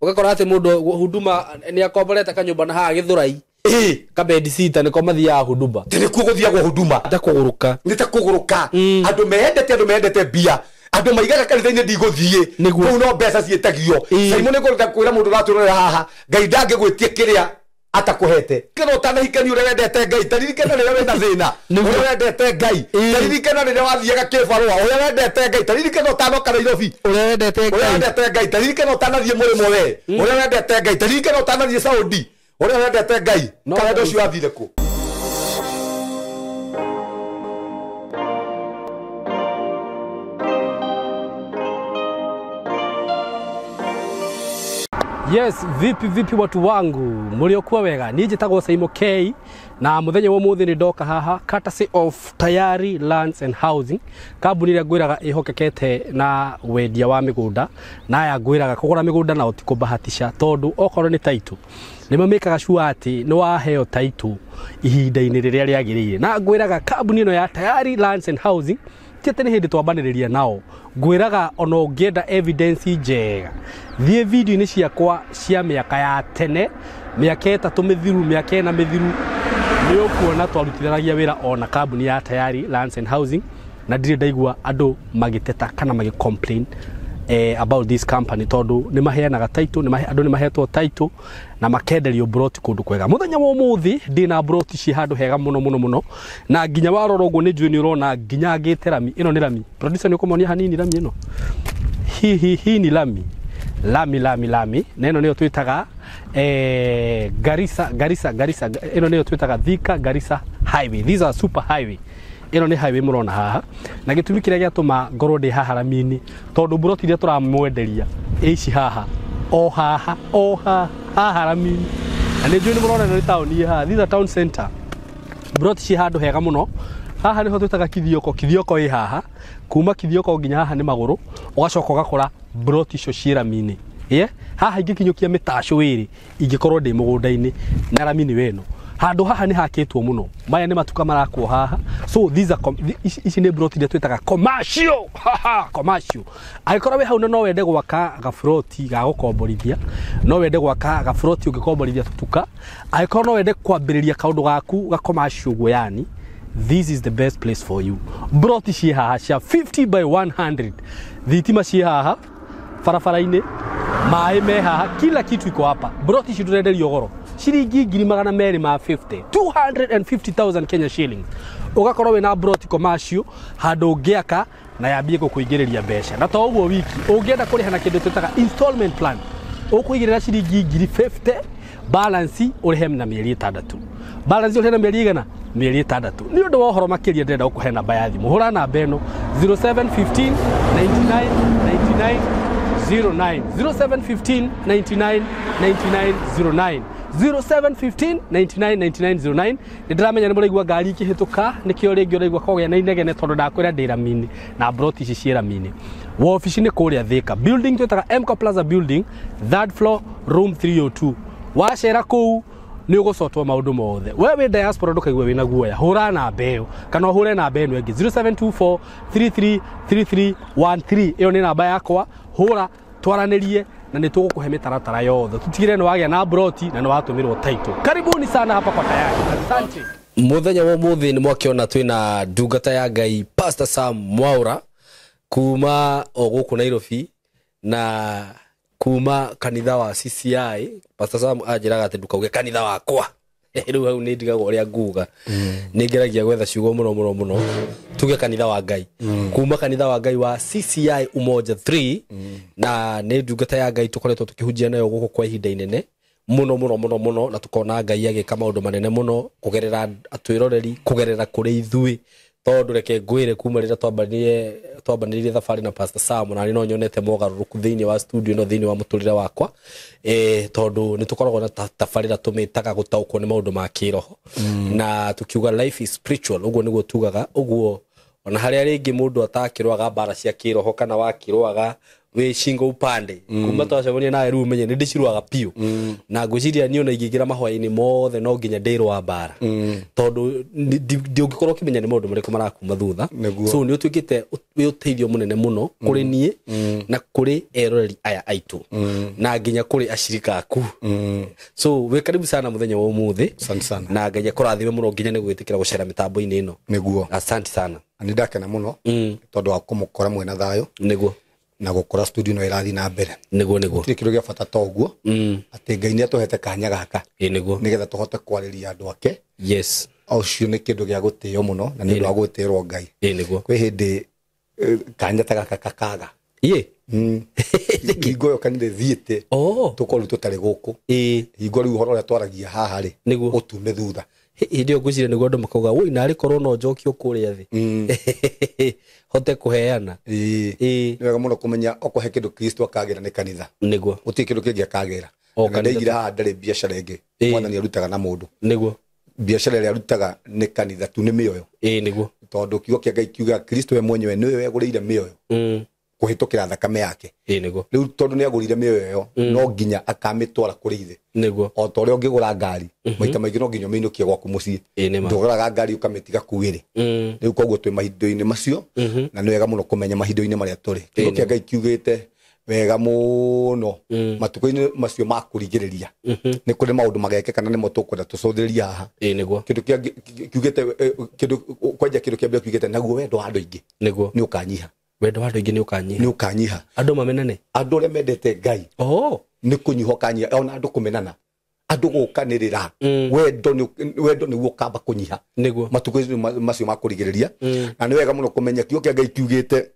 Ũgakora atĩ mũndũ Huduma nĩ akomborete kanyũmba na haha Gĩthũrai. Kabedi sita nĩko mathiaga Huduma. Nĩkuo gũthiagwo Huduma. Ta kũgũrũka. Nĩ ta kũgũrũka. Andũ meyendete, andũ meyendete mbia, andũ maigaga kanitha-inĩ ndigũthiĩ. Nĩguo. Kũu no mbeca ciĩtagio. Simon, nĩ ngũrenda kwĩra mũndũ ũratũrorera haha, Ngai ndangĩgwĩtie kĩrĩa atakũhete. Kana ũtanahikania ũrĩa wendete Ngai, taririkana rĩrĩa wĩna thĩna ũrĩa wendete Ngai, taririkana rĩrĩa wathiaga kĩbarũa ũrĩa wendete Ngai, taririkana ũtanoka Nairobi ũrĩa wendete ũrĩa Ngai. Wendete Ngai, taririkana ũtanathiĩ mũrĩmo we ũrĩa wendete Ngai, taririkana ũtanathiĩ Saudi ũrĩa wendete Ngai. No Kana Ngai. ũcio wathire kũ? Yes, vipi vipi watu wangu, mliokuwa wega. Niĩ njĩtagwo Saimo K na mũthenya wa ũmũthĩ nĩ ndoka haha courtesy of Tayari Lands and Housing, kambuni ĩrĩa ngwĩraga ĩhokekete na wendia wa mĩgũnda, na aya ngwĩraga kũgũra mĩgũnda nao ti kũbahatisha, tondũ okorwo nĩ title nĩ mamĩkaga sure atĩ nĩ waheo title ihinda-inĩ rĩrĩa rĩagĩrĩire. Na ngwĩraga kambuni ĩno ya Tayari Lands and Housing ti atĩ nĩ hĩndĩ twambanĩrĩria nao, ngwĩraga ona ũngĩenda evidence njega, thiĩ video-inĩ ciakwa cia mĩaka ya tene, mĩaka 3 mĩthiru, mĩaka 4 mĩthiru, nĩ ũkuona twarutithanagia wĩra ona kambuni ya Tayari Lands and Housing, na ndirĩ ndaigua andũ magĩteta kana magĩ complain about this company, tondũ nĩ maheanaga title, andũ nĩ mahetwo title na makenderio broti kũndũ kwega. Mũthenya wa ũmũthĩ ndĩna broti ciĩ handũ hega mũno mũno mũno, na nginya warora ũguo nĩ njũĩ nĩ ũrona nginya ngĩte rami. Ĩno nĩ rami. Producer, nĩ ũkũmonia hanini rami ĩno? Hi hi ni lami lami lami lami, na ĩno nĩyo twĩtaga Garissa, Garissa, Garissa. Ĩno nĩyo twĩtaga Thika Garissa Highway. These are super highway. Ĩno nĩ highway mũrona haha, na gĩtũmi kĩrĩa gĩatũma ngorwo ndĩ haha rami-inĩ, tondũ broti iria tũramwenderia ĩ ici haha, o haha, o haha, haha rami-inĩ, na nĩ njũĩ nĩ mũrona ĩno nĩ taũni ĩ haha. These are town center. Broti ciĩ handũ hega mũno. Haha nĩho twĩtaga Kithioko. Kithioko ĩ haha, kuma Kithioko nginya haha nĩ magũrũ, ũgacoka ũgakora broti icio ciĩ rami-inĩ. Ye haha ingĩkinyũkia mĩtacũ ĩrĩ ingĩkorwo ndĩ mũgũnda-inĩ, na rami nĩ weno. Handũ haha nĩ hakĩtwo mũno, maya nĩ matuka marakwo haha. So these are ici nĩ broti iria twĩtaga commercial. Haha commercial. Angĩkorwo wĩ hau na no wende gwaka gaburoti ga gũkomborithia, no wende gwaka gaburoti ũngĩkomborithia tũtuka, angĩkorwo no wende kwambĩrĩria kaũndũ gaku ga commercial ũguo, yani this is the best place for you. Broti ciĩ haha cia 50 by 100, thitima ciĩ haha barabara-inĩ, maĩ me haha, kila kitu iko hapa. Broti ici ndũrenderio goro, ciringi ngiri magana merĩ ma 50, 250,000 Kenya shillings, ũgakorwo wĩna broti commercial handũ ũngĩaka na yambie gũkũingĩrĩria mbeca. Na to ũguo wiki, ũngĩenda kũrĩha na kĩndũ twĩtaga installment plan, ũkũigĩrĩra ciringi ngiri 50, balance ũrĩhe na mĩeri 6, balance ũrĩhe na mĩeri igana, mĩeri 6. Nĩ ũndũ wa ũhoro makĩria ndĩrenda gũkũhe namba ya thimũ. Hũra namba ĩno 0715 99 99 09, 0715 99 99 09, 0715 99 99 09. Nĩ ndĩramenya nĩ mũraigua ngari ikĩhĩtũka, nĩkĩo rĩngĩ ũraigua kũgĩa na inegene, tondũ ndakwĩra ndĩ rami-inĩ na broti ici ciĩ rami-inĩ. Wabici nĩ kũrĩa Thika, building twĩtaga MK Plaza building, third floor, room 302. Wacera kũu nĩ ũgũcotwo maũndũ mothe. We wĩ diaspora ndũkaigue wĩna guoya, hũra namba ĩyo kana ũhũre namba ĩno ĩngĩ 0724 333313. Ĩyo nĩ namba yakwa, hũra twaranĩrie na nĩ tũgũkũhe mĩtaratara yothe, tũtigĩre nĩ wagĩa na broti na nĩ watũmĩrwo title. Karibuni sana hapa kwa Tayari, asante. Mũthenya wa ũmũthĩ nĩ mwakĩona twĩna ndungata ya Ngai Pastor Sam Mwaura kuma o gũkũ Nairobi na kuma kanitha wa CCI. Pastor Sam anjĩraga atĩ ndũkauge kanitha wakwa, rĩu hau nĩ ndigagwo ũrĩa nguga, nĩ ngeragia gwetha ciugo mũno mũno mũno, tuge kanitha wa Ngai, kuma kanitha wa Ngai wa CCI Umoja 3, na nĩ ndungata ya Ngai tũkoretwo tũkĩhunjia nayo gũkũ kwa ihinda inene mũno mũno mũno mũno, na tukona Ngai agĩka maũndũ manene mũno kũgerera atwĩroreri, kũgerera kũrĩ ithuĩ, tondũ reke ngwĩre kuma rĩrĩa twambanĩrire thabarĩ na Pastor Sam, na no nyonete mogarũrũku thĩinĩ wa studio ĩno, thĩinĩ wa mũtũrĩre wakwa, tondũ nĩ tũkoragwo na tabarĩra tũmĩtaga gũtaũkwo nĩ maũndũ ma kĩroho, na tukiuga life is spiritual, ũguo nĩguo tugaga ũguo. Ona harĩa rĩngĩ mũndũ atakĩrũaga mbara cia kĩroho kana wakĩrũaga Wĩ shingo upande kuma twacemania nawe rĩu ũmenye nĩ ndĩciruaga piũ na ngwĩciria niĩ ona ingĩingĩra mahoya-inĩ mothe no nginya ndĩrũa mbara tondũ ndũngĩkorwo ũkĩmenya nĩ maũndũ marĩkũ marakuma thutha. So nĩ ũtuĩkĩte wĩ ũteithio mũnene mũno kũrĩ niĩ na kũrĩ eroreri aya aitũ na nginya kũrĩ acirika aku. So wĩ karibu sana mũthenya wa ũmũthĩ na nginya kũrathime mũno nginya nĩ gwĩtĩkĩra gũcera mĩtambo-inĩ ĩno. Nĩguo. Asante sana. Nĩ ndakena mũno tondũ wa kũmũkora mwena thayũ. Nĩguo. Na gukora studio no irathi na mbere. Nĩguo nĩguo. Gũtirĩ kĩndũ gĩa bata ta ũguo atĩ Ngai nĩ atũhete kanya gaka. Ĩ nĩguo. Nĩgetha tũhote kwarĩria andũ ake. Yes. Ũcio nĩ kĩndũ gĩa gũtĩo mũno na nĩ ũndũ wa gũtĩrwo Ngai. Ĩ nĩguo. Kwĩ hĩndĩ kanya ta gaka kakaga. Ĩ. Hingo ĩyo kanitha ĩthiĩte tũkorwo tũtarĩ gũkũ. Ĩ. Hingo rĩu ũhoro ũrĩa twaragia haha rĩ nĩguo ũtume thutha. Hĩndĩ ĩyo ngwĩciria nĩguo andũ makauga woi narĩ korwo no njokio kũrĩa thĩ hote kũheana. Ĩ. Nĩ wega mũno kũmenya okorwo he kĩndũ Kristo akagĩra nĩ kanitha. Nĩguo. Gũtirĩ kĩndũ kĩngĩ akagĩra. Na ndaigire haha ndarĩ biacara ĩngĩ mwathani arutaga na mũndũ. Nĩguo. Biacara ĩrĩa arutaga nĩ kanitha tu, nĩ mĩoyo. Ĩ nĩguo. Tondũ kiugo kĩa Ngai kiuga Kristo we mwenyewe nĩwe wegũrĩire mĩoyo kũhĩtũkĩra thakame yake. Ĩ nĩguo. Rĩu tondũ nĩ agũrire mĩoyo ĩyo no nginya akamĩtwara kũrĩ ithe. Nĩguo. O ta ũrĩa ũngĩgũra ngari maita maingĩ no nginya ũmĩinũkie gwaku mũciĩ. Ndũgũraga ngari ũkamĩtiga kuu ĩrĩ. Rĩu koguo twĩ mahinda-inĩ macio na nĩ wega mũno kũmenya mahinda-inĩ marĩa tũrĩ. Kiugo kĩa Ngai kiugĩte wega mũno matukũ-inĩ macio ma kũrigĩrĩria nĩ kũrĩ maũndũ magekĩka na nĩmo tũkwenda tũcũthĩrĩrie haha. Ĩ nĩguo. Kĩndũ kĩa kiugĩte kĩndũ kwanja kĩndũ kĩa mbere kiugĩte naguo wendo wa andũ aingĩ nĩguo nĩ ũkanyiha. Wendo wa andũ aingĩ nĩ ũkanyiha. Nĩ ũkanyiha. Andũ mamenane. Andũ arĩa mendete Ngai nĩ kũnyiha ũkanyiha, ona andũ kũmenana, andũ gũkanĩrĩra. Wendo nĩguo ũkamba kũnyiha. Nĩguo. Matukũ macio ma kũrigĩrĩria. Na nĩ wega mũno kũmenya kiugo kĩa Ngai kiugĩte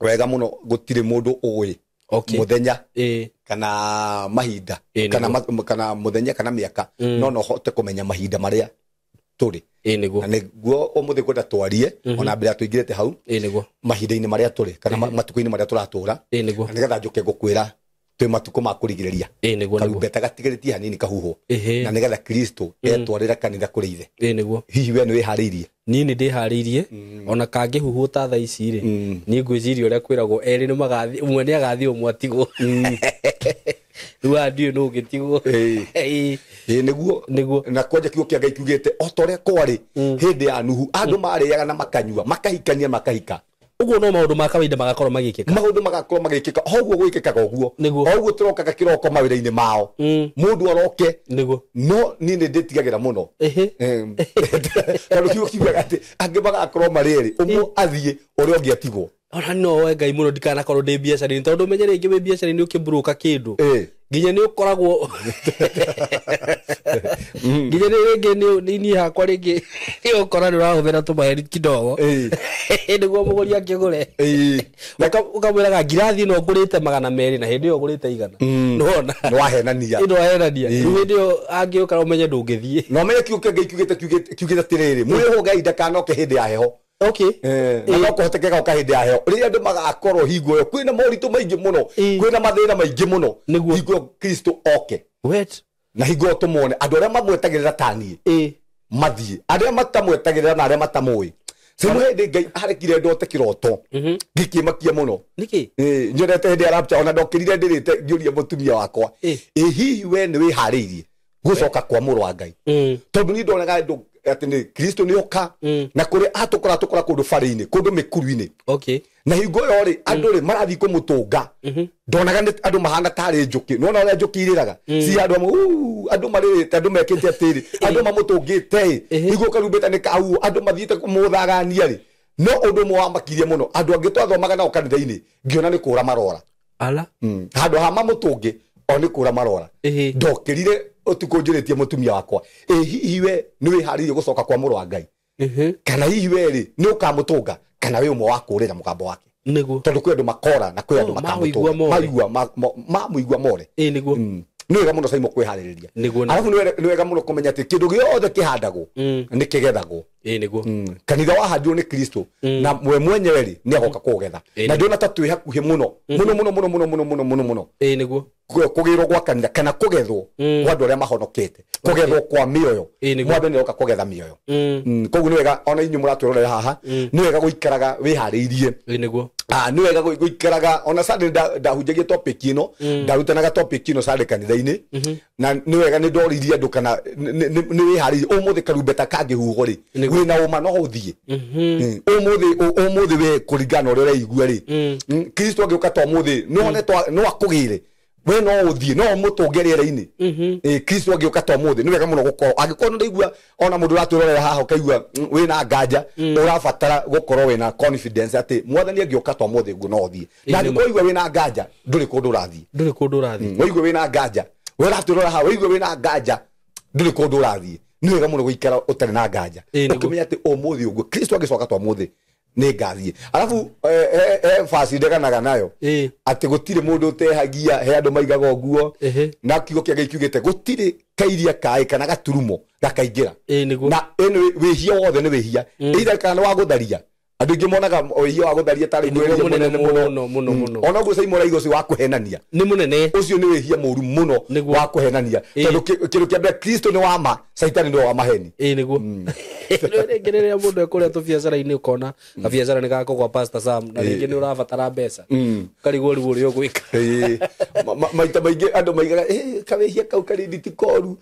wega mũno gũtirĩ mũndũ ũĩ mũthenya kana mahinda kana mũthenya kana mĩaka no no hote kũmenya mahinda marĩa tũrĩ. Ĩ nĩguo. Na nĩguo ũmũthĩ kwenda twarie ona mbere tũingĩrĩte hau. Ĩ nĩguo. Mahinda-inĩ marĩa tũrĩ kana matukũ-inĩ marĩa tũratũra. Ĩ nĩguo. Na nĩgetha njũke ngũkwĩra twĩ matukũ ma kũrigĩrĩria. Ĩ nĩguo. Karumbeta gatigarĩtie hanini kahuhwo. Na nĩgetha Kristo etwarĩra kanitha kũrĩ ithe. Ĩ nĩguo. Hihi we nĩ wĩharĩirie? Niĩ nĩ ndĩharĩirie ona kangĩhuhwo ta thaa ici rĩ niĩ ngwĩciria ũrĩa kwĩragwo erĩ nĩ magathiĩ, ũmwe nĩ agathiĩ ũmwe atigwo. Rĩu haha ndiũĩ nũ ũngĩtigwo. Ĩ nĩguo. Nĩguo. Na kwanja kiugo kĩa Ngai kiugĩte o ta ũrĩa kwarĩ hĩndĩ ya Nuhu andũ marĩaga na makanyua makahikania makahika. Ũguo no maũndũ ma kawaida magakorwo magĩkĩka. Maũndũ magakorwo magĩkĩka o ũguo gwĩkĩkaga ũguo. Nĩguo. O ũguo tũrokaga kĩroko mawĩra-inĩ mao. Mũndũ aroke. Nĩguo. No niĩ nĩ ndĩtigagĩra mũno. Tondũ kiugo kiugaga atĩ angĩ magakorwo marĩ erĩ, ũmwe athiĩ ũrĩa ũngĩ atigwo. Ona no woe Ngai mũno ndikanakorwo ndĩ biacara-inĩ tondũ ũmenye rĩngĩ wĩ biacara-inĩ ũkĩmburũka kĩndũ. Nginya nĩ ũkoragwo nginya nĩ rĩngĩ nĩ niĩ hakwa rĩngĩ nĩ ũkora nĩ ũrahũthĩra tũmaheni kidogo nĩguo mũgũri akĩgũre. Ũkamwĩraga ngirathi ĩno ngũrĩte 200 na hĩndĩ ĩyo ũgũrĩte 100. Nĩwona? Nĩ wahenania. Nĩ wahenania. Rĩu hĩndĩ ĩyo angĩũka ũmenye ndũngĩthiĩ. Na ũmenye kiugo kĩa Ngai kiugĩte atĩrĩrĩ, mwĩhũgei ndakanoke hĩndĩ ya heho. Okay. Na no kũhotekeka goka hĩndĩ ya heho. Rĩrĩa andũ magakorwo hingo ĩyo kwĩna moritũ maingĩ mũno, kwĩna mathĩna maingĩ mũno. Nĩguo. Hingo ĩyo Kristo oke. Wet. Na hingo ĩyo tũmuone andũ arĩa mamwetagĩrĩra ta niĩ. Mathiĩ. Arĩa matamwetagĩrĩra na arĩa matamũĩ. Semu hĩndĩ Ngai arekire ndote kĩroto. Ngĩkĩmakia mũno. Nĩkĩ? Nyonete hĩndĩ ya rapture ona ndokĩrire ndĩrĩte ngĩũria mũtumia wakwa. Ĩ hihi we nĩ wĩharĩirie gũcoka kwa mũrũ wa Ngai? Tondũ niĩ ndonaga andũ atĩ nĩ Kristo nĩ oka na kũrĩa atũkora tũkora kũndũ barĩ-inĩ kũndũ mĩkuru-inĩ. Okay. Na hingo ĩyo rĩ andũ rĩ marathiĩ kũmũtũnga. Ndonaga nĩ andũ mahana tarĩ njũkĩ. Nĩwona ũrĩa njũkĩ irĩraga? Ci andũ amwe, andũ marĩrĩte, andũ mekĩte atĩrĩ, andũ mamũtũngĩte ĩ. Hingo karumbeta nĩ kahuhwo, andũ mathiĩte kũmũthagania rĩ. No ũndũ ũmwe wamakirie mũno, andũ angĩ twathomaga nao kanitha-inĩ, ngĩona nĩ kũra marora. Ala? Handũ ha mamũtũnge, o nĩ kũra marora. Ndokĩrire ũtukũ njũrĩtie mũtumia wakwa, ĩ hihi we nĩ wĩharĩirie gũcoka kwa mũrũ wa Ngai? Kana hihi we rĩ nĩ ũkamũtũnga kana wĩ ũmwe wa kũũrĩra mũgambo wake? Nĩguo. Tondũ kwĩ andũ makora na kwĩ andũ makamũtũnga. Mamũigua more. Ĩ nĩguo. Nĩ wega mũno Saimo kwĩharĩrĩria. Nĩguo. Arabu nĩ wega mũno kũmenya atĩ kĩndũ gĩothe kĩhandagwo nĩ kĩgethagwo. Ĩ nĩguo. Kanitha wahandirwo nĩ Kristo na we mwenyewe rĩ nĩ agoka kũũgetha. Na ndĩrona ta twĩ hakuhĩ mũno mũno mũno mũno mũno mũno mũno mũno mũno. Ĩ nĩguo. Kũgĩrwo gwa kanitha kana kũgethwo kwa andũ arĩa mahonokete, kũgethwo kwa mĩoyo. Mwathani nĩoka kũgetha mĩoyo. Koguo nĩ wega ona inyuĩ mũratwĩrorera haha, nĩ wega gũikaraga wĩharĩirie. Ĩ nĩguo. Nĩ wega gũikaraga ona Sunday ndahunjagia topic ĩno, ndarutanaga topic ĩno Sunday kanitha-inĩ, na nĩ wega nĩ ndoririe andũ kana nĩ wĩharĩirie ũmũthĩ karumbeta kangĩhuhwo rĩ, wĩna ũma no ũthiĩ. Ũmũthĩ we kũringana na ũrĩa ũreigua rĩ, Kristo angĩũka ta ũmũthĩ no akũgĩre we, no ũthiĩ, no ũmũtũnge rĩera-inĩ. Kristo angĩũka ta ũmũthĩ, nĩ wega mũno gũkorwo angĩkorwo nĩ ũraigua ona mũndũ ũratwĩrorera haha ũkaigua wĩna nganja, ũrabatara gũkorwo wĩna confidence atĩ mwathani angĩũka ta ũmũthĩ ũguo no ũthiĩ. Na angĩkorwo waigua wĩna nganja, ndũrĩ kũndũ ũrathiĩ. Ndũrĩ kũndũ ũrathiĩ. Waigua wĩna nganja, we ũratwĩrora haha waigua wĩna nganja, ndũrĩ kũndũ ũrathiĩ. Nĩ wega mũno gũikara ũtarĩ na nganja, ũkĩmenya atĩ ũmũthĩ ũguo Kristo angĩcoka ta ũmũthĩ nĩ ngathiĩ. Arabu basi ndeganaga nayo atĩ gũtirĩ mũndũ ũtehagia, he andũ maigaga ũguo, na kiugo kĩa Ngai kiugĩte gũtirĩ kairia kaĩ kana gaturumo gakaingĩra. Na ĩno wĩhia wothe nĩ wĩhia, either kana nĩ wa gũtharia. Andũ aingĩ monaga wĩhia wa gũtharia tarĩ wĩhia mũnene mũno mũno mũno. Ona ũguo Simon Raigo ũcio wa kũhenania nĩ mũnene, ũcio nĩ wĩhia mũru mũno wa kũhenania, tondũ kĩndũ kĩa mbere Kristo nĩ wa ma, Saitani nĩ wa maheni. Nĩguo. Rĩngĩ rĩrĩa mũndũ ekũrĩa tũbiacara-inĩ ũkona gabiacara nĩ gakũgwa Pastor Sam, na rĩngĩ nĩ ũrabatara mbeca, ũkarigwo rĩu ũrĩa ũgwĩka. Maita maingĩ andũ maigaga kawĩhia kau karĩ ti koru,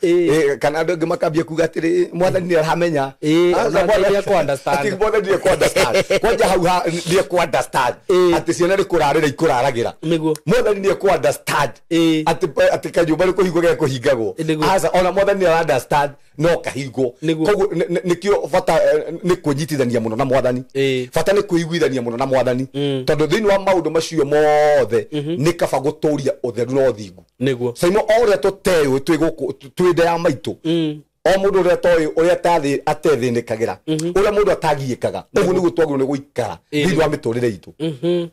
kana andũ angĩ makambia kuga atĩrĩ mwathani nĩ aramenya. Mwathani nĩ ekũ-understand. Kwanja hau nĩ ekũ-understand atĩ ciana nĩ kũrarĩra ikũraragĩra. Mwathani nĩ ekũ-understand atĩ kanyũmba nĩ kũhingwo gekũhingagwo. Aca, ona mwathani nĩ ara-understand no kahingwo. Koguo nĩkĩo bata nĩ kwĩnyitithania mũno na mwathani, bata nĩ kwĩiguithania mũno na mwathani, tondũ thĩinĩ wa maũndũ macio mothe nĩ kaba gũtũria ũtheru na ũthingu. Nĩguo. Saimo o ũrĩa tũteũĩ twĩ gũkũ twĩ nda ya maitũ, o mũndũ ũrĩa toĩ ũrĩa atethĩnĩkagĩra, ũrĩa mũndũ atagiĩkaga, ũguo nĩguo twagĩrĩirwo nĩ gũikara thĩinĩ wa mĩtũrĩre itũ.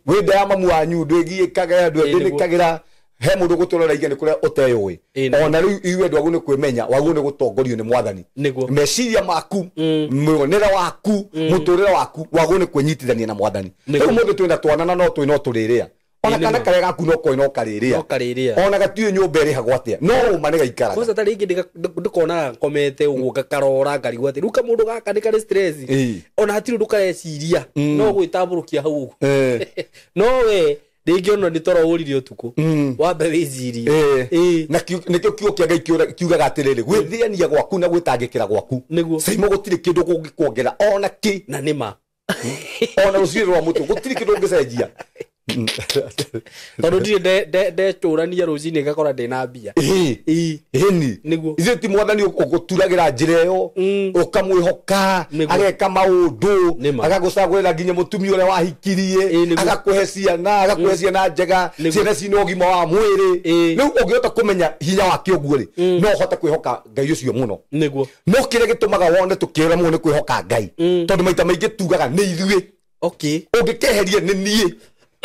Wĩ nda ya mamu wanyu ndwĩgiĩkaga, ndwĩthĩnĩkagĩra, he mũndũ gũtũrora iga nĩ kũrĩa ũteyũĩ. Ona rĩu ithuĩ andũ agwo nĩ kwĩmenya, wagwo nĩ gũtongorio nĩ mwathani. Meciria maku, muonere waku, mũtũrĩre waku, wagwo nĩ kwĩnyitithania na mwathani. Rĩu mũndũ twĩna twana na no twĩ no tũrĩrĩa, ona kana karĩa gaku no koĩ no karĩrĩa, ona gatiũĩ nyũmba ĩrĩhagwo atĩa, no ũma nĩ gaikaraga. Kwanza ta rĩngĩ ndĩkonaga ngomete ũguo gakarora ngarigwo atĩ rĩu kamũndũ gaka nĩ karĩ stress, ona hatirĩ ũndũ kareciria, no gwĩtambũrũkia hau ũguo. No we rĩngĩ ona nĩ toro ũrire ũtukũ, wambe wĩcirie. Na nĩkĩo kiugo kĩa Ngai kiugaga atĩrĩrĩ, gwĩthĩania gwaku na gwĩtangĩkĩra gwaku, Saimo gũtirĩ kĩndũ kũngĩkuongerera ona kĩ. Na nĩ ma. Ona rũciinĩ rwa mũtwe gũtirĩ kĩndũ ũngĩcenjia. Tondũ ndirĩ ndecũrania rũcinĩ ngakora ndĩna mbia. Ĩni. Ithuĩ ti mwathani ũgũturagĩra njĩra ĩyo, ũkamwĩhoka, ageka maũndũ, agagũcagũrĩra nginya mũtumia ũrĩa wahikirie, agakũhe ciana, agakũhe ciana njega, ciana cina ũgima wa mwĩrĩ. Rĩu ũngĩhota kũmenya hinya wake ũguo rĩ, no ũhote kwĩhoka Ngai ũcio mũno. Nĩguo. No kĩrĩa gĩtũmaga wone tũkĩremwo nĩ kwĩhoka Ngai, tondũ maita maingĩ tugaga nĩ ithuĩ. Ũngĩkeheria nĩ niĩ,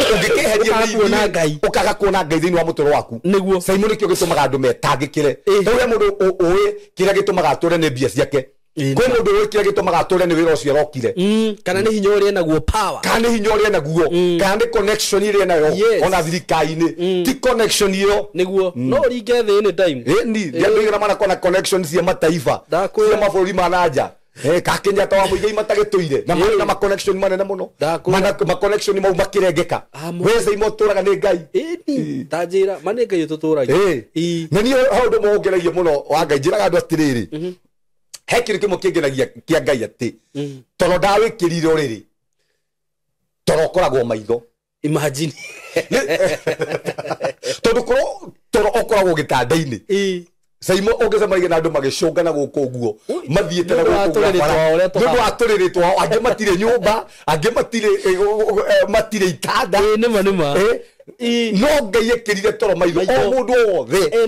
ũngĩkeheria nĩ ithuĩ, ũkaga kuona Ngai thĩinĩ wa mũtũrĩre waku. Nĩguo. Saimo nĩkĩo gĩtũmaga andũ metangĩkĩre. Tondũ he mũndũ ũĩ kĩrĩa gĩtũmaga atũre nĩ mbia ciake, kwĩ mũndũ ũĩ kĩrĩa gĩtũmaga atũre nĩ wĩra ũcio arokire, kana nĩ hinya ũrĩa enaguo, power, kana nĩ hinya ũrĩa enaguo, kana nĩ connection ĩrĩa enayo ona thirikari-inĩ. Ti connection ĩyo. Nĩguo. No ũringe thĩ any time. Ĩni, andũ aigana manakorwo na connection cia mataifa, cia mabũrũri ma na nja. Ka Kenyatta wa Muigai matagĩtũire na marĩ na ma connection manene mũno, ma connection mau makĩrengeka. We Saimo ũtũraga nĩ Ngai. Ĩni, ta njĩra, ma nĩ Ngai ũtũtũragia. Na niĩ hau ũndũ ũmwe ũngenagia mũno wa Ngai, njĩraga andũ atĩrĩrĩ, he kĩndũ kĩmwe kĩngenagia kĩa Ngai atĩ toro ndawĩkĩrire ũrĩrĩ, toro ũkoragwo maitho. Imagine. Tondũ korwo toro ũkoragwo gĩtanda-inĩ, Saimo ũngĩcemania na andũ magĩcũngana gũkũ ũguo, mathiĩte na gũkũ nĩ ũndũ wa tũrĩrĩ twao, angĩ matirĩ nyũmba, angĩ matirĩ itanda. Nĩma nĩma. No Ngai ekĩrire toro maitho, o mũndũ wothe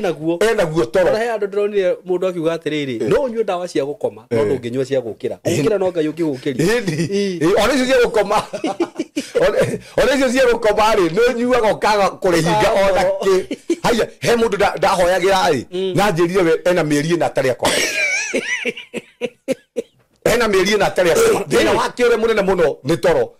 enaguo toro. Ona he andũ ndĩronire mũndũ akiuga atĩrĩrĩ, no ũnyue ndawa cia gũkoma, no ndũngĩnyua cia gũkĩra. Gũkĩra no Ngai ũngĩgũkĩria. Ona icio cia gũkoma, ona icio cia gũkoma rĩ, nĩ ũnyuaga ũkaga kũrĩhinga ona kĩ. Haiya, he mũndũ ndahoyagĩra rĩ, na njĩrire we ena mĩeri ĩna atarĩ akoma. Ena mĩeri ĩna atarĩ akoma. Thĩna wake ũrĩa mũnene mũno nĩ toro.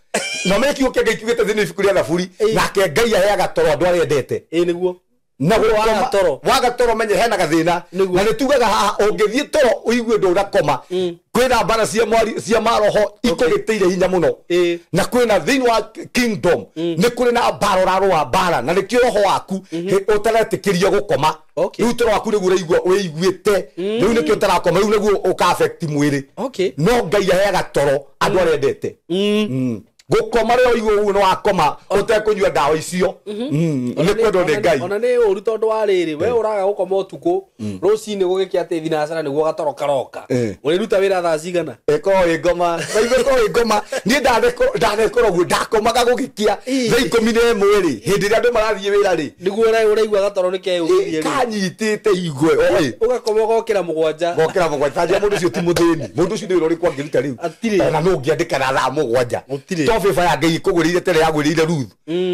Na me kiugo kĩa Ngai kiugĩte thĩinĩ wa ibuku rĩa Thaburi, nake Ngai aheaga toro andũ arĩa endete. Nĩguo. Na waga toro, waga toro menye hena gathĩna. Na nĩ tugaga haha ũngĩthiĩ toro ũigue ndũnakoma, Kwĩna mbara cia maroho ikũgĩtĩire hinya mũno. Na kwĩna thĩinĩ wa kingdom nĩ kũrĩ na mbara ũrarũa mbara, na nĩkĩo roho waku ũtaretĩkĩrio gũkoma. Rĩu toro waku nĩguo ũraigua wĩiguĩte, rĩu nĩkĩo ũtarakoma, rĩu nĩguo ũka affect mwĩrĩ. No Ngai aheaga toro andũ arĩa endete. Gũkoma rĩrĩa ũigua ũguo nĩ wakoma ũtekũnyua ndawa icio, nĩ kwendwo nĩ Ngai. Ona nĩ ũru tondũ wa rĩrĩ, we ũraga gũkoma ũtukũ, rũcinĩ gũgĩkĩa atĩ thinacara nĩguo gatoro karoka. Ũrĩruta wĩra thaa cigana? Ĩkorwo ĩ ngoma, ĩkorwo ĩ ngoma. Niĩ ndanekora ũguo, ndakomaga gũgĩkĩa thaa 11 rĩ, hĩndĩ ĩrĩa andũ marathiĩ wĩra rĩ, nĩguo ũraigua gatoro nĩ keyũkithie rĩ. Kanyitĩte igwe oĩ. Ũgakoma ũgokĩra 7. Ngokĩra 7. Njĩra mũndũ ũcio ti mũthĩni, mũndũ ũcio nĩ wĩra ũrĩkũ angĩruta rĩu? Atirĩ. Ona no ũngĩandĩka na thaa 7. Gũtirĩ. To favor ya Ngai ĩkũgwĩrĩire tene yagwĩrĩire Ruth,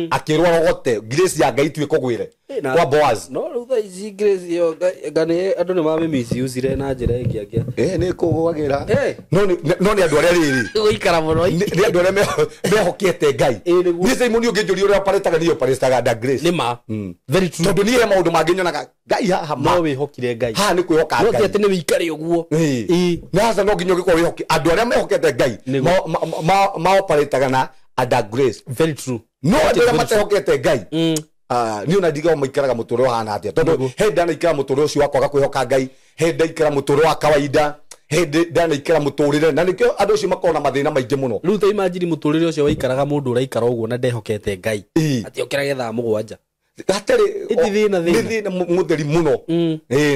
akĩrwo arogote grace ya Ngai tu ĩkũgwĩre kwa Boaz. No rĩu thaa ici grace ĩyo nga nĩ andũ nĩ mamĩmisiusire na njĩra ĩngĩ angĩ. Nĩ kũgwagĩra. No nĩ andũ arĩa rĩrĩ gũikara mũno. Nĩ andũ arĩa mehokete Ngai. Nĩguo. Niĩ Simon ũngĩnjũria ũrĩa operataga, niĩ operataga nda grace. Nĩ ma. Very true. Tondũ niĩ he maũndũ mangĩ nyonaga Ngai haha ma. No wĩhokire Ngai. Haha nĩ kwĩhoka No ti Ngai. atĩ nĩ wĩikare ũguo. Na hasa no nginya ũngĩkorwo wĩhoke andũ arĩa mehokete Ngai maoperataga na under grace. Very true. No andũ arĩa matehokete Ngai, niĩ ona ndigaga maikaraga mũtũrĩre ũhana atĩa, tondũ he ndanaikara mũtũrĩre ũcio wa kwaga kwĩhoka Ngai, he ndaikara mũtũrĩre wa kawaida, he ndanaikara mũtũrĩre, na nĩkĩo andũ acio makoragwo na mathĩna maingĩ mũno. Rĩu ta imagine mũtũrĩre ũcio waikaraga mũndũ ũraikara ũguo na ndehokete Ngai. Atĩ okĩrage thaa 7. Hatarĩ Ĩti thĩna, thĩna. Nĩ thĩna mũtheri mũno.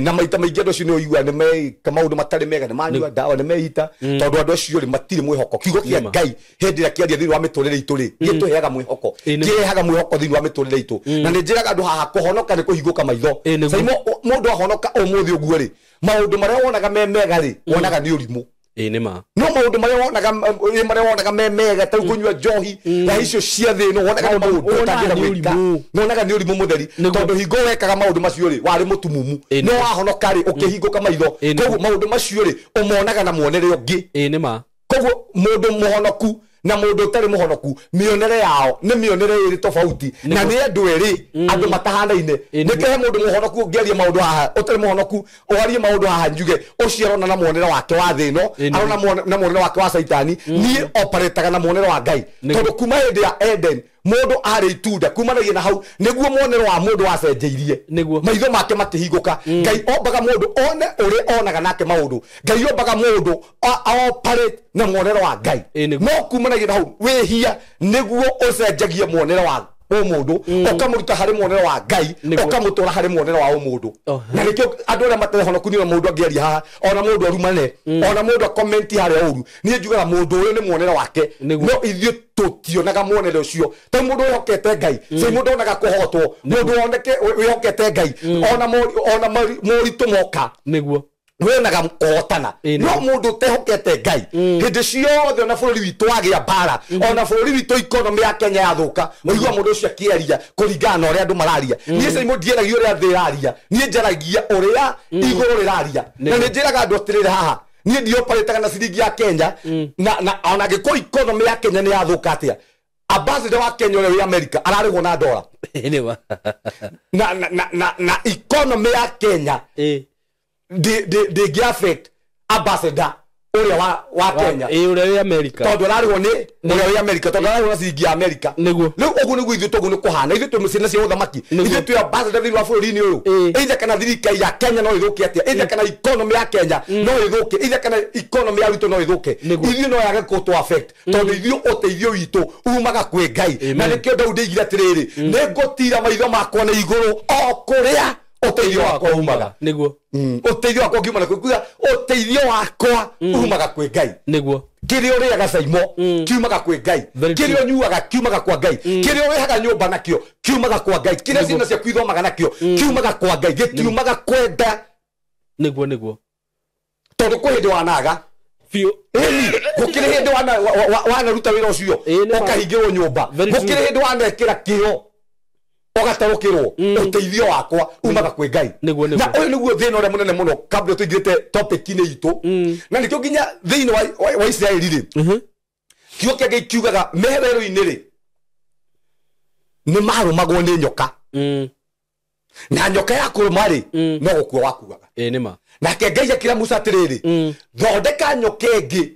Na maita maingĩ andũ acio nĩ ũiguaga nĩ meka maũndũ matarĩ mega, nĩ manyua ndawa, nĩ meita, tondũ andũ acio rĩ matirĩ mwĩhoko. Kiugo kĩa Ngai hĩndĩ ĩrĩa kĩaria thĩinĩ wa mĩtũrĩre itũ rĩ, gĩtũheaga mwĩhoko, kĩrehaga mwĩhoko thĩinĩ wa mĩtũrĩre itũ. Na nĩ njĩraga andũ haha kũhonoka nĩ kũhingũka maitho. Saimo, mũndũ ahonoka ũmũthĩ ũguo rĩ, maũndũ marĩa wonaga me mega rĩ, wonaga nĩ ũrimũ. Nĩ ma. No maũndũ marĩa wonaga me mega, ta kũnyua njohi na icio cia thĩ ĩno, wonaga nĩ maũndũ ũtangĩenda gwĩka. Wonaga nĩ ũrimũ mũtheri, tondũ hingo wekaga maũndũ macio rĩ, warĩ mũtumumu. No wahonoka rĩ, ũkĩhingũka maitho. Koguo maũndũ macio rĩ, ũmonaga na muonere ũngĩ. Nĩ ma. Koguo mũndũ mũhonoku na mũndũ ũtarĩ mũhonoku, mĩonere yao nĩ mĩonere ĩrĩ tofauti, na nĩ andũ erĩ, andũ matahanaine. Nĩkĩo he mũndũ mũhonoku ũngĩaria maũndũ haha, ũtarĩ mũhonoku ũarie maũndũ haha njuge ũcio arona na muonere wake wa thĩ ĩno, arona na muonere wake wa Caitani. Niĩ operataga na muonere wa Ngai, tondũ kuma hĩndĩ ya Eden mũndũ arĩ itunda, kumanagia na hau nĩguo muonere wa mũndũ wacenjeirie. Maitho make makĩhingũka. Ngai ombaga mũndũ one ũrĩa onaga nake maũndũ. Ngai ombaga mũndũ operate na muonere wa Ngai. No kumanagia na hau wĩhia nĩguo ũcenjagie muonere wa ũmũndũ, ũkamũruta harĩ muonere wa Ngai, ũkamũtwara harĩ muonere wa ũmũndũ. Na nĩkĩo andũ arĩa matarĩ honoku nĩ mũndũ angĩaria haha, ona mũndũ arumane, ona mũndũ akomenti harĩa ũru, niĩ njugaga mũndũ ũyũ nĩ muonere wake. No ithuĩ tũtionaga muonere ũcio. Ta mũndũ wĩhokete Ngai, ci mũndũ onaga kũhotwo, mũndũ woneke wĩhokete Ngai, ona moritũ moka, Nĩguo. wonaga kũhotana. No mũndũ ũtehokete Ngai, hĩndĩ ciothe ona bũrũri witũ wagĩa mbara, ona bũrũri witũ economy ya Kenya yathũka, ũigua mũndũ ũcio akĩaria kũringana na ũrĩa andũ mararia. Niĩ Simon ndiaragia ũrĩa thĩ ĩraria, niĩ njaragia ũrĩa igũrũ rĩraria. Na nĩ njĩraga andũ atĩrĩrĩ haha, niĩ ndioparĩtaga na ciringi ya Kenya, na ona angĩkorwo economy ya Kenya nĩ yathũka atĩa, ambassador wa Kenya ũrĩa wĩ America ararĩhwo na dola. Nĩ ma. Na economy ya Kenya ndĩngĩ affect ambassador ũrĩa wa Kenya. Ũrĩa wĩ America. Tondũ ararĩhwo nĩ ũrĩa wĩ America, tondũ ararĩhwo na ciringi ya America. Nĩguo. Rĩu ũguo nĩguo ithuĩ toguo nĩ kũhana, ithuĩ twĩ ciana cia ũthamaki, ithuĩ twĩ ambassador thĩinĩ wa bũrũri-inĩ ũyũ. Either kana thirikari ya Kenya no ĩthũke atĩa, either kana economy ya Kenya no ĩthũke, either kana economy ya Ruto no ĩthũke, ithuĩ no yage gũtũ affect, tondũ ithuĩ ũteithio witũ umaga kwĩ Ngai. Na nĩkĩo Daudi oigire atĩrĩrĩ, nĩngũtira maitho makwa na igũrũ o kũrĩa ũteithio wakwa umaga. Nĩguo. Ũteithio wakwa ũngiuma na kwĩ, ũteithio wakwa umaga kwĩ Ngai. Nĩguo. Kĩrĩa ũrĩaga Saimo kiumaga kwĩ Ngai, kĩrĩa ũnyuaga kiumaga kwa Ngai, kĩrĩa ũrĩhaga nyũmba nakĩo kiumaga kwa Ngai, kĩrĩa ciana ciaku ithomaga nakĩo kiumaga kwa Ngai, gĩtiumaga kwenda. Nĩguo, nĩguo. Tondũ kwĩ hĩndĩ wanaga biũ. Ĩni, gũkĩrĩ hĩndĩ wanaruta wĩra ũcio, ũkahingĩrwo nyũmba, gũkĩrĩ hĩndĩ wanekĩra kĩo ũgatarũkĩrwo. Ũteithio wakwa umaga kwĩ Ngai. Na ũyũ nĩguo thĩna ũrĩa mũnene mũno kabla tũingĩrĩte topic-inĩ itũ. Na nĩkĩo nginya thĩinĩ wa Isiraeli rĩ, kiugo kĩa Ngai kiugaga me werũ-inĩ rĩ, nĩ marũmagwo nĩ nyoka. Na nyoka ya kũrũma rĩ, no gũkua wakuaga. Ĩĩ nĩma. Nake Ngai akĩra Musa atĩrĩrĩ, thondeka nyoka ĩngĩ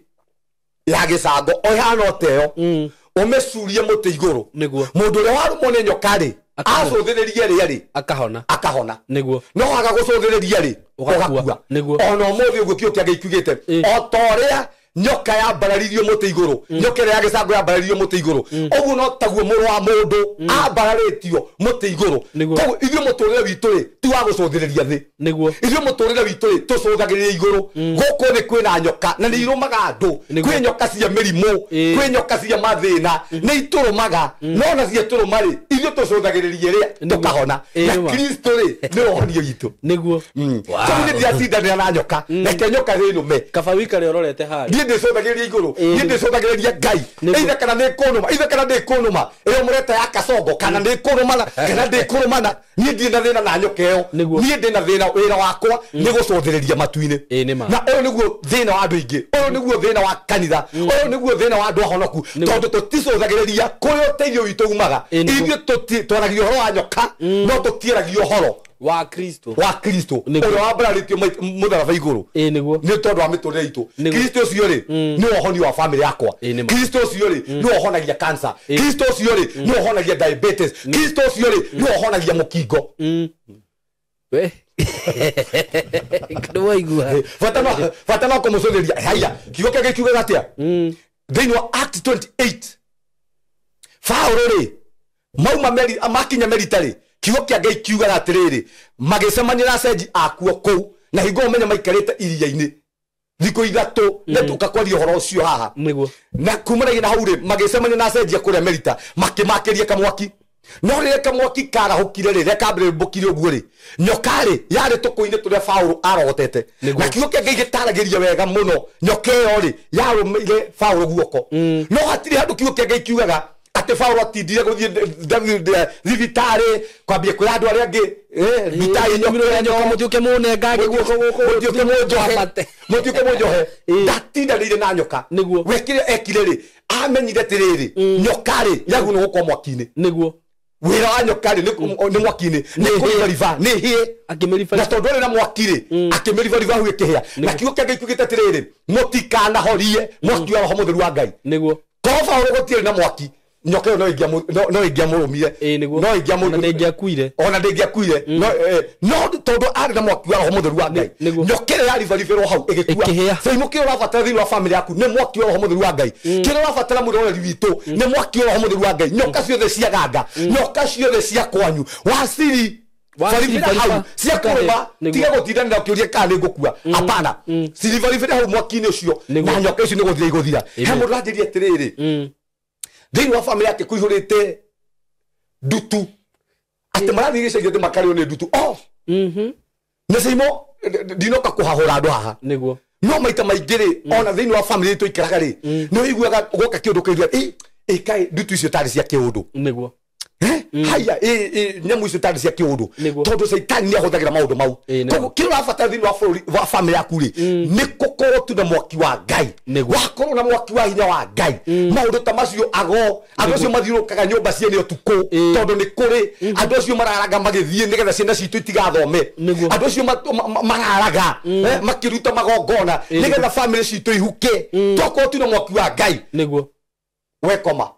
ya gĩcango o ĩhana o ta ĩyo, ũmĩcurie mũtĩ igũrũ. Nĩguo. Mũndũ ũrĩa warũmwo nĩ nyoka rĩ, acũthĩrĩrie rĩa rĩ, akahona. Akahona. Nĩguo. No waga gũcũthĩrĩria rĩ, ũgakua. Nĩguo. Ona ũmũthĩ ũguo kĩo kĩa Ngai kiugĩte, o ta ũrĩa nyoka yambararirio mũtĩ igũrũ, nyoka ĩrĩa ya gĩcango yambararirio mũtĩ igũrũ, ũguo no taguo mũrũ wa mũndũ ambararĩtio mũtĩ igũrũ. Nĩguo. Koguo ithuĩ mũtũrĩre witũ rĩ, ti wa gũcũthĩrĩria thĩ. Nĩguo. Ithuĩ mũtũrĩre witũ rĩ, tũcũthagĩrĩria igũrũ. Gũkũ thĩ kwĩna nyoka na nĩ irũmaga andũ. Nĩguo. Kwĩ nyoka cia mĩrimũ, kwĩ nyoka cia mathĩna, nĩ itũrũmaga, no na ciatũrũma rĩ, ithuĩ tũcũthagĩrĩria ĩrĩa Nĩguo. tũkahona. Ĩĩ Na nĩma. Kristo rĩ, nĩwe ũhonio witũ. Nĩguo. Koguo niĩ ndiracindanĩra na nyoka, reke nyoka ĩnũme. Kaba wikare ũrorete harĩa. Niĩ ndĩcũthagĩrĩria igũrũ, Ĩĩ. niĩ ndĩcũthagĩrĩria Ngai. Nĩguo. Either kana nĩ kũnũma, either kana ndĩ kũnũma, ĩyo mũreta ya kasongo, kana nĩ kũrũmana kana ndĩ kũrũmana, niĩ ndirĩ na thĩna na nyoka ĩyo. Nĩguo. Niĩ ndĩ na thĩna, wĩra wakwa nĩ gũcũthĩrĩria matu-inĩ. Ĩĩ nĩma. Na ũyũ nĩguo thĩna wa andũ aingĩ, ũyũ nĩguo thĩna wa kanitha, ũyũ nĩguo thĩna wa andũ ahonoku, Nĩguo. tondũ tũticũthagĩrĩria kũrĩa ũteithio witũ umaga. Ĩĩ nĩguo. Ithuĩ twaragia ũhoro wa nyoka, no tũtiaragia ũhoro wa Kristo. Wa Kristo Nĩguo. ũrĩa wambararĩtio mũtharaba igũrũ Ĩĩ nĩguo. nĩ tondũ wa mĩtũrĩre itũ. Nĩguo. Kristo ũcio rĩ, nĩwe ũhonio wa famĩlĩ yakwa. Ĩĩ nĩma. Kristo ũcio rĩ, nĩwe ũhonagia cancer. Kristo ũcio rĩ, nĩwe ũhonagia diabetes. Kristo ũcio rĩ, nĩwe ũhonagia mũkingo. We. Nĩwaigua. Bata no kũmũcũthĩria. Haya, kiugo kĩa Ngai kiugaga atĩa thĩinĩ wa Act 28? Paũlũ rĩ, mauma meri, makinya Merita rĩ, kiugo kĩa Ngai kiugaga atĩrĩrĩ, magĩcemania na acenji akuo kũu, na hingo ũmenye maikarĩte iria-inĩ thikũ 3, na tũka kwaria ũhoro ũcio haha. Nĩguo. Na kumanagia na hau rĩ, magĩcemania na acenjia kũrĩa Merita, makĩmakĩria kamwaki. No rĩrĩa kamwaki karahũkire rĩ, rĩrĩa kambĩrĩmbũkire ũguo rĩ, nyoka rĩ yarĩ tũkũ-inĩ tũrĩa Paũlũ arogotete. Nĩguo. Na kiugo kĩa Ngai gĩtaragĩria wega mũno, nyoka ĩyo rĩ, yarũmĩire Paũlũ guoko. No hatirĩ handũ kiugo kĩa Ngai kiugaga atĩ Paũlũ atindire gũthiĩ thibitarĩ kwambia kwĩra andũ arĩa angĩ, thibitarĩ nyoka Nyoka ĩno, mũtiũke mũnengange guoko gũkũ. Mũtiũke mũnjohe. Ambate. Mũtiũke mũnjohe. Ĩĩ. Ndatindanĩire na nyoka. Nĩguo. We kĩrĩa ekire rĩ, amenyire atĩrĩrĩ, nyoka rĩ yagũrwo gũkorwo mwaki-inĩ. Nĩguo. Wĩra wa nyoka rĩ, nĩ mwaki-inĩ, nĩ kũribariba, nĩ hĩe. Akĩmĩribariba. Na tondũ arĩ na mwaki rĩ, akĩmĩribariba hau ĩkĩhĩa. Na kiugo kĩa Ngai kiugĩte atĩrĩrĩ, mũtikanahorie mwaki wa Roho Mũtheru wa Ngai. Nĩguo. Korwo Paũlũ gũtiarĩ na mwaki, nyoka ĩyo no ĩngĩamũrũmire. Ĩĩ nĩguo. No ĩngĩamũ- Ona ndĩngĩakuire. Ona ndĩngĩakuire. No tondũ arĩ na mwaki wa Roho Mũtheru wa Ngai, Nĩguo. nyoka ĩrĩa yaribaribĩrwo hau ĩgĩkua. Ĩkĩhĩa. Saimu, kĩrĩa ũrabatara thĩinĩ wa famĩlĩ yaku nĩ mwaki wa Roho Mũtheru wa Ngai. Kĩrĩa ũrabatara mwĩroreri witũ nĩ mwaki wa Roho Mũtheru wa Ngai. Nyoka ciothe cia ganga, nyoka ciothe cia kwanyu wasiri, Wasiri, baribĩra hau bariba. cia kũrũma. Nĩguo. Tiga gũtindanĩra ũkĩũria kana nĩ ngũkua. Hapana, ciribaribĩra hau mwaki-inĩ ũcio, Nĩguo. na nyoka icio nĩ gũthira igũthira. He Amen. mũndũ ũranjĩria atĩrĩrĩ, thĩinĩ wa famĩlĩ yake kũihũrĩte ndutu, atĩ marathiĩ gĩcagi atĩ makarĩo nĩ ndutu. Oh, na Caimo, ndinoka kũhahũra andũ haha. Nĩguo. No maita maingĩ rĩ, ona thĩinĩ wa famĩlĩ tũikaraga rĩ, nĩ ũiguaga gwoka kĩũndũ ũkaigua, ĩ ĩ kaĩ ndutu icio tarĩ cia kĩũndũ. Nĩguo. Haya, ĩ ĩ nyamũ icio tarĩ cia kĩũndũ. Nĩguo. Tondũ caitani nĩ ahũthagĩra maũndũ mau. Ĩĩ, nĩguo. Koguo kĩrĩa ũrabatara thĩinĩ wa bũrũri wa famĩlĩ yaku rĩ, nĩ gũkorwo tu na mwaki wa Ngai. Nĩguo. Wakorwo na mwaki wa hinya wa Ngai, maũndũ ta macio, ago andũ acio mathiũrũrũkaga nyũmba ciene ũtukũ, tondũ nĩ kũrĩ andũ acio mararaga magĩthiĩ nĩgetha ciana citũ itigathome. Nĩguo. Andũ acio mararaga, makĩruta magongona nĩgetha famĩlĩ citũ ihuke, twakorwo tu na mwaki wa Ngai, Nĩguo. wekoma,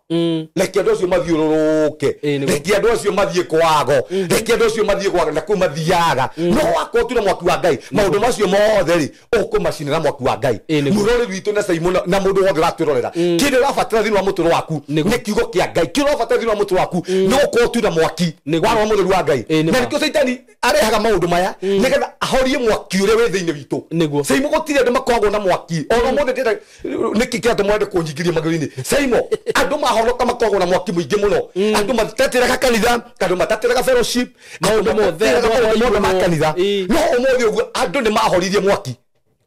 reke andũ acio mathiũrũrũke. Ĩĩ, nĩguo. Reke andũ acio mathiĩ kwago, reke andũ acio mathiĩ kwago na kũu mathiaga. No wakorwo tu na mwaki wa Ngai, maũndũ macio mothe rĩ, ũkũmacinĩra na mwaki wa Ngai. Ĩĩ, nĩguo. Mwĩroreri witũ na Caimo na mũndũ wothe ũratwĩrorera, kĩrĩa ũrabatara thĩinĩ wa mũtũrĩre waku Nĩguo. nĩ kiugo kĩa Ngai. Kĩrĩa ũrabatara thĩinĩ wa mũtũrĩre waku nĩ gũkorwo tu na mwaki Nĩguo. wa Roho Mũtheru wa Ngai. Ĩĩ, nĩma. Na nĩkĩo Caitani arehaga maũndũ maya nĩgetha ahorie mwaki ũrĩa wĩ thĩinĩ witũ. Nĩguo. Caimo, gũtirĩ andũ makoragwo na mwaki ona ũmũthĩ. Ndĩrenda nĩkĩ kĩratũma wende kũnyingĩria magũrũ-inĩ, Caimo? Andũ mahonoka makoragwo na mwaki mũingĩ mũno. Andũ matatĩraga kanitha, andũ matatĩraga fellowship, Maũndũ mothe, matatĩraga andũ maũndũ mothe ma ahoirwo. kanitha. Ĩĩ. No ũmũthĩ ũguo andũ nĩ mahoririe mwaki,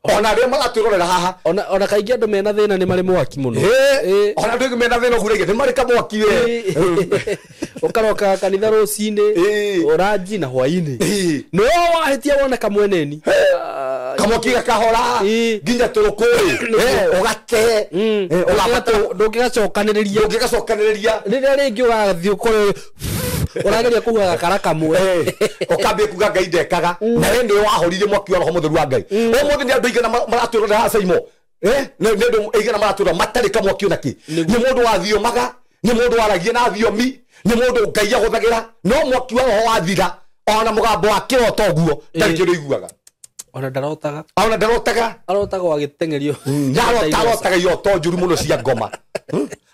ona arĩa maratwĩrorera haha. Ona kaingĩ andũ mena thĩna nĩ marĩ mwaki mũno. Ĩĩ, ona andũ aingĩ mena thĩna ũguo nĩ marĩ kamwaki we. Ũkaroka kanitha rũcinĩ, Ĩĩ. ũranji na hwainĩ. Ĩĩ. No wahĩtia wona kamweneni. Kamwaki gakahora Ĩĩ. nginya tũrũkũĩ ũgate. Ũgabatara Ndũngĩgacokanĩrĩria. Ndũngĩgacokanĩrĩria. Rĩrĩa rĩngĩ ũgathiĩ ũkore Ũrageria kuga gakara kamwe. Ũkambia kuga Ngai ndekaga na we nĩwe wahoririe mwaki wa roho mũtheru wa Ngai. Ũmũthĩ nĩ andũ aigana maratwĩrorera haha Saimo. Nĩ andũ aigana maratwĩrora matarĩ kamwaki ona kĩ. Nĩ mũndũ wathiomaga, nĩ mũndũ waragia na thiomi, nĩ mũndũ Ngai ahũthagĩra, no mwaki wa roho wathira ona mũgambo wa kĩroto ũguo ndarĩ kĩndũ aiguaga. Ona ndarotaga. Ona ndarotaga. Arotaga agĩteng'erio. Arotaga iroto njũru mũno cia ngoma.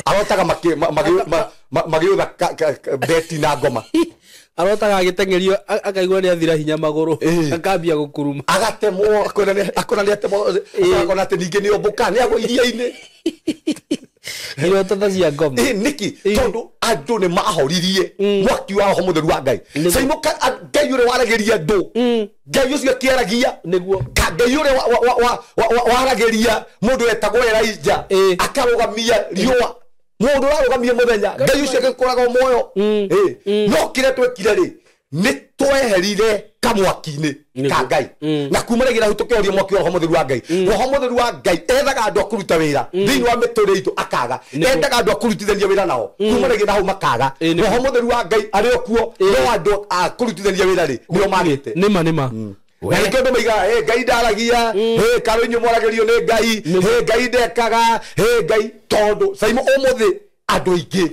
Arotaga magĩũtha beti na ngoma. Arotaga agĩteng'erio akaigua nĩ athira hinya magũrũ akambia gũkuruma. Agatemwo akona nĩ atemwo akona atĩ ningĩ nĩ ombũka nĩ agwa iria-inĩ. Iroto ta cia ngoma. Nĩkĩ? Tondũ andũ nĩ mahoririe mwaki wa roho mũtheru wa Ngai. Saimo Ngai ũrĩa waragĩria andũ, Ngai ũcio akĩaragia nĩguo, Ngai ũrĩa waragĩria mũndũ wetagwo Elijah akarũgamia riũa, mũndũ ũrarũgamia mũthenya, Ngai ũcio agĩkoragwo muoyo. No kĩrĩa twekire rĩ, nĩ tweherire kamwaki-inĩ ka Ngai na kumanagia na hau tũkĩhoria mwaki wa roho mũtheru wa Ngai. Roho mũtheru wa Ngai ethaga andũ a kũruta wĩra thĩinĩ wa mĩtũrĩre itũ akaga, endaga andũ a kũrutithania wĩra nao kumanagia na hau makaga. Roho mũtheru wa Ngai arĩ o kuo, no andũ a kũrutithania wĩra rĩ nĩo magĩte. Nĩma nĩma. Na nĩkĩo andũ maigaga Ngai ndaragia, karũ inyuĩ mwaragĩrio nĩ Ngai, Ngai ndekaga, Ngai, tondũ Saimo ũmũthĩ andũ aingĩ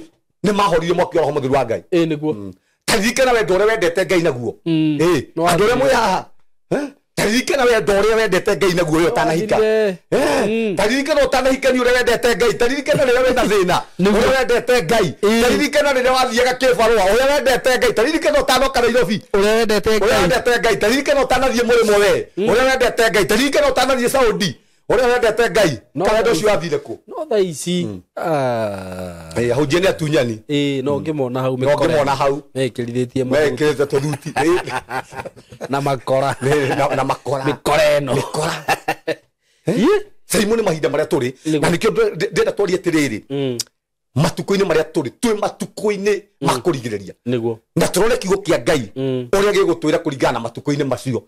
nĩ mahoririe mwaki wa roho mũtheru wa Ngai. Nĩguo. Taririkana wendo ũrĩa wendete Ngai naguo. Andũ arĩa mwĩ haha, taririkana wendo ũrĩa wendete Ngai naguo ũrĩa ũtanahika. Taririkana ũtanahikania ũrĩa wendete Ngai, taririkana rĩrĩa wĩna thĩna ũrĩa wendete Ngai, taririkana rĩrĩa wathiaga kĩbarũa ũrĩa wendete Ngai, taririkana ũtanoka Nairobi ũrĩa wendete Ngai, taririkana ũtanathiĩ mũrĩmo we ũrĩa wendete Ngai, taririkana ũtanathiĩ Saudi ũrĩa wendete Ngai. Kana ũndũ ũcio wathire kũ? No thaa ici ahunjia nĩ atunyani. No ngĩmona hau no ngĩmona hau mekĩrithĩtie mekĩrĩte tũthuti na makora na makora mĩkora ĩno mĩkora. Saimo nĩ mahinda marĩa tũrĩ na nĩkĩo ndĩrenda twarie atĩrĩrĩ, matukũ-inĩ marĩa tũrĩ, twĩ matukũ-inĩ ma kũrigĩrĩria. Nĩguo. Na tũrore kiugo kĩa Ngai ũrĩa gĩgũtwĩra kũringana na matukũ-inĩ macio.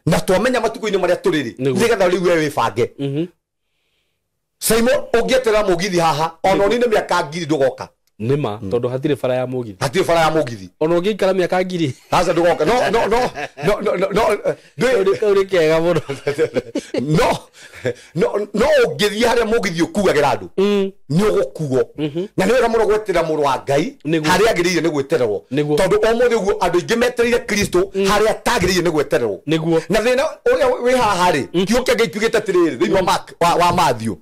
Na twamenya matukũ-inĩ marĩa tũrĩ rĩ, nĩgetha rĩu we wĩbange. Saimo ũngĩeterera mũgithi haha ona ũnine mĩaka 1000 ndũgoka. Nĩma, tondũ hatirĩ bara ya mũgithi. Hatirĩ bara ya mũgithi. Ona ũngĩikara mĩaka 1000 aca ndũgoka. No no no no no no kau nĩ kega mũno. No no no ũngĩthiĩ harĩa mũgithi ũkuagĩra andũ nĩ ũgũkuo. Na nĩ wega mũno gweterera mũrũ wa Ngai harĩa agĩrĩire nĩ gwetererwo, tondũ ũmũthĩ ũguo andũ aingĩ metereire Kristo harĩa atagĩrĩire nĩ gwetererwo. Nĩguo. Na thĩna ũrĩa wĩ haha rĩ, kiugo kĩa Ngai kiugĩte atĩrĩrĩ thĩinĩ wa Mark wa Matthew,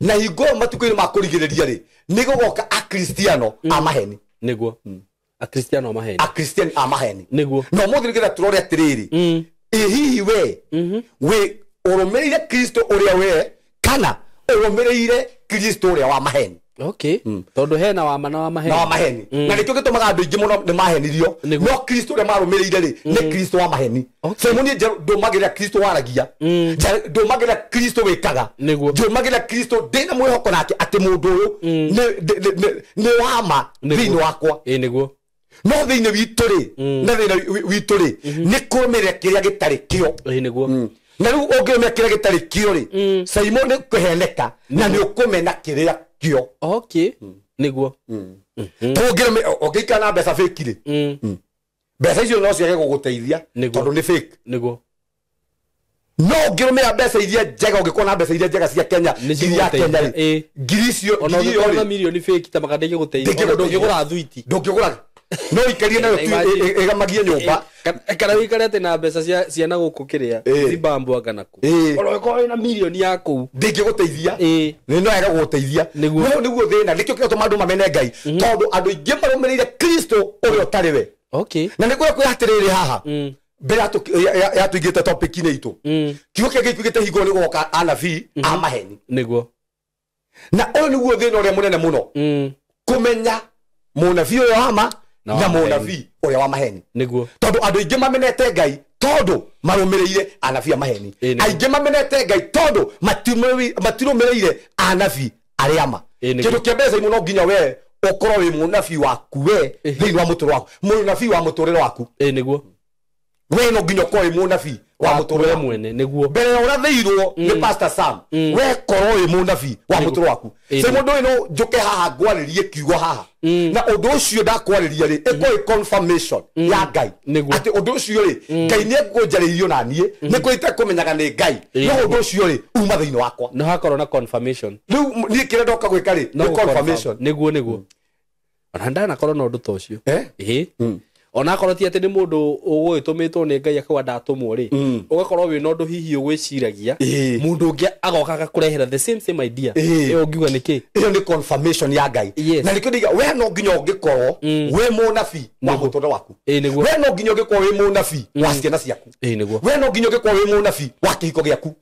na hingo matukũ-inĩ ma kũrigĩrĩria rĩ, nĩ gũgoka akristiano a maheni. Nĩguo. Akristiano a maheni. Akristiano a maheni. Nĩguo. Na ũmũthĩ nĩgetha tũrore atĩrĩrĩ, ĩ hihi we wĩ ũrũmĩrĩire Kristo ũrĩa we kana ũrũmĩrĩire Kristo ũrĩa wa maheni? Okay. Tondũ hena wa ma na wa maheni. Na wa maheni. Na nĩkĩo gĩtũmaga andũ aingĩ mũno nĩ mahenirio. No Kristo ũrĩa marũmĩrĩire rĩ, nĩ Kristo wa maheni. Saimo niĩ ndũmagĩrĩra Kristo waragia, ndũmagĩrĩra Kristo wĩkaga, ndũmagĩrĩra Kristo ndĩna mwĩhoko nake atĩ mũndũ ũyũ nĩ wa ma thĩinĩ wakwa. Nĩguo. No thĩinĩ witũ rĩ, na thĩinĩ witũ rĩ, nĩ kũrũmĩrĩra kĩrĩa gĩtarĩ kĩo. Nĩguo. Na rĩu ũngĩrũmĩrĩra kĩrĩa gĩtarĩ kĩo rĩ, Saimo nĩ kũheneka na nĩ ũkũmena kĩrĩa kĩo. Okay. Nĩguo. Ũngĩikara na mbeca fake rĩ, mbeca icio no ciage gũgũteithia tondũ nĩ fake. Nĩguo. No ũngĩrũmĩrĩra mbeca iria njega, ũngĩkorwo na mbeca iria njega cia Kenya, ngiri ya Kenya rĩ, ngiri icio ona ũngĩkorwo na mirioni fake ta maka ndĩngĩgũteithia, ona ndũngĩgũra thuiti, ndũngĩgũra, no ikarie nayo ĩgamagie nyũmba, kana wĩikare atĩ na mbeca cia na gũkũ kĩrĩa Zimbabwe kana kũ, ona ũngĩkorwo wĩna mirioni ya kũu ndĩngĩgũteithia. Nĩ no yaga gũgũteithia. No nĩguo thĩna, nĩkĩo kĩratũma andũ mamene Ngai, tondũ andũ aingĩ marũmĩrĩire Kristo ũrĩa ũtarĩ we. Okay. Na nĩ kũrĩa kwĩ atĩrĩrĩ haha mbere ya tũingĩte topic-inĩ itũ, kiugo kĩa Ngai kiugĩte hingo nĩ gũgoka anabii a maheni. Nĩguo. Na ũyũ nĩguo thĩna ũrĩa mũnene mũno, kũmenya mũnabii ũrĩa wa ma na mũnabii ũrĩa wa maheni. Nĩguo. Tondũ andũ aingĩ mamenete Ngai tondũ marũmĩrĩire anabii a maheni. Aingĩ mamenete Ngai tondũ matirũmĩrĩire anabii arĩa ma. Kĩndũ kĩa mbere Saimo, no nginya we ũkorwo wĩ mũnabii waku we thĩinĩ wa mũtũrĩre waku, mũnabii wa mũtũrĩre waku. Nĩguo. We no nginya ũkorwo wĩ mũnabii wa mũtũrĩre mwene nĩguo mbere ya ũrathĩirwo nĩ Pastor Sam we korwo wĩ mũnabii wa mũtũrĩre waku. Saimo ndũĩ no njũke haha ngwarĩrie kiugo haha na ũndũ ũcio ndakwarĩria rĩ ĩkorwo ĩ confirmation ya Ngai atĩ ũndũ ũcio rĩ Ngai nĩ ekũnjarĩirio na niĩ nĩ kũrĩ itekũmenyaga nĩ Ngai no ũndũ ũcio rĩ uma thĩinĩ wakwa no hakorwo na confirmation. Rĩu niĩ kĩrĩa ndoka gwĩka rĩ nĩ confirmation nĩguo nĩguo ona ndanakorwo na ũndũ ta ũcio ĩĩ onakorwo ti atĩ nĩ mũndũ ũgũgĩtũmĩtwo nĩ Ngai akauga ndatũmwo rĩ ũgakorwo wĩna ũndũ hihi ũgwĩciragia mũndũ ũngĩ agoka agakũrehera the same idea ĩyo ũngiuga nĩ kĩ ĩyo nĩ confirmation ya Ngai na nĩkĩo ndiga we no nginya ũngĩkorwo wĩ mũnabii wa mũtũrĩre waku we no nginya ũngĩkorwo wĩ mũnabii wa ciana ciaku we no nginya ũngĩkorwo wĩ mũnabii wa kĩhiko gĩaku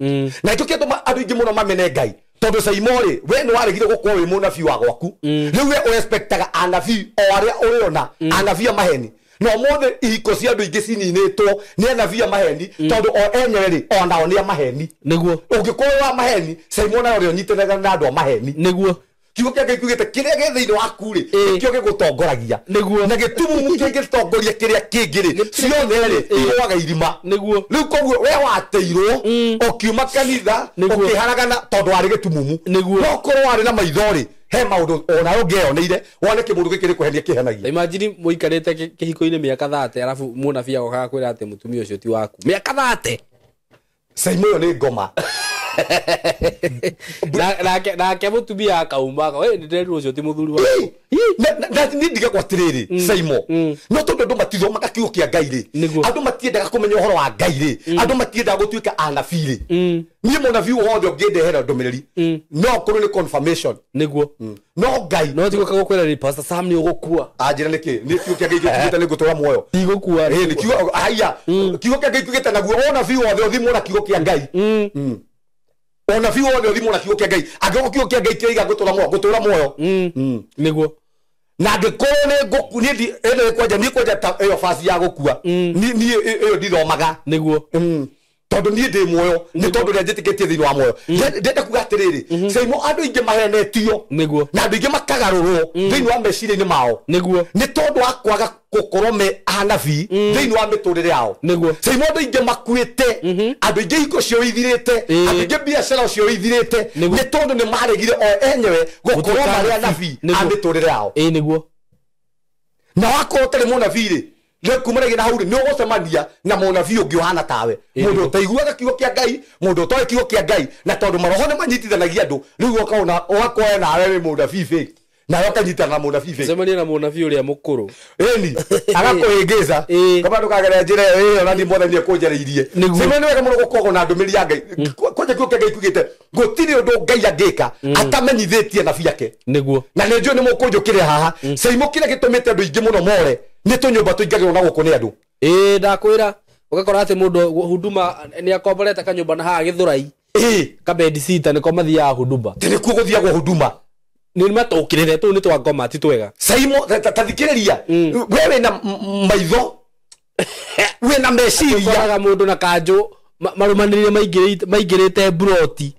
na nĩkĩo kĩatũma andũ aingĩ mũno mamene Ngai tondũ Saimo rĩ we nĩ waregire gũkorwo wĩ mũnabii wa gwaku rĩu we ũrespectaga anabii o arĩa ũrĩona anabii a maheni no mothe ihiko cia andũ aingĩ cininĩtwo nĩ anabii a maheni tondũ o enyewe rĩ onao nĩ a maheni nĩguo ũngĩkorwo wa maheni Saimo nayo ũrĩa ũnyitanaga na andũ a maheni nĩguo kiugo kĩa Ngai kiugĩte kĩrĩa gĩ thĩinĩ waku rĩ nĩkĩo gĩgũtongoragia nĩguo na gĩtumumu kĩngĩtongoria kĩrĩa kĩngĩ rĩ ciothe rĩ igũaga irima nĩguo rĩu koguo we wateirwo ũkiuma kanitha ũkĩharagana tondũ warĩ gĩtumumu nĩguo no korwo warĩ na maitho rĩ he maũndũ ona ũngĩeyoneire wone kĩmũndũ gĩkĩ nĩ kũhenia kĩhenagia. Imagine mũikarĩte kĩhiko-inĩ mĩaka 30 arabu mũnabii agoka agakwĩra atĩ mũtumia ũcio ti waku mĩaka 30. Saimo ĩyo nĩ ngoma nake mũtumia akauma we nĩndĩrerirwo ũcio ti mũthuri waku na niĩ ndigagwo atĩrĩrĩ Saimo no tondũ andũ matithomaga kiugo kĩa Ngai rĩ andũ matiendaga kũmenya ũhoro wa Ngai rĩ andũ matiendaga gũtuĩka anabii rĩ niĩ mũnabii wothe ũngĩndehera ndũmĩrĩri no korwo nĩ confirmation nĩguo no Ngai no ti gũka gũkwĩra rĩ Pastor Sam nĩ ũgũkua anjĩra nĩkĩ nĩ kiugo kĩa Ngai gĩkiugĩte nĩ ngũtũra muoyo ndigũkua ĩ kiugo haiya kiugo kĩa Ngai kiugĩte naguo ũnabii wothe ũthimwo na kiugo kĩa Ngai ũnabii wothe ũthimwo na kiugo kĩa Ngai angĩkorwo kiugo kĩa Ngai kĩraiga ngũtũra muoyo ngũtũra muoyo nĩguo na angĩkorwo nĩ ngũku niĩ ĩno ĩkwanja niĩ kwanja ta ĩyo basi ya gũkua niĩ ĩyo ndithomaga nĩguo tondũ niĩ ndĩ muoyo nĩ tondũ ũrĩa njĩtĩkĩtie thĩinĩ wa muoyo ndenda kuga atĩrĩrĩ Saimo andũ aingĩ mahenetio nĩguo na andũ aingĩ makagarũrwo thĩinĩ wa meciria-inĩ mao nĩguo nĩ tondũ wa kwaga gũkorwo me anabii thĩinĩ wa mĩtũrĩre yao nĩguo Saimo andũ aingĩ makuĩte andũ aingĩ ihiko cio ithirĩte andũ aingĩ biacara cio ithirĩte nĩ tondũ nĩ maregire o enyewe gũkorwo marĩ anabii a mĩtũrĩre yao ĩĩ nĩguo na wakorwo ũtarĩ mũnabii rĩ rĩ kumanagia na hau rĩ nĩ ũgũcemania na mũnabii ũngĩ ũhana tawe mũndũ ũtaiguaga kiugo kĩa Ngai mũndũ ũtoĩ kiugo kĩa Ngai na tondũ maroho nĩ manyitithanagia andũ rĩu ũkaona ũgakorwo nawe wĩ mũnabii fake nawe ũkanyitana na mũnabii fake cemania na mũnabii ũrĩa mũkũrũ ĩni agakũhĩngĩca kaba ndũkagerera njĩra ĩyo ĩyo na niĩ mwathani nĩekũnjarĩirie Saimo nĩ wega mũno gũkoragwo na ndũmĩrĩri ya Ngai kwanja kiugo kĩa Ngai kiugĩte gũtirĩ ũndũ Ngai angĩka atamenyithĩtie nabii ake nĩguo na nĩ njũĩ nĩ mũkũnjũkĩrĩra haha Saimo kĩrĩa gĩtũmĩte andũ aingĩ mũno more nĩ tũnyũmba tũingagĩrwo na gũkũ nĩ andũ ĩĩ ndakwĩra ũgakora atĩ mũndũ huduma nĩ akomborete kanyũmba na haha Gĩthũrai kabedi sita nĩko mathiaga huduma tĩ nĩkuo gũthiagwo huduma nĩ matũkĩrĩre tũu nĩ twa ngoma ti twega Saimo tathikĩrĩria we wĩna maitho wĩna meciria ũkoraga mũndũ na kanjũ marũmanĩrĩire maingĩrĩte mburoti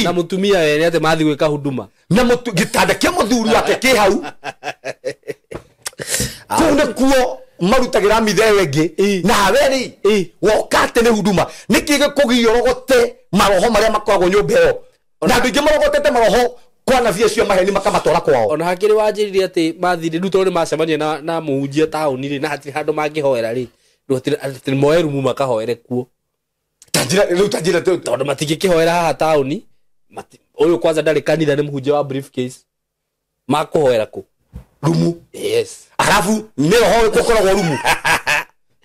na mũtumia wene atĩ mathiĩ gwĩka huduma na gĩtanda kĩa mũthuri wake kĩ hau kũu nĩkuo marutagĩra mithe ĩyo ĩngĩ nawe rĩ woka atĩ nĩ huduma nĩkĩ gĩkũgiria ũrogote maroho marĩa makoragwo nyũmba ĩyo na andũ aingĩ marogotete maroho kwa anabii acio maheni makamatwara kwao ona hakĩrĩ wanjĩrire atĩ mathire rĩu tondũ nĩ macemania na mũhunjia taũni rĩ na hatirĩ handũ mangĩhoera rĩ rĩu atĩ moe rumu makahoere kuo rĩu ta njĩra tondũ matingĩkĩhoera haha taũni ũyũ kwanza ndarĩ kanitha nĩ mũhunjia wa briefcase makũhoera kũ rumu yes arabu nĩ roho ũkoragwo rumu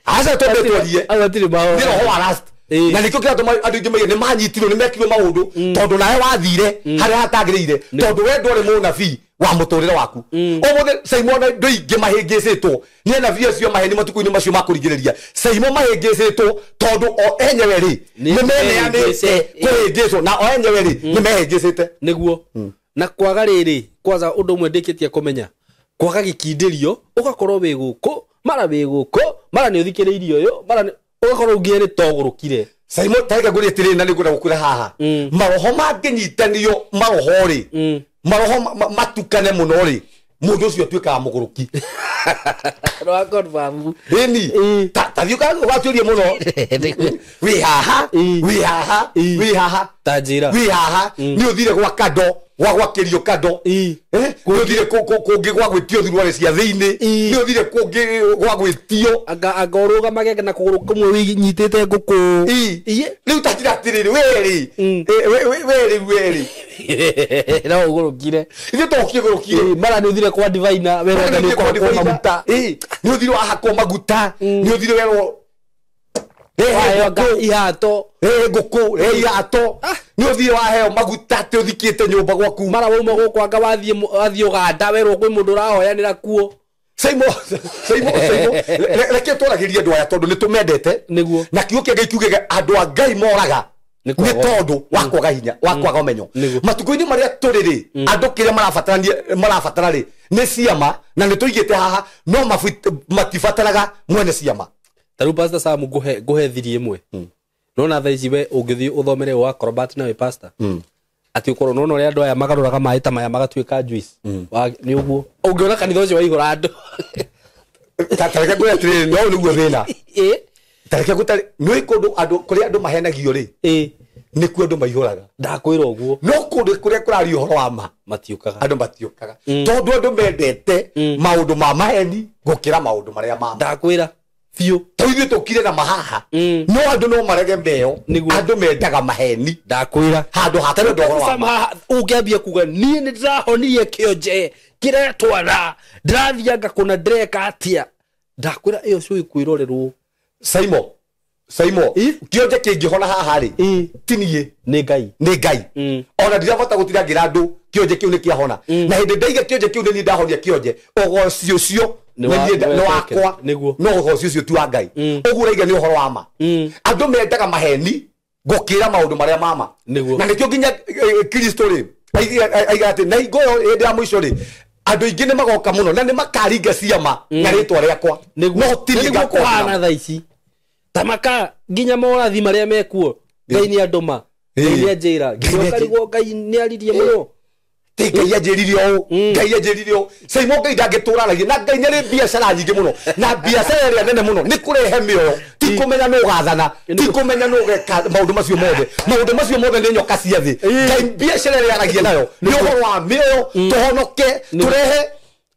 aca twambe twarie nĩ roho wa last na nĩkĩo kĩratũma andũ aingĩ maige nĩ manyitirwo nĩ mekirwo maũndũ tondũ nawe wathire harĩa hatagĩrĩire tondũ we ndwarĩ mũnabii wa mũtũrĩre waku ũmũthĩ Saimo andũ aingĩ mahĩngĩcĩtwo nĩ anabii acio maheni matukũ-inĩ macio ma kũringĩrĩria Saimo mahĩngĩcĩtwo tondũ o enyewe rĩ nĩ meneanĩte kũhĩngĩcwo na o enyewe rĩ nĩ mehĩngĩcĩte nĩguo na kwaga rĩrĩ kwanza ũndũ ũmwe ndĩkĩtie kũmenya kwaga gĩkindĩrio ũgakorwo wĩ gũkũ mara wĩ gũkũ mara nĩ ũthikĩrĩirie ũyũ mara ũgakorwo ũngĩ nĩ togũrũkire Saimo tareka ngũrie atĩrĩrĩ na nĩngwenda gũkwĩra haha maroho mangĩnyitanio maroho rĩ maroho matukane mũno rĩ mũndũ ũcio atuĩkaga mũgũrũki ĩni Tathi ũgatuĩrie mũno. Wĩ haha, wĩ haha, wĩ haha. Ta njĩra. Wĩ haha, nĩ ũthire gwa kando, gwa gwakĩrio kando. Nĩ ũthire kũngĩ gwa gwĩtio thuruarĩ cia thĩinĩ. Nĩ ũthire kũngĩ gwa gwĩtio. Anga ũrũgamage na kũgũrũ kũmwe wĩnyitĩte ngũkũ. Rĩu ta njĩra atĩrĩrĩ, werĩ. Werĩ, werĩ. No ũgũrũkire. Ithuĩ tũkĩgũrũkire. Mara nĩ ũthire kwa divaina, werwo nĩ ũkũhakwo maguta. Nĩ ũthire wahakwo maguta. Nĩ ũthire werwo Waheo ihato. Ngũkũ, ihato. Nĩ ũthire waheo maguta atĩ ũthikĩte nyũmba gwaku. Mara wauma gũkũ anga wathiĩ Ũganda werwo kwĩ mũndũ ũrahoyanĩra kuo. Saimo, Saimo, Saimo, reke twaragĩrie andũ aya tondũ nĩ tũmendete. Nĩguo. Na kiugo kĩa Ngai kiugĩte andũ a Ngai moraga Nĩ nĩ tondũ wa kwaga hinya, wa kwaga ũmenyo. Matukũ-inĩ marĩa tũrĩ rĩ, andũ kĩrĩa marabatara rĩ nĩ ciama, na nĩ tũigĩte haha, no matibataraga mwene ciama. Ta rĩu Pastor Sam, ngũhe thiri ĩmwe. Nona thaa ici we ũngĩthiĩ ũthomere wa acrobat na wĩ pastor. Atĩ ũkorwo nona ũrĩa andũ aya magarũraga maĩ ta maya magatuĩka juice. Nĩ ũguo. Ũngĩona kanitha ũcio waihũra andũ. Ta reke ngwĩre atĩrĩrĩ, no nĩguo thĩna. Ta reke ngũtare, nĩ kũndũ andũ, kũrĩa andũ mahenagio rĩ, nĩkuo andũ maihũraga. Ndakwĩra ũguo. No kũndũ kũrĩa kũrario ũhoro wa ma, matiũkaga. Andũ matiũkaga. Tondũ andũ mendete maũndũ ma maheni gũkĩra maũndũ marĩa ma ma. Ndakwĩra biũ. Tondũ ithuĩ tũkire na mahaha. No andũ no marege meo. Andũ mendaga maheni. Ndakwĩra. Handũ ha kwenda ũhoro wa ma. Ũngĩambia kuga niĩ nĩ ndĩrahonirie kĩonje kĩretwara, ndĩrathianga kũna ndĩreka atĩa. Ndakwĩra ĩyo cũĩ kwĩrorerwo. Saimo, Saimo, kĩonje kĩngĩhona haha rĩ, ti niĩ. Nĩ Ngai. Nĩ Ngai. Ona ndirabota gũtira ngĩra andũ kĩonje kĩu nĩ kĩahona. Na hĩndĩ ndaiga kĩonje kĩu nĩ niĩ ndahonia kĩonje, ũgoci ũcio Nĩ nĩ wakwa. Nĩguo. No ũgoci ũcio ti wa Ngai. Ũguo ũraiga nĩ ũhoro wa ma. Andũ mendaga maheni gũkĩra maũndũ marĩa ma ma. Nĩguo. Na nĩkĩo nginya Kristo rĩ, aiga atĩ na hingo ĩyo hĩndĩ ya mũico rĩ, andũ aingĩ nĩ magoka mũno na nĩ makaringa ciama na rĩtwa rĩakwa. No ti Nĩguo niĩ ngakorwo kũhana thaa ici. Ta maka nginya morathi marĩa mekuo, Ngai nĩ andũma, Ngai nĩ anjĩra, nginya ũkarigwo Ngai nĩ aririe mũno. Ti Ngai anjĩrire ũũ, Ngai anjĩrire ũũ. Saimo Ngai ndangĩtũraragia, na Ngai nĩ arĩ biacara nyingĩ mũno, na biacara ĩrĩa nene mũno nĩ kũrehe mĩoyo, ti kũmenya nũ ũgathana, ti kũmenya nũ ũgeka maũndũ macio mothe. Maũndũ macio mothe nĩ nyoka cia thĩ. Ngai biacara ĩrĩa aragia nayo nĩ ũhoro wa mĩoyo, tũhonoke, tũrehe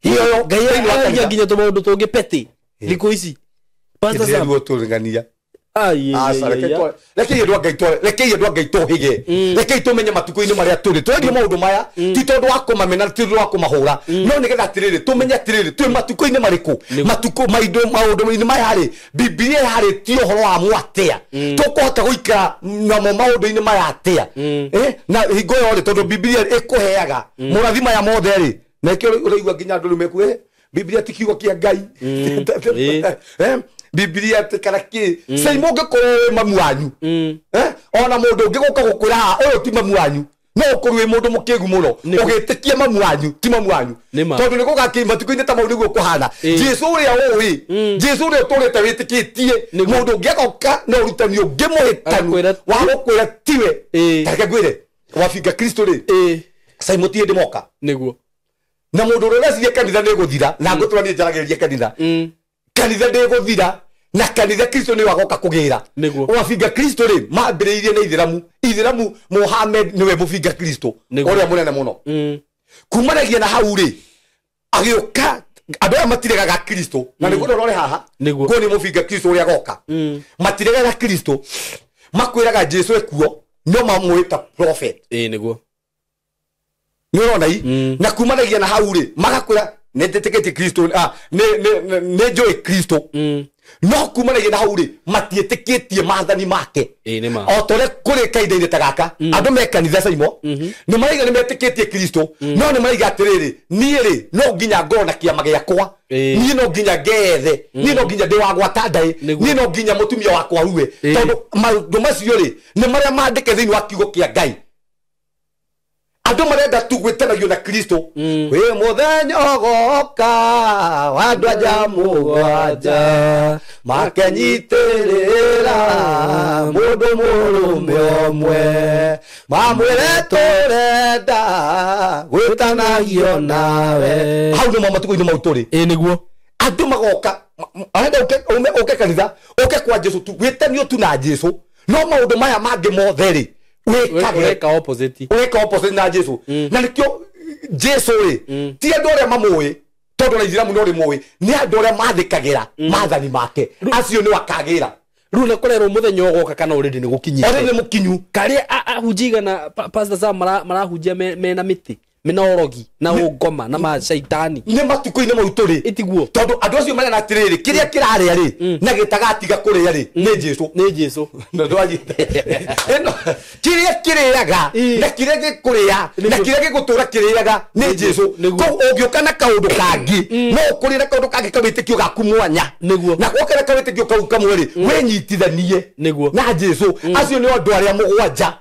mĩoyo Ngai thĩinĩ wa aragia kanitha. nginya tũmaũndũ tũngĩ petty thikũ ici. Pastor Sam. Nĩruo tũrĩng'ania. Ai, Aca, ai, ai, ai. rekei andũ a Ngai tware, rekei andũ a Ngai tũhĩge. Rekei tũmenye matukũ-inĩ marĩa tũrĩ. Tũraria maũndũ maya, ti tondũ wa kũmamena, ti tondũ wa kũmahũra. No nĩgetha atĩrĩrĩ, tũmenye atĩrĩrĩ, twĩ matukũ-inĩ marĩkũ? Matukũ maitũ, maũndũ-inĩ maya rĩ, Bibilia yarĩtie ũhoro wa mo atĩa? Tũkũhota gũikara namo maũndũ-inĩ maya atĩa? Na hingo ĩyo rĩ, tondũ Bibilia ĩkũheaga morathi maya mothe rĩ, na nĩkĩo ũraigua nginya andũ rĩu mekuga, Bibilia ti kiugo kĩa Ngai. Bibilia ti kana kĩ. Saimo ũngĩkorwo wĩ mamu wanyu. Ona mũndũ ũngĩ gũka gũkwĩra haha, ũyũ ti mamu wanyu. No ũkorwo wĩ mũndũ mũkĩgu mũno. Ũgĩtĩkia mamu wanyu, ti mamu wanyu. Tondũ nĩ gũgakĩ matukũ-inĩ ta mau nĩguo kũhana. Jesu ũrĩa ũĩ, Jesu ũrĩa ũtũrĩte wĩtĩkĩtie, mũndũ ũngĩ agoka na ũrutani ũngĩ mũhĩtanu wa gũkwĩra tiwe. Ta reke ngwĩre, wabinga Kristo rĩ, Saimo ti hĩndĩ moka. Nĩguo. Na mũndũ ũrĩa ũreciria kanitha nĩ gũthira, na ngũtũra niĩ njaragĩrĩria kanitha. Kanitha ndĩ gũthira, na kanitha Kristo nĩ wagoka kũgĩra. Nĩguo. Wabinga Kristo rĩ, mambĩrĩirie na Ithĩramu. Ithĩramu Mohammed nĩwe mũbinga Kristo, ũrĩa mũnene mũno. Kumanagia na hau rĩ, agĩũka, andũ aya matiregaga Kristo, na nĩguo ndorore haha, Nĩguo. nguo nĩ mũbinga Kristo ũrĩa agoka. Matiregaga Kristo, makwĩraga Jesu ekuo, no mamwĩta prophet. Nĩguo. Nĩ ũrona i? Na kumanagia na hau rĩ, magakwĩra nĩ njĩtĩkĩtie Kristo, nĩ njũĩ Kristo. No kumanagia na hau rĩ, matiĩtĩkĩtie maathani make. Nĩ ma. O ta ũrĩa kũrĩ kahinda-inĩ ta gaka, andũ me kanitha Saimo, nĩ maraiga nĩ metĩkĩtie Kristo, no nĩ maraiga atĩrĩrĩ, niĩ rĩ, no nginya ngorwo na kĩama gĩakwa. Niĩ no nginya ngeethe, niĩ no nginya ndĩ wa gwata ndaĩ, niĩ no nginya mũtumia wakwa arue. Tondũ maũndũ macio rĩ, nĩ marĩa maandĩke thĩinĩ wa kiugo kĩa Ngai. Andũ marenda tu gwĩtanagio na Kristo. Wĩ mũthenya ũgoka wa andũ anja mũgwanja, makenyitĩrĩra mũndũ mũrũme ũmwe, mamwĩre tũrenda gwĩtanagio nawe. Hau nĩmo matukũ-inĩ mau tũrĩ. Nĩguo. Andũ magoka Arenda uke kanitha uke kwa Jesu tu wĩtanio tu na Jesu no maũndũ maya mangĩ mothe rĩ wĩkage opposite wĩka opposite na Jesu na nĩkĩo Jesu rĩ ti andũ arĩa mamũĩ tondũ na Ithiramu no rĩmũĩ nĩ andũ arĩa mathĩkagĩra maathani make acio nĩ akagĩra rĩu na kũrerwo mũthenya ũgoka kana already nĩ gũkinyĩte already nĩ mũkinyu karĩa ahunjia igana Pastor Sam marahunjia mena mĩtĩ mena orogi na ũngoma na macaitani nĩ matukũ-inĩ mau tũrĩ ĩtiguo tondũ andũ acio marena atĩrĩrĩ kĩrĩa kĩrarĩa rĩ na gĩtagatiga kũrĩa rĩ nĩ Jesu nĩ Jesu ĩno kĩrĩa kĩrĩaga na kĩrĩa gĩkũrĩa na kĩrĩa gĩgũtũra kĩrĩaga nĩ Jesu koguo ũngĩũka na kaũndũ kangĩ no ũkũrĩe na kaũndũ kangĩ kawĩtĩkio gaku mwanya nĩguo na woka na kawĩtĩkio kau kamwe rĩ wĩnyitithanie nĩguo na Jesu acio nĩ andũ arĩa mũgwanja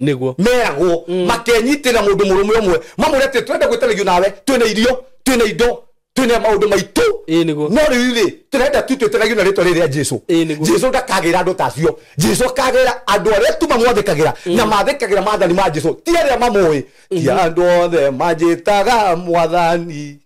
nĩguo meragwo makenyitĩra mũndũ mũrũme ũmwe mamwĩre atĩ twenda gwĩtanagio nawe twĩna irio twĩna indo twĩna maũndũ maitũ no rĩu rĩ tũrenda tu twĩtanagio na rĩtwa rĩrĩ rĩa Jesu Jesu ndakagĩra andũ ta acio Jesu akagĩra andũ arĩa tu mamwathĩkagĩra na mathĩkagĩra maathani ma Jesu ti arĩa mamũĩ ti andũ othe manjĩtaga mwathani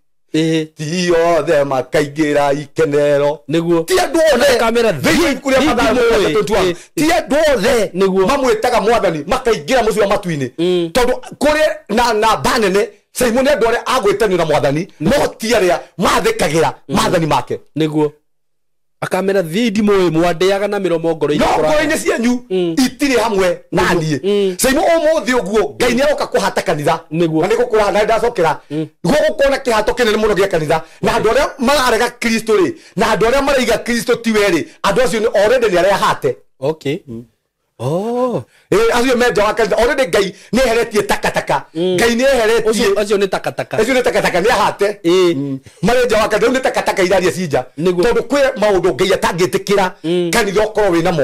ti othe makaingĩra ikenero nĩguo ti andũ othe kamera thĩinĩ kũrĩa Mathayo ti andũ othe nĩguo mamwĩtaga mwathani makaingĩra mũciĩ wa matu-inĩ tondũ kũrĩ na namba nene Simon andũ arĩa agwĩtanio na mwathani no ti arĩa mathĩkagĩra maathani make nĩguo akamera thiĩ ndimũĩ mwandĩaga na mĩromo ngoro-inĩ no ngoro-inĩ cianyu itirĩ hamwe na niĩ Simon ũmũthĩ ũguo Ngai nĩ aroka kũhata kanitha nĩguo na nĩ gũkũra na ndacokera gũgũkorwo na kĩhato kĩnene mũno gĩa kanitha na andũ arĩa mararega Kristo rĩ na andũ arĩa maraiga Kristo tiwe rĩ andũ acio already nĩ arĩa hate okay oh acio me nja wa kanitha already Ngai nĩ eheretie takataka Ngai nĩ eheretie acio nĩ takataka acio nĩ takataka nĩ ahate marĩ nja wa kanitha rĩu nĩ takataka iraria ci nja tondũ kwĩ maũndũ Ngai atangĩtĩkĩra kanitha ũkorwo wĩ namo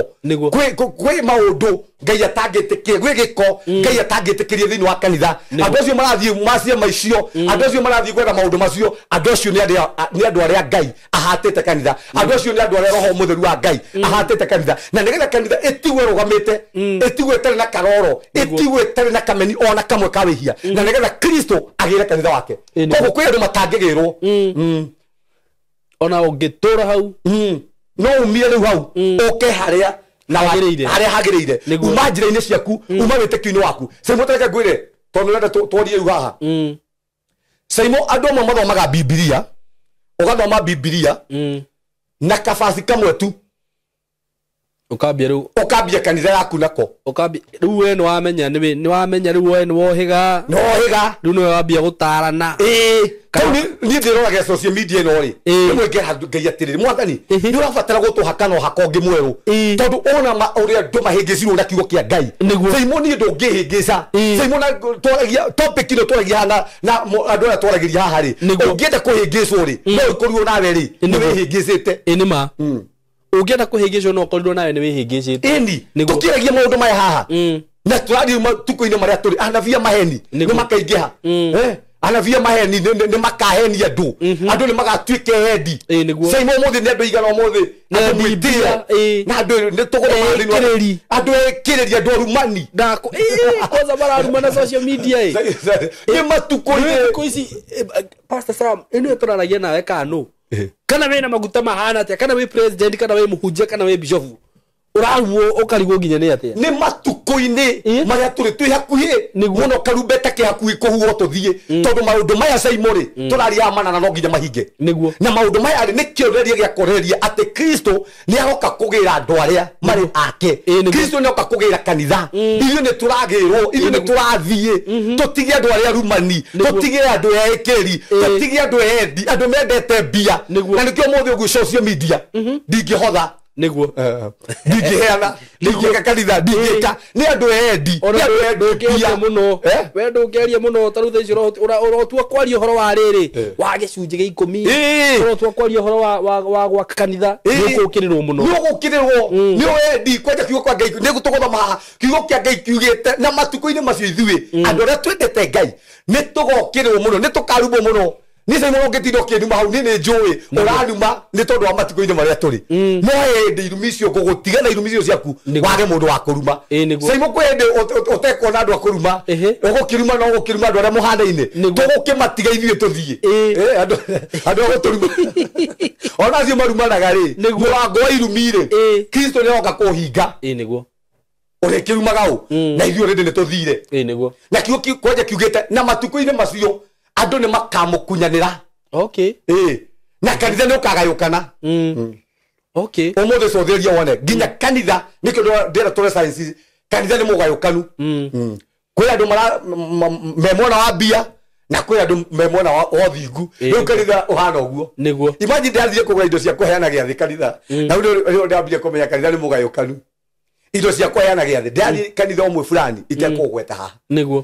kwĩ maũndũ Ngai atangĩtĩkĩra gwĩ gĩko Ngai atangĩtĩkĩria thĩinĩ wa kanitha andũ acio marathiĩ maciama icio andũ acio marathiĩ gwetha maũndũ macio andũ acio nĩ andũ arĩa Ngai ahatĩte kanitha andũ acio nĩ andũ arĩa Roho Mũtheru wa Ngai ahatĩte kanitha na nĩgetha kanitha ĩtigwo ĩrũgamĩte ĩtigwo ĩtarĩ na karoro ĩtigwo ĩtarĩ na kameni ona kamwe ka wĩhia na nĩgetha Kristo agĩre kanitha wake koguo kwĩ andũ matangĩgĩrwo ona ũngĩtũra hau no umire rĩu hau ũke harĩa na harĩa hagĩrĩire uma njĩra-inĩ ciaku uma wĩtĩkio-inĩ waku Simon tareke ngwĩre tondũ nĩrenda twarie rĩu haha Simon andũ amwe mathomaga Bibilia ũgathoma Bibilia na kabaci kamwe tu ukambia rĩu ũkambia kanitha yaku nako ukambia rĩu we nĩwamenya nĩwamenya rĩu we nĩwohĩga nĩwohĩga rĩu nĩwe wambia gũtarana ĩĩ kau niĩ ndĩroraga social media ĩno rĩ rĩmwe ngera Ngai atĩrĩrĩ mwathani nĩ ũrabatara gũtũhaka na ũhaka ũngĩ mwerũ tondũ ona ũrĩa andũ mahĩngĩcirwo na kiugo kĩa Ngai Simon niĩ ndũngĩhĩngĩca Simon twaragia topic ĩno twaragia haha na andũ arĩa twaragĩria haha rĩ ũngĩenda kũhĩngĩcwo rĩ no ũkorirwo nawe rĩ nĩ wĩhĩngĩcĩte ĩ nĩ ma ũngĩenda kũhĩngĩcwo no ũkorirwo nawe nĩ wĩhĩngĩcĩte ĩni tũkĩaragia maũndũ maya haha na tũrathiĩ matukũ-inĩ marĩa tũrĩ anabii a maheni nĩ makaingĩha anabii a maheni nĩ makahenia andũ andũ nĩ magatuĩka endi Simon ũmũthĩ nĩ andũ aigana ũmũthĩ andũ mwĩtĩo na andũ nĩ tũgũthoma andũ ekĩrĩri andũ arumani kwanza mararumana social media ĩ nĩ matukũ-inĩ thikũ ici Pastor Sam ĩno tũraragia nawe kanũ kana wĩna maguta mahana atĩa kana wĩ president kana wĩ mũhunjia kana wĩ bishop ũrarumwo ũkarigwo nginya nĩ atĩa nĩ matukũ-inĩ marĩa tũrĩ twĩ hakuhĩ mũno karumbeta ke hakuhĩ kũhuhwo tũthiĩ tondũ maũndũ maya Simon rĩ tũraria manana no nginya mahinge nĩguo na maũndũ maya rĩ nĩ kĩonereria gĩa kuonereria atĩ Kristo nĩ aroka kũgĩra andũ arĩa marĩ ake Kristo nĩ aroka kũgĩra kanitha ithuĩ nĩ tũragĩrwo ithuĩ nĩ tũrathiĩ tũtige andũ arĩa arumani tũtige andũ ekĩri tũtige andũ endi andũ mendete mbia na nĩkĩo ũmũthĩ ũguo social media ndingĩhotha nĩguo ndingĩheana ndingĩka kanitha ndingĩka nĩ andũ endi nĩ andũ ndũngĩaria mũno we ndũngĩaria mũno ta rĩu thaa ici ũrotua kwaria ũhoro wa rĩrĩ wa gĩcunjĩ gĩa ikũmi ũrotua kwaria ũhoro wa gwaka kanitha nĩũgũkĩrĩrwo mũno nĩũgũkĩrĩrwo nĩ wendi kwanja kiugo kwa Ngai nĩ tũgũthoma haha kiugo kĩa Ngai kiugĩte na matukũ-inĩ macio ithuĩ andũ arĩa twendete Ngai nĩ tũgokĩrĩrwo mũno nĩ tũkarumwo mũno ni Simon ũngĩtinda ũkĩnuma hau niĩ nĩ njũĩ ũranuma nĩ tondũ wa matukũ-inĩ marĩa tũrĩ no hĩndĩ irumi icio ngũgũtiga na irumi icio ciaku wage mũndũ wa kũruma Simon kwĩ hĩndĩ ũtekuona andũ a kũruma ũgũkĩruma no ũgũkĩruma andũ arĩa mũhanaine tũgũkĩmatiga ithuĩ tũthiĩ andũ a gũtũruma Ona acio marumanaga rĩ, mũrango wa irumi rĩ, Kristo nĩ oka kũhinga. Ĩ nĩguo. Ũrĩkĩrumaga ũ? Na ithuĩ already nĩ tũthire. Ĩ nĩguo. Na kiugo kwanja kiugĩte na matukũ-inĩ macio andũ nĩ makamũkunyanĩra. Okay. Ĩ. Na kanitha nĩ ũkagayũkana. Okay. Ũmũthĩ cothĩrĩria wone nginya kanitha nĩkĩo ndĩra tũre science kanitha nĩ mũgayũkanu. Kwĩ andũ mara me mwena wa mbia na kwĩ andũ me mwena wa ũthingu. Rĩu kanitha ũhana ũguo. Nĩguo. Imagine ndĩrathire kũgũra indo cia kũheana gĩathĩ kanitha. Na rĩu rĩu ndĩrambire kũmenya kanitha nĩ mũgayũkanu. Indo cia kũheana gĩathĩ. Ndĩrathiĩ kanitha ũmwe fulani itekũgweta haha. Nĩguo.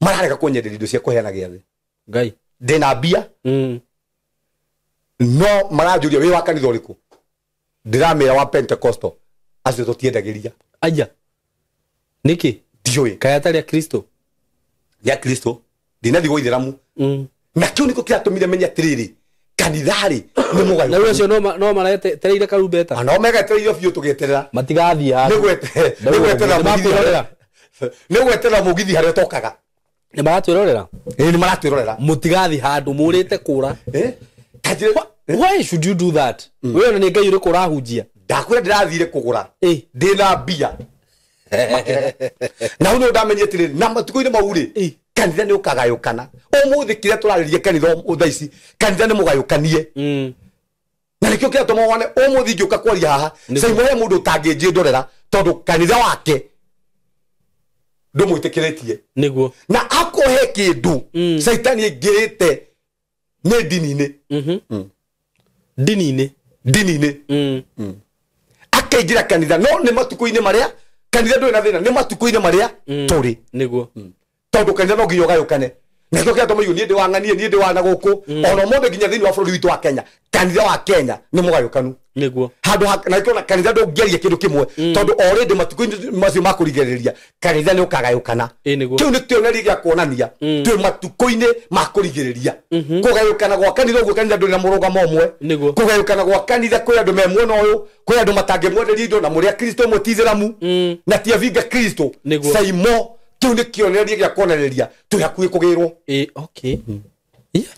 Mararega kũnyenderia indo cia kũheana gĩathĩ. Ngai. Ndĩna mbia. No maranjũria wĩ wa kanitha ũrĩkũ? Ndĩramĩra wa Pentecostal. Acio tũtiendagĩria. Aya. Nĩkĩ? Ndiũĩ. Kaĩ atarĩ a Kristo? Ya Kristo. Ndinathiĩ gwa ithĩramu. Na kĩu nĩkĩo kĩratũmire menye atĩrĩrĩ, kanitha rĩ nĩ mũgayũkanu. Na rĩu acio no maretereire karumbeta. No megetereire biũ tũgĩeterera. Matigathiĩ handũ. Nĩ gweterera mũgithi harĩa ũtokaga. Nĩ maratwĩrorera? Ĩ nĩ maratwĩrorera. Mũtigathiĩ handũ mũrĩte kũra. Why should you do that? Wewe ona nĩ Ngai ũrĩkũ ũrahunjia? Ndakwĩra ndĩrathire kũgũra. Ndĩna mbia. Na hau ndamenye atĩrĩrĩ, na matukũ-inĩ mau rĩ, kanitha nĩ ũkagayũkana. Ũmũthĩ kĩrĩa tũrarĩria kanitha thaa ici, kanitha nĩ mũgayũkanie. Na nĩkĩo kĩratũma wone ũmũthĩ ingĩũka kwaria haha, Saimo he mũndũ ũtangĩnjĩndorera tondũ kanitha wake ndũmwĩtĩkĩrĩtie. Nĩguo. Na akũhe kĩndũ Caitani aingĩrĩte nĩ ndini-inĩ. Ndini-inĩ. Ndini-inĩ. Akaingĩra kanitha no nĩ matukũ-inĩ marĩa kanitha ndũrĩ na thĩna, nĩ matukũ-inĩ marĩa tũrĩ. Nĩguo. Tondũ kanitha no nginya ũgayũkane. Na nĩkĩo kĩratũma igu niĩ ndĩ wa ng'anie, niĩ ndĩ wa na gũkũ. Ona ũmũthĩ nginya thĩinĩ wa bũrũri witũ wa Kenya, kanitha wa Kenya nĩ mũgayũkanu. Nĩguo. Handũ ha na nĩkĩo kanitha ndũngĩaria kĩndũ kĩmwe tondũ already matukũ-inĩ macio ma kũrigĩrĩria kanitha nĩ ũkagayũkana. Kĩu nĩ kĩonereria gĩa kuonania twĩ matukũ-inĩ ma kũrigĩrĩria. Kũgayũkana gwa kanitha ũguo kanitha ndũrĩ na mũrũgamo ũmwe. Kũgayũkana gwa kanitha kwĩ andũ me mwena ũyũ, kwĩ andũ matangĩmwenderia indo na mũrĩ a Kristo mwe ti ithĩramu na ti abinga Kristo. Saimo kĩu nĩ kĩonereria gĩa kuonereria twĩ hakuhĩ kũgĩrwo. Okay.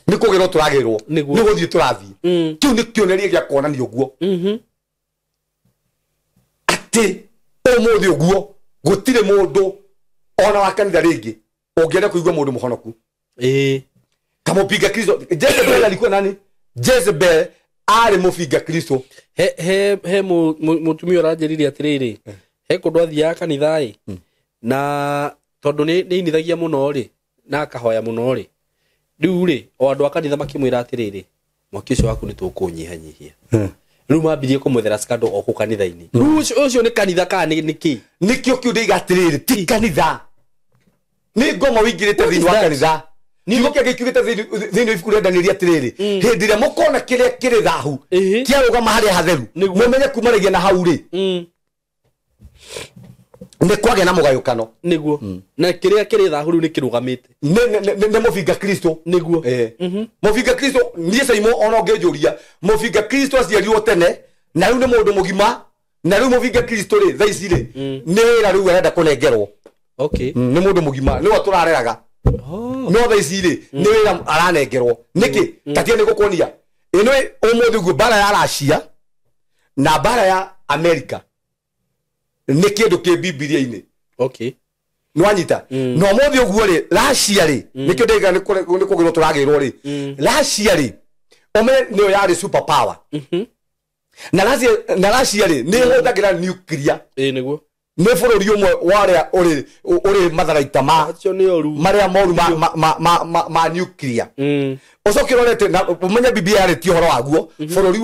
Nĩ kũgĩrwo tũragĩrwo, nĩ gũthiĩ tũrathiĩ. Kĩu nĩ kĩonereria gĩa kuonania ũguo atĩ ũmũthĩ ũguo gũtirĩ mũndũ ona wa kanitha rĩngĩ ũngĩenda kũigua mũndũ mũhonoku. Kamũpinga Kristo. Jezebel alikuwa nani? Jezebel arĩ mũpinga Kristo. He mũtumia ũranjĩrire atĩrĩrĩ, he kũndũ athiaga kanitha ĩ, na tondũ nĩ inithagia mũno rĩ na akahoya mũno rĩ, rĩu rĩ o andũ a kanitha makĩmwĩra atĩrĩrĩ, mwaki ũcio waku nĩ tũkũũnyihanyihia. Rĩu mambirie kũmwethera scandal o kũu kanitha-inĩ. Rĩu ũcio nĩ kanitha kana nĩ kĩ? Nĩkĩo kĩu ndĩiga atĩrĩrĩ, ti kanitha. Nĩ ngoma wĩingĩrĩte thĩinĩ wa kanitha. Kiugo kĩa Ngai kiugĩte thĩinĩ wa ibuku rĩa Danieli atĩrĩrĩ, hĩndĩ ĩrĩa mũkona kĩrĩa kĩrĩ thahu kĩarũgama harĩa hatheru, mũmenye kumanagia na hau rĩ, nĩ kwagĩa na mũgayũkano. Nĩguo. Na kĩrĩa kĩrĩ thahu rĩu nĩ kĩrũgamĩte. Nĩ mũbinga Kristo. Nĩguo. Mũbinga Kristo niĩ Saimo ona ũngĩnjũria, mũbinga Kristo aciarirwo tene na rĩu nĩ mũndũ mũgima, na rĩu mũbinga Kristo rĩ thaa ici rĩ nĩ wĩra rĩu arenda kũnengerwo. Okay. Nĩ mũndũ mũgima nĩwe tũrareraga. No thaa ici rĩ nĩ wĩra aranengerwo. Nĩkĩ? Tatia nĩ gũkuonia ĩno ũmũthĩ ũguo mbara ya Russia na mbara ya America nĩ kĩndũ kĩ Bibilia-inĩ. Okay. Nĩ wanyita? Na ũmũthĩ ũguo rĩ Russia rĩ nĩkĩo ndĩiga nĩ kũgĩrwo tũragĩrwo rĩ, Russia rĩ ũmenye nĩyo yarĩ super power. Na Russia rĩ nĩ ĩhũthagĩra nuclear. Ĩ nĩguo. Nĩ bũrũri ũmwe warĩa ũrĩ matharaita ma marĩa moru ma nuclear. Ũcoke ũrorete na ũmenye Bibilia yarĩtie ũhoro waguo bũrũri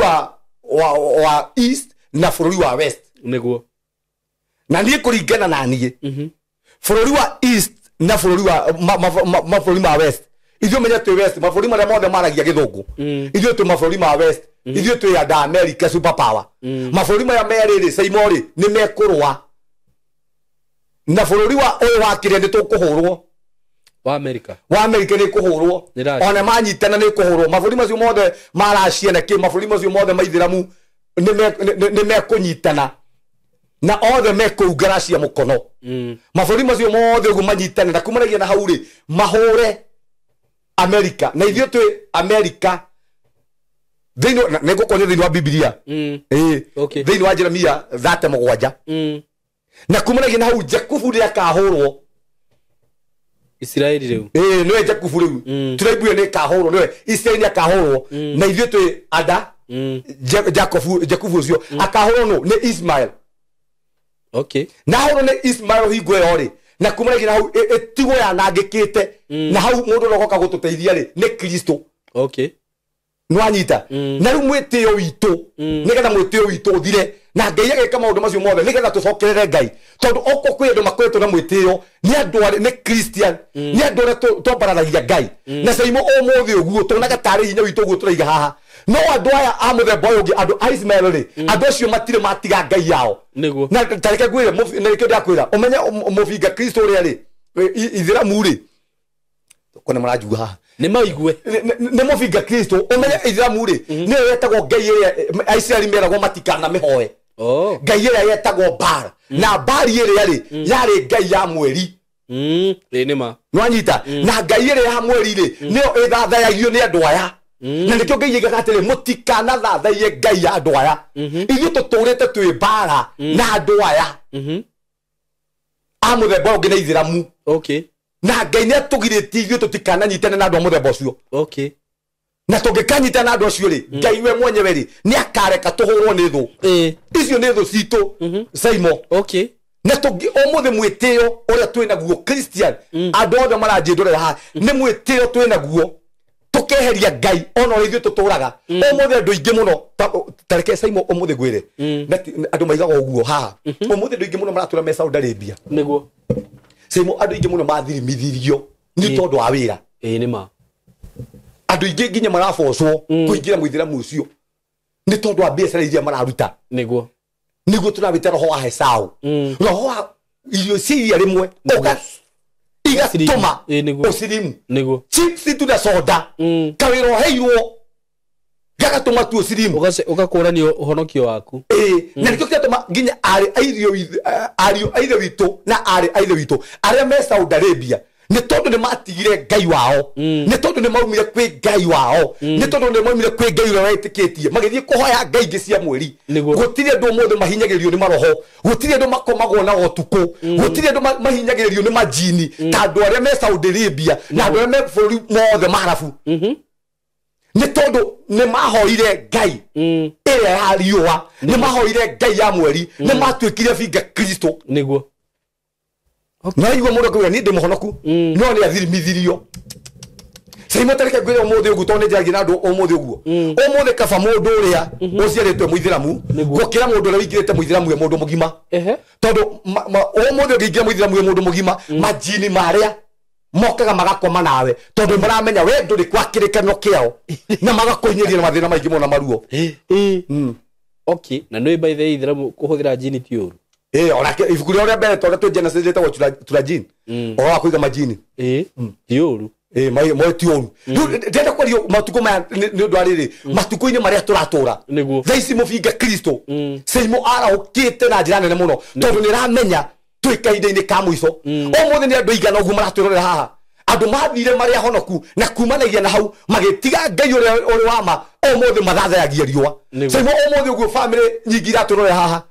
wa East na bũrũri wa West. Nĩguo. Na niĩ kũringana na niĩ bũrũri wa East na bũrũri wa mabũrũri ma West, ithuĩ menye twĩ West, mabũrũri marĩa mothe maragia gĩthũngũ, ithuĩ twĩ mabũrũri ma West, ithuĩ twĩ anda America super power. Mabũrũri maya merĩ rĩ Saimo rĩ nĩ mekũrũa na bũrũri wa ũyũ wa kĩrĩa nĩ tũkũhũrwo. Wa America. Wa America nĩ kũhũrwo. Ona manyitana nĩ kũhũrwo. Mabũrũri macio mothe ma Russia na kĩ, mabũrũri macio mothe ma ithĩramu nĩ mekũnyitana na othe mekũunga Russia mũkono. Mabũrũri macio mothe ũguo manyitane na kumanagia na hau rĩ mahũre America. Na ithuĩ twĩ America Thĩinĩ nĩ ngũkuonia thĩinĩ wa Bibilia. Ĩĩ. Okay. Thĩinĩ wa Jeremia 37. Na kumanagia na hau Jakubu nĩ akahũrwo. Isiraeli rĩu. Ĩĩ nĩwe Jakubu rĩu. Tribe ĩyo nĩ ĩkahũrwo, nĩwe Isiraeli nĩ akahũrwo. Na ithuĩ twĩ ada Jakubu ũcio akahũrwo nũ? Nĩ Ismael. Okay. Na ahũrwo nĩ Ismael hingo ĩyo rĩ, na kumanagia na hau ĩtigwo yanangĩkĩte. Na hau mũndũ ũrĩa ũgoka gũtũteithia rĩ nĩ Kristo. Okay. Nwanyita. Na rĩu mwĩtĩo witũ, nĩgetha mwĩtĩo witũ ũthire, na Ngai agĩka maũndũ macio mothe nĩgetha tũcokerere Ngai. Tondũ okorwo kwĩ andũ makoretwo na mwĩtĩo, nĩ andũ arĩa nĩ Christian, nĩ andũ arĩa twambararagia Ngai. Na Saimo ũmũthĩ ũguo tuonaga tarĩ hinya witũ ũguo tũraiga haha. No andũ aya a mũthemba ũyũ ũngĩ, andũ a Ismael rĩ, andũ acio matirĩ matiga Ngai yao. Nĩguo. Na tareke ngwĩre, na nĩkĩo ndakwĩra, ũmenye mũbinga Kristo ũrĩa rĩ, Ithĩramu rĩ, kona maranjigua haha. Nĩ maigue. Nĩ mũbinga Kristo, ũmenye Ithĩramu rĩ, nĩyo yetagwo Ngai ĩrĩa Aisiraeli meragwo matikanamĩhoe. Oh. Ngai ĩrĩa yetagwo Baal. Na Baal ĩrĩa rĩ, yarĩ Ngai ya mweri. Ĩĩ nĩ ma. Nwanyita. Na Ngai ĩrĩa ya mweri rĩ, nĩyo ĩthathayagio nĩ andũ aya. Na nĩkĩo Ngai aigaga atĩrĩ, mũtikanathathaiye Ngai ya andũ aya. Ithuĩ tũtũrĩte twĩ mbara na andũ aya. A mũthemba ũngĩ na Ithĩramu. Okay. Na Ngai nĩ atũgirĩtie ithuĩ tũtikananyitane na andũ a mũthemba ũcio. Okay. Na tũngĩkanyitana na andũ acio rĩ, Ngai we mwenyewe rĩ, nĩ akareka tũhũrwo nĩ thũ. Icio nĩ thũ citũ, Saimo. Okay. Na ũmũthĩ mwĩtĩo ũrĩa twĩ naguo Christian, andũ othe maranjĩndũrĩra haha, nĩ mwĩtĩo twĩ naguo tũkeheria Ngai ona ũrĩa ithuĩ tũtũraga. Ũmũthĩ andũ aingĩ mũno, ta reke Saimo ũmũthĩ ngwĩre, andũ maigaga ũguo haha. Ũmũthĩ andũ aingĩ mũno maratũra me Saudi Arabia. Nĩguo. Saimo andũ aingĩ mũno mathirithirio nĩ tondũ wa wĩra. Ĩĩ nĩ ma. Andũ aingĩ nginya marabocwo kũingĩra mũithĩramu ũcio nĩ tondũ wa biacara iria mararuta. Nĩguo. Nĩguo tũrawĩta roho wa Esau. Roho wa irio cia iria rĩmwe igatũma ũcirimu. Nĩguo. Chips tu na soda. Kawĩra ũheirwo gagatũma tu ũcirimu. Ũgakũrania ũhonokio waku. Ĩĩ, na nĩkĩo kĩratũma nginya ariũ a ithe witũ na arĩ a ithe witũ arĩa me Saudi Arabia nĩ tondũ nĩ matigire Ngai wao, nĩ tondũ nĩ maumire kwĩ Ngai wao, nĩ tondũ nĩ maumire kwĩ Ngai ũrĩa wetĩkĩtie, magĩthiĩ kũhoya Ngai ingĩ cia mweri. Gũtirĩ andũ ũmũthĩ mahinyagĩrĩrio nĩ maroho, gũtirĩ andũ makomagwo na ũtukũ, gũtirĩ andũ mahinyagĩrĩrio nĩ majini ta andũ arĩa me Saudi Arabia na andũ arĩa me bũrũri mothe ma Arabu. Nĩ tondũ nĩ mahoire Ngai ĩrĩa ya riũa, nĩ mahoire Ngai ya mweri, nĩ matuĩkire binga Kristo. Nĩguo. Na igua mũndũ akauga niĩ ndĩ mũhonoku, no nĩ athirithirio. Saimo tareke ngwĩre ũmũthĩ ũguo, tondũ nĩ njaragia na andũ ũmũthĩ ũguo. Ũmũthĩ kaba mũndũ ũrĩa ũciarĩtwe mũithĩramu gũkĩra mũndũ ũrĩa ũingĩrĩte mũithĩramu e mũndũ mũgima. Tondũ ũmũthĩ ũngĩingĩra mũithĩramu e mũndũ mũgima, majini marĩa mokaga magakoma nawe tondũ maramenya we ndũrĩ kwa kĩrĩkanĩro kĩao, na magakũhinyĩria na mathĩna maingĩ mũno na maruo. Okay, na nĩ by the way ithĩramu kũhũthĩra jini ti ũru. Onake ibuku rĩrĩa mbere tondũ twĩ Genesis rĩtagwo Turajini. Ũhoro wa kũiga majini. Ti ũru. Moe ti ũru. Rĩu ndĩrenda kwaria matukũ maya nĩ ũndũ wa rĩrĩ, matukũ-inĩ marĩa tũratũra. Nĩguo. Thaa ici mũbinga Kristo, Saimo arahũkĩte na njĩra nene mũno, tondũ nĩ aramenya twĩ kahinda-inĩ ka mũico. Ũmũthĩ nĩ andũ aigana ũguo maratwĩrorera haha. Andũ mathire marĩa honoku na kumanagia na hau magĩtiga Ngai ũrĩa ũrĩ wa ma, ũmũthĩ mathathayagia riũa. Saimo ũmũthĩ ũguo famĩlĩ nyingĩ iratwĩrorera haha.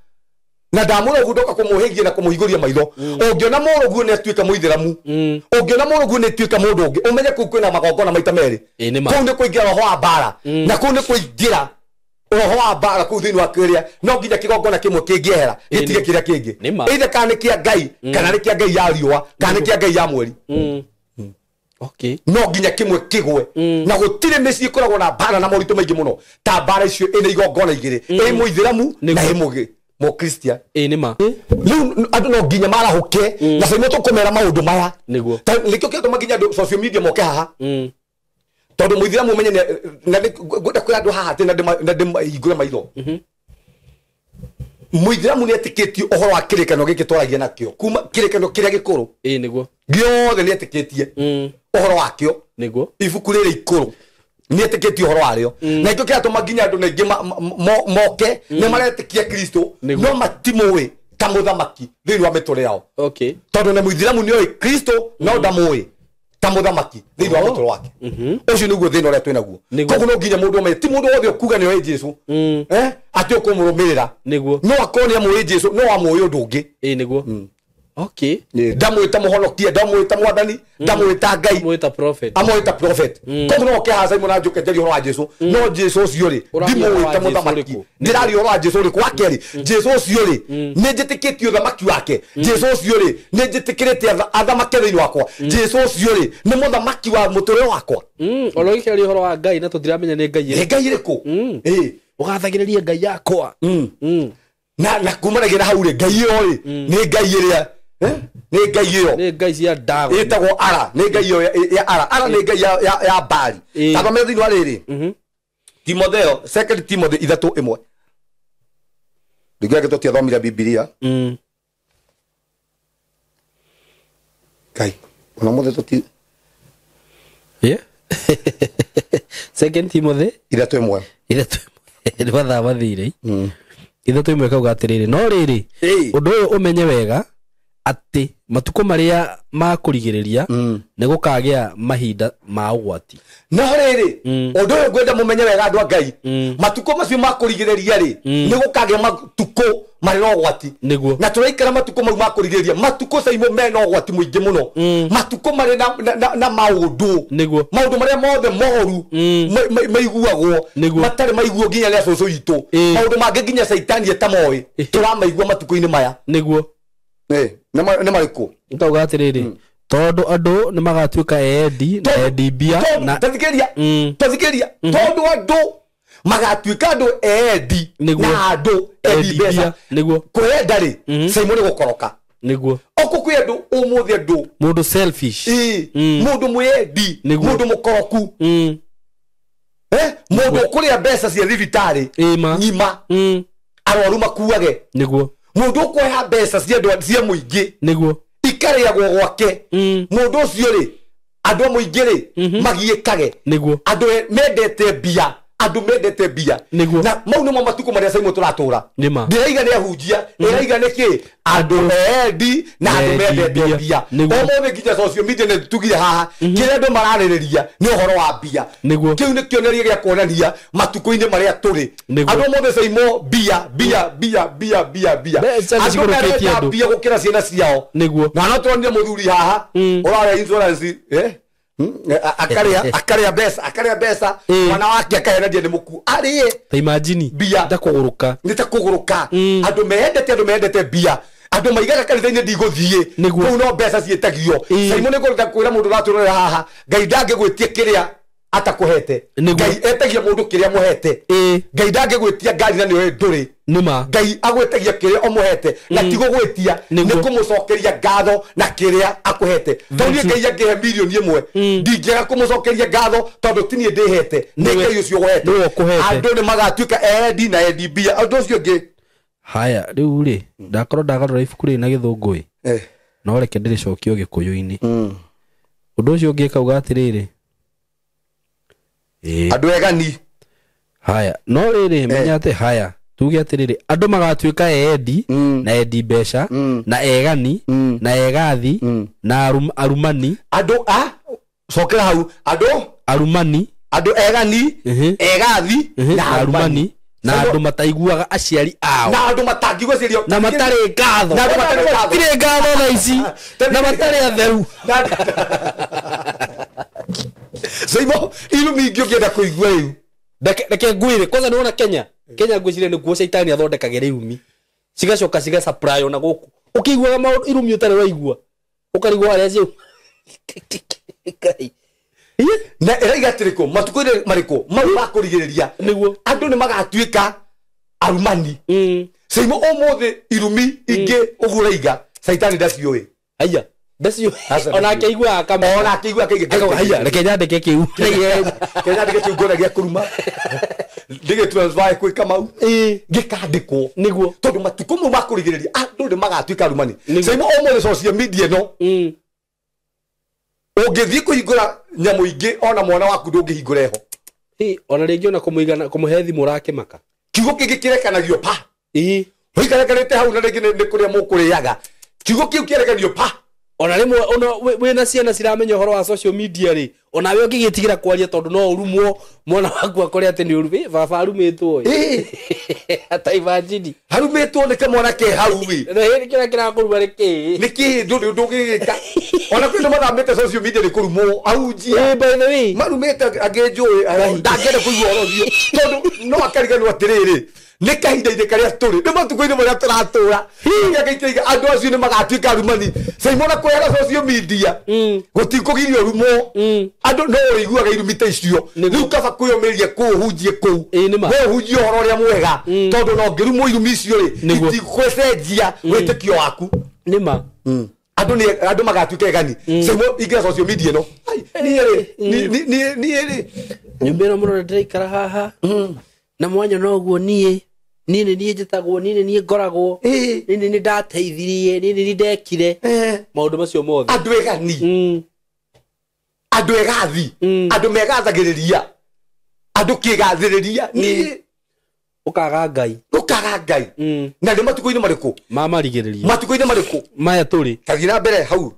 Na ndamũra ũguo ndoka kũmũhĩgia na kũmũhingũria maitho. Ũngĩona mũrũguo nĩ atuĩka mũithĩramu, ũngĩona mũrũguo nĩ atuĩka mũndũ ũngĩ, ũmenye kũu kwĩna magongona maita merĩ. Kũu nĩ kũingĩra roho wa mbara, na kũu nĩ kũingĩra roho wa mbara kũu thĩinĩ wa kĩrĩa, no nginya kĩgongona kĩmwe kĩngĩehera gĩtige kĩrĩa kĩngĩ. Either kana nĩ kĩa Ngai, kana nĩ kĩa Ngai ya riũa, kana nĩ kĩa Ngai ya mweri. Okay. No nginya kĩmwe kĩgwe. Na gũtirĩ mĩciĩ ĩkoragwo na mbara na moritũ maingĩ mũno ta mbara icio ĩna igongona igĩrĩ, ĩ mũithĩramu na ĩ mũgĩ Mũkristian. Ĩĩ nĩ ma. Rĩu andũ no nginya marahũke, na Saimo tũkũmera maũndũ maya. Nĩguo. Nĩkĩo kĩratũma nginya andũ social media moke haha. Tondũ mũithĩramu ũmenye na ngwenda kwĩra andũ haha atĩ na ndĩmahingũre maitho. Mũithĩramu nĩ etĩkĩtie ũhoro wa kĩrĩkanĩro gĩkĩ twaragia nakĩo, kuma kĩrĩkanĩro kĩrĩa gĩkũrũ. Ĩĩ nĩguo. Gĩothe nĩ etĩkĩtie ũhoro wakĩo. Nĩguo. Ibuku rĩrĩ ikũrũ nĩ etĩkĩtie ũhoro warĩo. Na nĩkĩo kĩratũma nginya andũ aingĩ moke nĩ maretĩkia Kristo, no matimũĩ ta mũthamaki thĩinĩ wa mĩtũrĩre yao. Okay. Tondũ na mũithĩramu nĩoĩ Kristo no ndamũĩ. ta mũthamaki thĩinĩ wa mũtũrĩre wake. Ũcio nĩguo thĩna ũrĩa twĩ naguo. Koguo no nginya mũndũ amenye ti mũndũ wothe ũkuga nĩ oĩ Jesu, atĩ ũkũmũrũmĩrĩra. Nĩguo. No akorwo nĩ amũĩ Jesu, no amũĩ ũndũ ũngĩ. Ĩĩ nĩguo. Okay. Ndamwĩta mũhonokia, ndamwĩta mwathani, ndamwĩta Ngai, Amwĩta prophet. Amwĩta prophet. Koguo no oke haha Simon na njũke njarie ũhoro wa Jesu, no Jesu ũcio rĩ, ndimũĩte mũthamaki. Ndĩraria ũhoro wa Jesu ũrĩkũ? Wa kerĩ, Jesu ũcio rĩ, nĩ njĩtĩkĩtie ũthamaki wake. Jesu ũcio rĩ, nĩ njĩtĩkĩrĩte athamake thĩinĩ wakwa. Jesu ũcio rĩ, nĩ mũthamaki wa mũtũrĩre wakwa. Ona ũgĩkĩaria ũhoro wa Ngai na tũtiramenya nĩ Ngai ĩrĩkũ. Nĩ Ngai ĩrĩkũ? Ũgathagĩrĩria Ngai yakwa. Na kumanagia na hau rĩ, Ngai ĩyo rĩ, nĩ Ngai ĩrĩa, nĩ Ngai ĩyo. Nĩ Ngai cia ndawa. Ĩtagwo Ara, nĩ Ngai ĩyo ya Ara. Ara nĩ Ngai ya Baali. Tathomera thĩinĩ wa rĩrĩ. Timotheo, Second Timothy 3:1. Ndigĩra tũtiathomire Bibilia. Ngai, ona mũthĩ tũti. Yeah. Second Timothy 3:1. 3:1. Nĩ mathaa mathire. 3:1 kauga atĩrĩrĩ, no rĩrĩ, ũndũ ũyũ ũmenye wega atĩ matukũ marĩa ma kũrigĩrĩria nĩ gũkagĩa mahinda ma ũgwati. No rĩrĩ, ũndũ ũyũ ngwenda mũmenye wega andũ a Ngai, matukũ macio ma kũrigĩrĩria rĩ, nĩ gũkagĩa matukũ marĩ na ũgwati. Nĩguo. Na tũraikara matukũ mau ma kũrigĩrĩria, matukũ Simon mena ũgwati mũingĩ mũno. Matukũ marĩ na maũndũ. Nĩguo. Maũndũ marĩa mothe moru maiguagwo, matarĩ maiguo nginya nĩ acũcũ witũ. Maũndũ mangĩ nginya Caitani etamoĩ, tũramaigua matukũ-inĩ maya. Nĩguo. Nĩ marĩkũ? Nĩtauga atĩrĩrĩ, tondũ andũ nĩ magatuĩka endi na endi mbia na tathikĩria, tathikĩria, tondũ andũ magatuĩka andũ endi na andũ endi mbeca. Nĩguo. Kwenda rĩ, Simon nĩ gũkoroka. Nĩguo. Oko kwĩ andũ ũmũthĩ andũ mũndũ selfish, mũndũ mwĩendi, mũndũ mũkoroku, mũndũ ũkũrĩa mbeca cia thibitarĩ ng'ima, arwaru makuage. Nĩguo. Mũndũ ũkũoya mbeca cia andũ cia mũingĩ. Nĩguo. Ikarĩagwo gwake. Mũndũ ũcio rĩ, andũ a mũingĩ rĩ, magiĩkage. Nĩguo. Andũ mendete mbia, andũ mendete mbia. Nĩguo. Na mau nĩmo matukũ marĩa Simon tũratũra. Nĩma. Ndĩraiga nĩ ahunjia, ndĩraiga nĩ kĩ? Andũ endi na andũ mendete mbia. Ũmũthĩ nginya social media nĩ tugire haha, kĩrĩa andũ mararĩrĩria nĩ ũhoro wa mbia. Nĩguo. Kĩu nĩ kĩonereria gĩa kuonania matukũ-inĩ marĩa tũrĩ. Andũ ũmũthĩ Simon mbia, mbia, mbia, mbia, mbia, mbia. Andũ marenda mbia gũkĩra ciana ciao. Nĩguo. Na no tũronire mũthuri haha, ũrarĩa insurance, akarĩa mbeca, akarĩa mbeca, mwana wake akahenadia nĩ mũkuũ. Arĩe. Ta imagine. Mbia. Ta kũgũrũka. Nĩ ta kũgũrũka. Andũ mendete mbia. Andũ maigaga kanitha-inĩ ndigũthiĩ. Kũu no mbeca ciĩtagio. Simon nĩ ngwenda kwĩra mũndũ ũratũrorera haha, Ngai ndangĩgwĩtia kĩrĩa atakũhete. Ngai etagia mũndũ kĩrĩa mũhete. Ngai ndangĩgwĩtia ngari na nĩoĩ ndũrĩ. Nĩma. Ngai agwĩtagia kĩrĩa ũmũhete, na ti gũgwĩtia, nĩ kũmũcokeria ngatho na kĩrĩa akũhete. Tondũ niĩ Ngai angĩhe mirioni ĩmwe, ndingĩaga kũmũcokeria ngatho tondũ ti niĩ ndĩhete, nĩ Ngai ũcio ũhete. Andũ nĩ magatuĩka endi na endi mbia. Ũndũ ũcio ũngĩ. Haya, rĩu rĩ, ndakorwo ndagarũra ibuku rĩrĩ na gĩthũngũ ĩ, no reke ndĩrĩcokie Gĩkũyũ-inĩ. Ũndũ ũcio ũngĩ kauga atĩrĩrĩ, andũ egani. Haya, no rĩrĩ, menya atĩ haya, tuge atĩrĩrĩ, andũ magatuĩka endi na endi mbeca na egani na egathi na arumani. Andũ a cokera hau, andũ arumani, andũ egani, egathi na arumani, na andũ mataiguaga aciari ao, na andũ matangĩigua aciari ao, na matarĩ ngatho, na andũ matarĩ ngatho, matirĩ ngatho thaa ici, na matarĩ atheru. Simon, irumi ingĩ ũngĩenda kũigua rĩu. Reke ngwĩre, kwanza nĩwona Kenya. Kenya ngwĩciria nĩkuo caitani athondekagĩra irumi. Cigacoka ciga supply ona gũkũ. Ũkĩiguaga maũndũ irumi ũtarĩ waigua. Ũkarigwo harĩa ciau. Ngai. Na ĩraiga atĩrĩkũ, matukũ-inĩ marĩkũ, mau ma kũrigĩrĩria. Nĩguo. Andũ nĩ magatuĩka arumani. Simon, ũmũthĩ irumi ingĩ ũguo ũraiga, caitani ndaciũĩ. Haiya. Ndaciũĩ. Ona akĩiguaga akamenya. Ona akĩiguaga akaigua. Akauga, haiya, reke nyandĩke kĩu. Reke nyandĩke kĩu ngona gĩa kũruma. Ndĩgĩ transfer kwĩ Kamau. Gĩkandĩkwo. Nĩguo. Tondũ matukũ mau ma kũrigĩrĩria, andũ nĩ magatuĩka arumani. Simon, ũmũthĩ social media ĩno, ũngĩthiĩ kũhingũra nyamũ ingĩ, ona mwana waku ndũngĩhingũra ĩho. Ona rĩngĩ ona kũmũigana, kũmũhe thimũ ũrakĩmaka. Kiugo kĩngĩ kĩrekanagio pa. Ũikarekanĩte hau na rĩngĩ nĩ kũrĩa mũkũrĩaga. Kiugo kĩu kĩrekanio pa. Ona rĩmwe ona wĩna ciana ciramenya ũhoro wa social media rĩ, onawe ũngĩgĩtigĩra kwaria tondũ no ũrumwo mwana waku akore atĩ nĩ ũrume baba arumĩtwo ĩ. Ata imagine. Harumĩtwo nĩ kamwana ke hau ĩ. Na hĩndĩ kĩrĩa kĩrakũruma nĩ kĩĩ? Nĩ kĩĩ ndũrĩ ndũngĩgĩka. Ona kwĩ andũ mathamĩte social media nĩ kũrumwo ahunjia. Ĩ, by the way. Marumĩte angĩ njũĩ ndangĩenda kũigua ũhoro ũcio tondũ no akariganĩrwo atĩrĩrĩ nĩ kahinda-inĩ karĩa tũrĩ nĩ matukũ-inĩ marĩa tũratũra gĩkĩiga andũ acio nĩ magatuĩka arumani. Caimona kwehera social media gũtikũgiria ũrumwo andũ no ũrĩiguaga irumi ta icio. Rĩu kaba kwĩyũmĩrĩria kũu ũhunjie kũu we ũhunjie ũhoro ũrĩa mwega tondũ no ngĩrumwo irumi icio rĩ itigũcenjia wĩtĩkio waku. Nĩ ma andũ nĩ andũ magatuĩka egani. Caimo ingĩra social media ĩno niĩ rĩ niĩ rĩ nyũmba ĩno mũno ndĩraikara haha na mwanya noguo niĩ niĩ nĩ niĩ njĩtagwo niĩ nĩ niĩ ngoragwo niĩ nĩ niĩ ndateithirie niĩ nĩ niĩ ndekire maũndũ macio mothe. Andũ egani andũ egathi andũ megathagĩrĩria andũ kĩgathĩrĩria niĩ ũkaga Ngai ũkaga Ngai. Na nĩ matukũ-inĩ marĩkũ mamarigĩrĩria matukũ-inĩ marĩkũ maya tũrĩ tathiĩ na mbere hau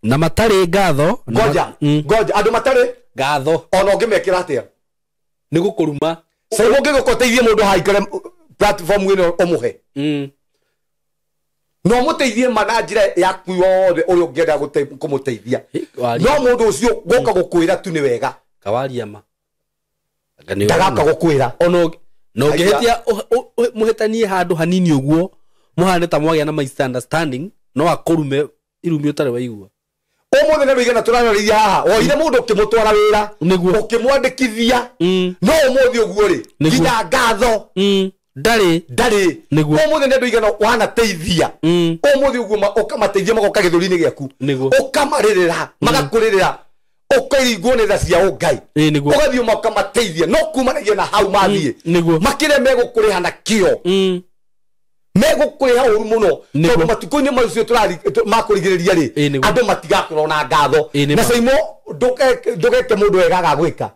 na matarĩ ngatho. Ngoja ngoja andũ matarĩ ngatho ona ũngĩmekĩra atĩa nĩ gũkũruma. Caimo ũngĩgũka ũteithie mũndũ haikare platform ĩno ũmũhe no mũteithie ma na njĩra yaku yothe ũrĩa ũngĩenda kũmũteithia no mũndũ ũcio gũka gũkwĩra tu nĩ wega kawaria ma ndagaka gũkwĩra ona no ũngĩhĩtia mũhĩtanie handũ hanini ũguo mũhane ta mwagĩa na misunderstanding no akũrume irumi ũtarĩ waigua. Ũmũthĩ nĩ rũigana tũranarĩria haha woire mũndũ ũkĩmũtwara wĩra ũkĩmwandĩkithia no ũmũthĩ ũguo rĩ nginya ngatho ndarĩ ndarĩ. Ũmũthĩ nĩ andũ igana wanateithia ũmũthĩ ũguo ũkamateithia magoka gĩthũri-inĩ gĩaku ũkamarĩrĩra magakũrĩrĩra ũkaringwo nĩ tha cia ũngai ũgathiĩ ũkamateithia no kumanagia na hau mathiĩ makĩrĩa megũkũrĩha na kĩo megũkũrĩha ũru mũno tondũ matukũ-inĩ macio makũrigĩrĩria rĩ andũ matigakorwo na ngatho. Na Caimo ndũgeke mũndũ wega agagwĩka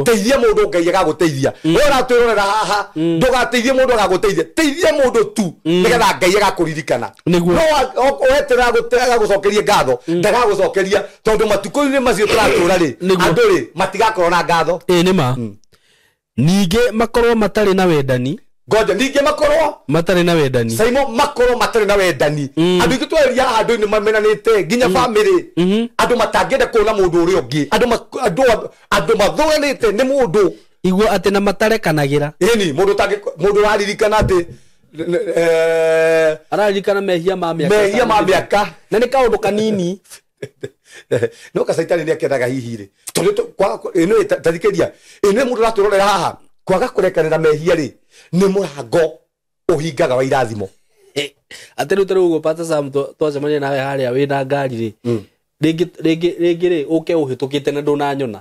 teithia mũndũ Ngai agagũteithia. We ũratwĩrorera haha ndũgateithie mũndũ agagũteithia teithia mũndũ tu nĩgetha Ngai agakũririkana no weterera agagũcokerie ngatho ndagagũcokeria tondũ matukũ-inĩ macio tũratũra rĩ andũ rĩ matigakorwo na ngatho. Ĩ nĩ ma. Ningĩ makorwo matarĩ na wendani. Ngoja ningĩ makorwo matarĩ na wendani. Caimo makorwo matarĩ na wendani. Andũ aingĩ twarĩria haha andũ nĩ mamenanĩte nginya family andũ matangĩenda kuona mũndũ ũrĩa ũngĩ andũ mathũranĩte nĩ mũndũ igua atĩ na matarekanagĩra. Ĩni mũndũ mũndũ ũraririkana atĩ araririkana mehia ma mĩaka mehia ma mĩaka na nĩ kaũndũ kanini no kacaitani nĩ akendaga hihi rĩ tondũ ĩno tathikĩria ĩno mũndũ ũratwĩrorera haha kwaga kũrekanĩra mehia rĩ nĩ mũrango ũhingaga wa irathimo. Atĩ rĩu tarĩu ũguo Pastor Sam twacemania nawe harĩa wĩna ngari rĩ rĩngĩ rĩngĩ rĩngĩ rĩ ũke ũhĩtũkĩte na ndũnanyona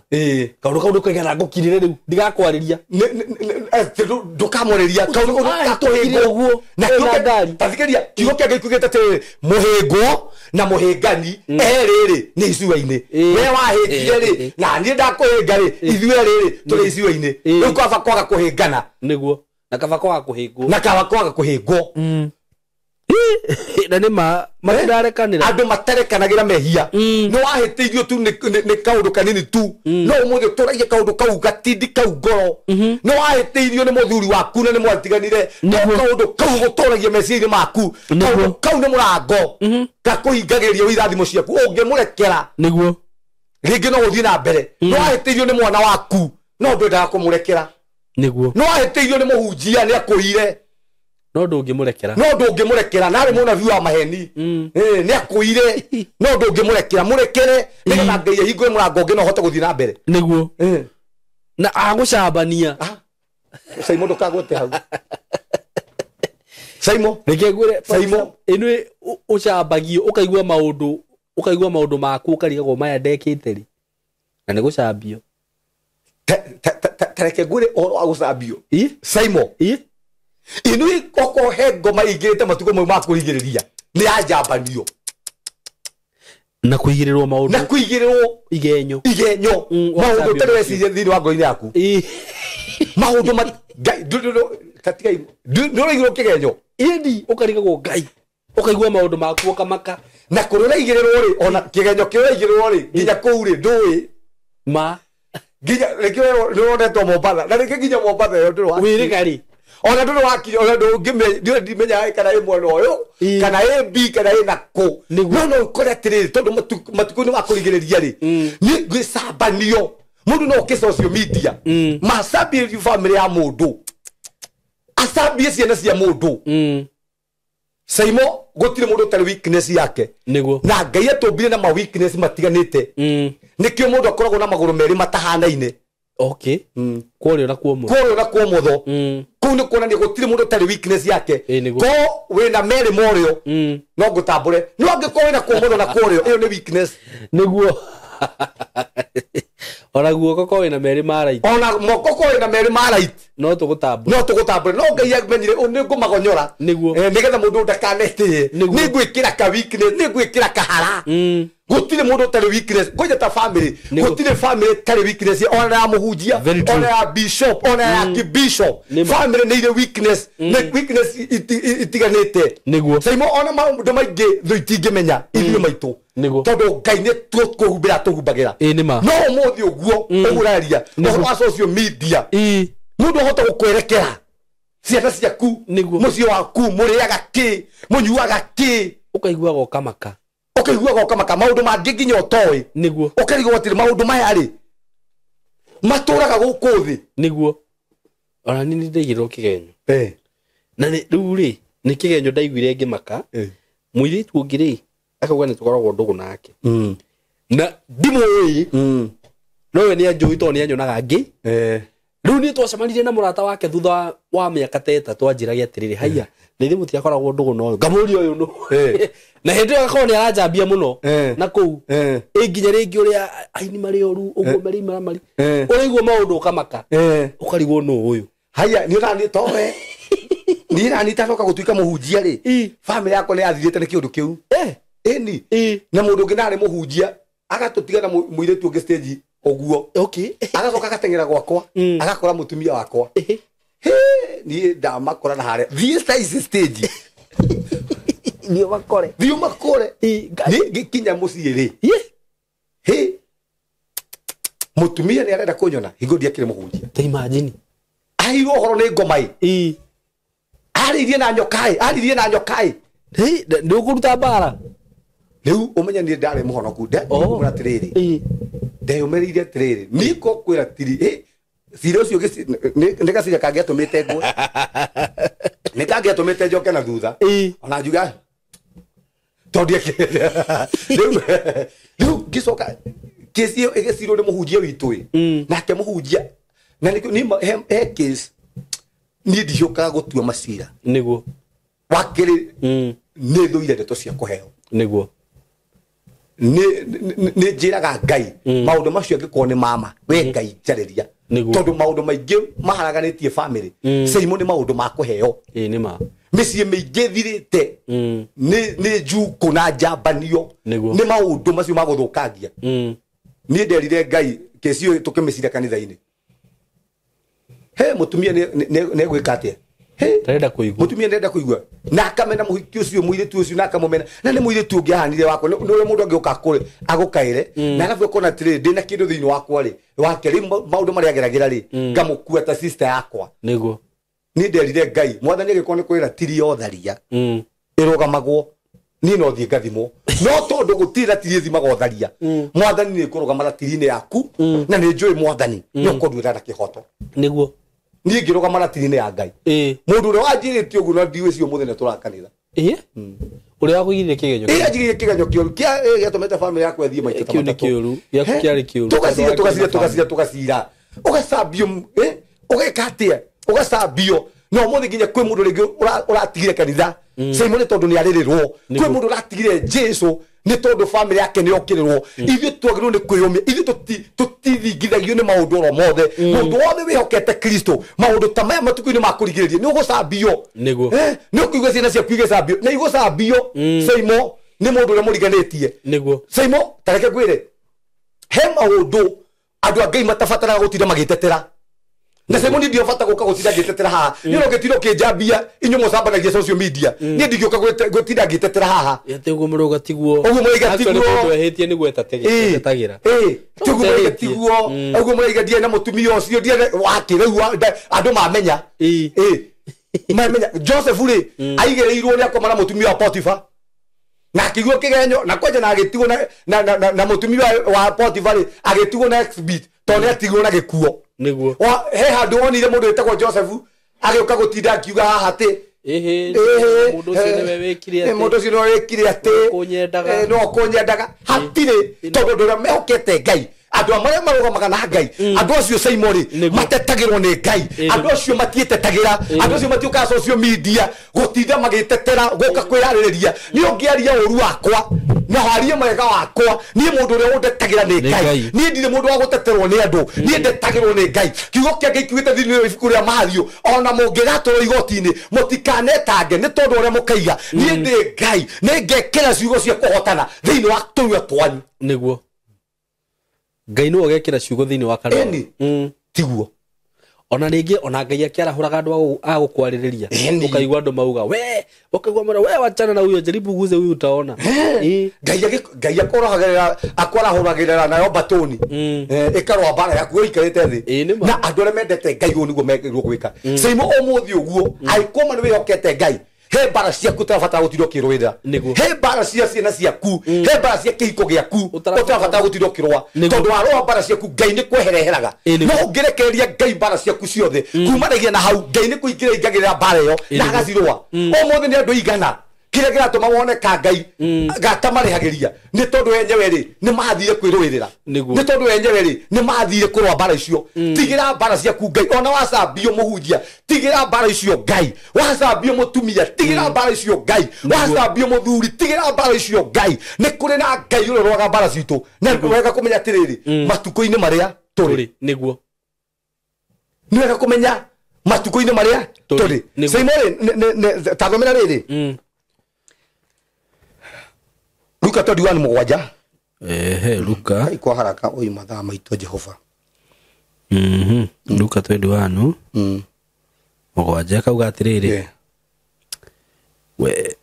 kaũndũ kau ndũkaigana ngũkirĩre rĩu ndigakwarĩria ndũkamwarĩria kaũndũ gakũhĩngwo ũguo na tathikĩria kiugo kĩa Ngai kiugĩte atĩrĩrĩ mũhĩngwo na mũhĩngani erĩ rĩ nĩ icua-inĩ we wahĩngire rĩ na niĩ ndakũhĩnga rĩ ithuĩ erĩ rĩ tũrĩ icua-inĩ rĩu kaba kwaga kũhĩngana nĩguo na kaba kwaga kũhĩngwo na kaba kwaga kũhĩngwo na nĩ ma matirarekanĩra andũ matarekanagĩra mehia nĩ wahĩtĩirio tu nĩ kaũndũ kanini tu no ũmũthĩ ũtũragia kaũndũ kau gatindi kau ngoro nĩ wahĩtĩirio nĩ mũthuri waku na nĩ mwatiganire no kaũndũ kau gũtũragia meciria-inĩ maku kaũndũ kau nĩ mũrango gakũhingagĩrĩria irathimo ciaku ũngĩmũrekera nĩguo rĩngĩ no ũthiĩ na mbere. Nĩ wahĩtĩirio nĩ mwana waku no ndwendaga kũmũrekera nĩguo nĩ wahĩtĩirio nĩ mũhunjia nĩ akũire no ndũngĩmũrekera no ndũngĩmũrekera narĩ mũnabii wa maheni nĩ akũire no ndũngĩmũrekera mũrekere nĩgetha Ngai ahingũre mũrango ũngĩ na ũhote gũthiĩ na mbere nĩguo na agũcambania. Caimo ndũkagwete hau Caimo reke ngwĩre Caimo ĩno ũcambagio ũkaigua maũndũ maku ũkarigagwo maya ndekĩte rĩ na nĩ gũcambio. Ta reke ngwĩre ũhoro wa gũcambio Caimo inui okorwo he ngoma ingĩrĩte matukũ mau ma kũrigĩrĩria nĩ ya njambanio na kũigĩrĩrwo maũndũ na kũigĩrĩrwo igenyo maũndũ ũtarĩ weciria thĩinĩ wa ngoro-inĩ yaku maũndũ nĩ ũraigĩrwo kĩgenyo ĩni ũkarigagwo Ngai ũkaigua maũndũ maku ũkamaka Na kũrĩa ũraigĩrĩrwo rĩ, ona kĩgenyo kĩrĩa ũraigĩrĩrwo rĩ, nginya kũu rĩ ndũĩ. Ma nginya rĩngĩ we nĩ wonetwo Mombatha, na rĩngĩ nginya Mombatha ĩyo ndũrĩ wakinya. Wĩrĩga rĩ? Ona ndũrĩ wakinya, ona ndũngĩmenya, ndimenyaga kana ĩ mwena ũyũ, kana ĩ B, kana ĩ na kũ. Nĩguo. No no ũkore atĩrĩrĩ, tondũ matukũ-inĩ ma kũrigĩrĩria rĩ, nĩ gwĩcambanio. Mũndũ no ũke social media, macambie family ya mũndũ, acambie ciana cia mũndũ. Saimo gũtirĩ mũndũ ũtarĩ weakness yake. Nĩguo. Na Ngai atũmbire na ma weakness matiganĩte. Nĩkĩo mũndũ akoragwo na magũrũ merĩ matahanaine. Okay. Kũrĩa na kuomotho. Kũrĩa na kuomotho. Kũu nĩ kuonania gũtirĩ mũndũ ũtarĩ weakness yake. Nĩguo. Ko wĩna merĩ morĩo, no ngũtambũre. No angĩkorwo wĩna kuomotho na kũrĩo, ĩyo nĩ weakness. Nĩguo. Ona guoko ko wĩna merĩ ma right. Ona moko ko wĩna merĩ ma right. No tũgũtambũre. No tũgũtambũre. No Ngai amenyire ũũ nĩ ngũmagonyora. Nĩguo. Nĩgetha mũndũ ndakanetĩye. Nĩguo. Nĩ ngwĩkĩra ka weakness, nĩ ngwĩkĩra kahara. Gũtirĩ mũndũ ũtarĩ weakness. Ngoja ta family. Nĩguo. Gũtirĩ family ĩtarĩ weakness, ona ya mũhunjia, Very true. ona ya bishop, ona ya kibishop. Nĩma. Family nĩ irĩ weakness, nĩ weakness itiganĩte. Nĩguo. Saimo ona maũndũ maingĩ thũ itingĩmenya ithuĩ maitũ. Nĩguo. Tondũ Ngai nĩ tũkũhumbĩra tũhumbagĩra. Ĩĩ nĩma. No ũmũthĩ ũguo ũgũraria ũhoro wa social media. Mũndũ ahota gũkwerekera ciana ciaku, Nĩguo. mũciĩ waku, mũrĩaga kĩ, mũnyuaga kĩ. Ũkaiguaga ũkamaka. Ũkaiguaga ũkamaka maũndũ mangĩ nginya ũtoĩ. Nĩguo. Ũkarigwo atĩrĩ maũndũ maya rĩ matũraga gũkũ thĩ. Nĩguo. Ona niĩ nĩndaigĩrwo kĩgenyo. Na rĩu rĩ, nĩ kĩgenyo ndaiguire ngĩmaka. Mũirĩtu ũngĩ rĩ, akauga nĩ tũkoragwo ndũgũ nake. Na ndimũĩ. No we nĩ anjũĩ tondũ nĩ anyonaga ngĩ. Rĩu niĩ twacemanirie na mũrata wake thutha wa mĩaka ta ĩtatũ anjĩrage atĩrĩrĩ, haiya, na ithuĩ mũtiakoragwo ndũgũ na ũyũ. Ngamũria ũyũ nũ. Na hĩndĩ ĩyo agakorwo nĩ aranjambia mũno. Na kũu. Ĩ nginya rĩngĩ ũrĩa aini marĩ oru, ũguo marĩ imaramari. Ũraigua maũndũ ũkamaka. Ũkarigwo nũ ũyũ. Haiya, nĩ ũrani towe. Niĩ nani itanoka gũtuĩka mũhunjia rĩ, family yakwa nĩ yathirĩte nĩ kĩũndũ kĩu. Ĩni. Na mũndũ ũngĩ narĩ mũhunjia, agatũtiga na mũirĩtu ũngĩ stage ũguo. Okay. Agacoka agateng'era gwakwa, agakora mũtumia wakwa. Niĩ ndamakora na harĩa. Thiĩ thaa ici stage. Thiĩ ũmakore. Thiĩ ũmakore. Niĩ ngĩkinya mũciĩ rĩ. Hĩ. Mũtumia nĩ arenda kũnyona, hingo ndiakĩrĩ mũhunjia. Ta imagine. Aheirwo ũhoro nĩ ngoma ĩ. Arĩirie na nyoka ĩ, arĩirie na nyoka ĩ. Hĩ, nĩ ũkũruta mbara. Rĩu ũmenye niĩ ndarĩ mũhonoku, ndĩramwĩra atĩrĩrĩ. Ndeyũmĩrĩirie atĩrĩrĩ, niĩ ngũkwĩra tiri, cira ũcio nĩ gacira kangĩatũmĩte ngwe. Nĩ kangĩatũmĩte njoke na thutha. Ona njuga, tondũ rĩu ngĩcoka kesi ĩyo ĩgĩcirwo nĩ mũhunjia witũ ĩ. Nake mũhunjia, na nĩkĩo niĩ he case, niĩ ndihiũkaga gũtua macira. Nĩguo. Wa kerĩ, nĩ thũire ndeto cia kũheo. Nĩguo. Nĩ njĩraga Ngai maũndũ macio angĩkorwo nĩ mama, we Ngai njarĩria. Tondũ maũndũ maingĩ maharaganĩtie family, Saimo nĩ maũndũ ma kũheo. Ĩĩ nĩ ma. Mĩciĩ mĩingĩ ĩthirĩte nĩ njukũ na njambanio. Nĩ maũndũ macio ma gũthũkangia. Niĩ nderire Ngai kesi ĩyo tũkĩmĩcira kanitha-inĩ. He mũtumia nĩ egwĩka atĩa? Ndarenda kũigua. Mũtumia ndarenda kũigua. Na akamena mũhiki ũcio, mũirĩtu ũcio, na akamũmena. Na nĩ mũirĩtu ũngĩ ahanire wakwa, nĩ ũrĩa mũndũ angĩũka akũre, agũkaĩre. Na arabu akona atĩrĩrĩ, ndĩna kĩndũ thĩinĩ wakwa rĩ, wake rĩ, maũndũ marĩa ageragĩra rĩ, ngamũkua ta sister yakwa. Nĩguo. Niĩ nderire Ngai, mwathani angĩkorwo nĩ kwĩra tiri ya ũtharia, ĩrũgamagwo, niĩ no thiĩ ngathimwo. No tondũ gũtirĩ ratiri ĩthimaga ũtharia, mwathani nĩ ngũrũgama ratiri-inĩ yaku, na nĩ njũĩ mwathani nĩ ũkũnduĩra na kĩhoto. Nĩguo. Niĩ ngĩrũgama ratiri-inĩ ya Ngai. Mũndũ ũrĩa wanjĩrĩte ũguo na ndiũĩ cio mũthenya tũrakanitha. Ũrĩa wakũigĩrĩire kĩgenyo. Anjigĩrĩire kĩgenyo kĩũru, gĩatũmĩte family yakwa ĩthiĩ maita ta Kĩu nĩ matatũ. kĩũru, gĩaku kĩarĩ kĩũru. Tũgacira, tũgacira, tũgacira, tũgacira. Ũgacambio, ũgeka atĩa? Ũgacambio. No ũmũthĩ nginya kwĩ mũndũ rĩngĩ ũratigire kanitha. Saimo nĩ tondũ nĩ arĩrĩrwo. Kwĩ mũndũ ũratigire Jesũ nĩ tondũ family yake nĩ yokĩrĩrwo. Ithuĩ twagĩrĩirwo nĩ kwĩyũmia. Ithuĩ tũtithingithagio nĩ maũndũ oro mothe. Mũndũ wothe wĩhokete Kristo, maũndũ ta maya matukũ-inĩ ma kũrigĩrĩria, nĩ ũgũcambio. Nĩguo. Nĩ ũkũigua ciana ciaku igĩcambio. Na igũcambio, Saimo, nĩ mũndũ ũrĩa mũriganĩtie. Nĩguo. Saimo, ta reke ngwĩre, he maũndũ andũ a Ngai matabataraga gũtinda magĩtetera. Na Simoni ndio bata guka gutinda ngitetera haha. Ni no ngitira kinjambia inyu mucambanagia social media. Ni ndigioka gutinda ngitetera haha. Ati uguo muruga tiguo. Uguo muruga tiguo. Mundu ehitie ni gwetategera. Tiguo muruga tiguo. Uguo muruga ndie na mutumia ucio ndie wake riu andu mamenya. Mamenya Joseph ri aigereirwo ni akoma na mutumia wa Potiphar. Na akigwo kigenyo na kwanja na agitigwo na mutumia wa Potiphar ri agitigwo na exhibit to ni atigwo na gikuo. Niguo. He handu wonire mundu witagwo Joseph agioka gutinda akiuga haha ati mundu ucio niwe wikire ati mundu ucio niwe wikire ati no kunyendaga hatire tondu andu aria mehokete Ngai andu aria marugamaga na Ngai andu acio Simon matetagirwo ni Ngai andu acio matietetagira andu acio matiukaga social media gutinda magitetera guka kwiraririria ni ungiaria uru wakwa na harie mwega wakwa ni mundu uria undetagira ni Ngai ni ndire mundu wa guteterwo ni andu ni ndetagirwo ni Ngai kiugo kia Ngai kiugite thiini wa ibuku ria Mathayo ona mungigatwarwo igoti-ini mutikanetange ni tondu uria mukaiga ni ndi Ngai ni ngekira ciugo cia kuhotana thiini wa turua twanyu. Niguo Ngai no agekira ciugo thiini wa kanua. Tiguo ona ringi ona Ngai akiarahuraga andu a gukwaririria ukaigua andu mauga we ukaigua mara we wachana na huyo jaribu guze huyu utaona. Ngai akwarahuragirira nayo batoni ikarwa bara yaku ikarite thi na andu aria mendete Ngai uguo niguo mekirwo gwika. Simo umuthi uguo aikoma ni wihokete Ngai he bara ciaku utarabatara gutinda ukirwira he bara cia ciana ciaku he bara cia kihiko giaku utarabatara gutinda ukirwa tondu warwa bara ciaku Ngai ni kwehereheraga no ungirekereria Ngai bara ciaku ciothe kumanagia na hau Ngai ni kuingira ingagirira bara iyo na agacirwa umuthi ni andu igana kiria kiratuma wone ka Ngai gatamarehagiria ni tondu enyewe ri ni mathire kwirwirira ni tondu enyewe ri ni mathire kurwa bara icio. Tigira bara ciaku Ngai ona wacambio muhunjia tigira bara icio Ngai wacambio mutumia tigira bara icio Ngai wacambio muthuri tigira bara icio Ngai ni kuri na Ngai uria rwaga bara citu na wega kumenya atiriri matuko-ini maria turi. Niguo ni wega kumenya matuko-ini maria turi. Simon tathomera riri Luka 21:7. Luka. Kwa haraka oyu mathaa maitũ Jehova. Luka 21. 7 kauga atiriri. We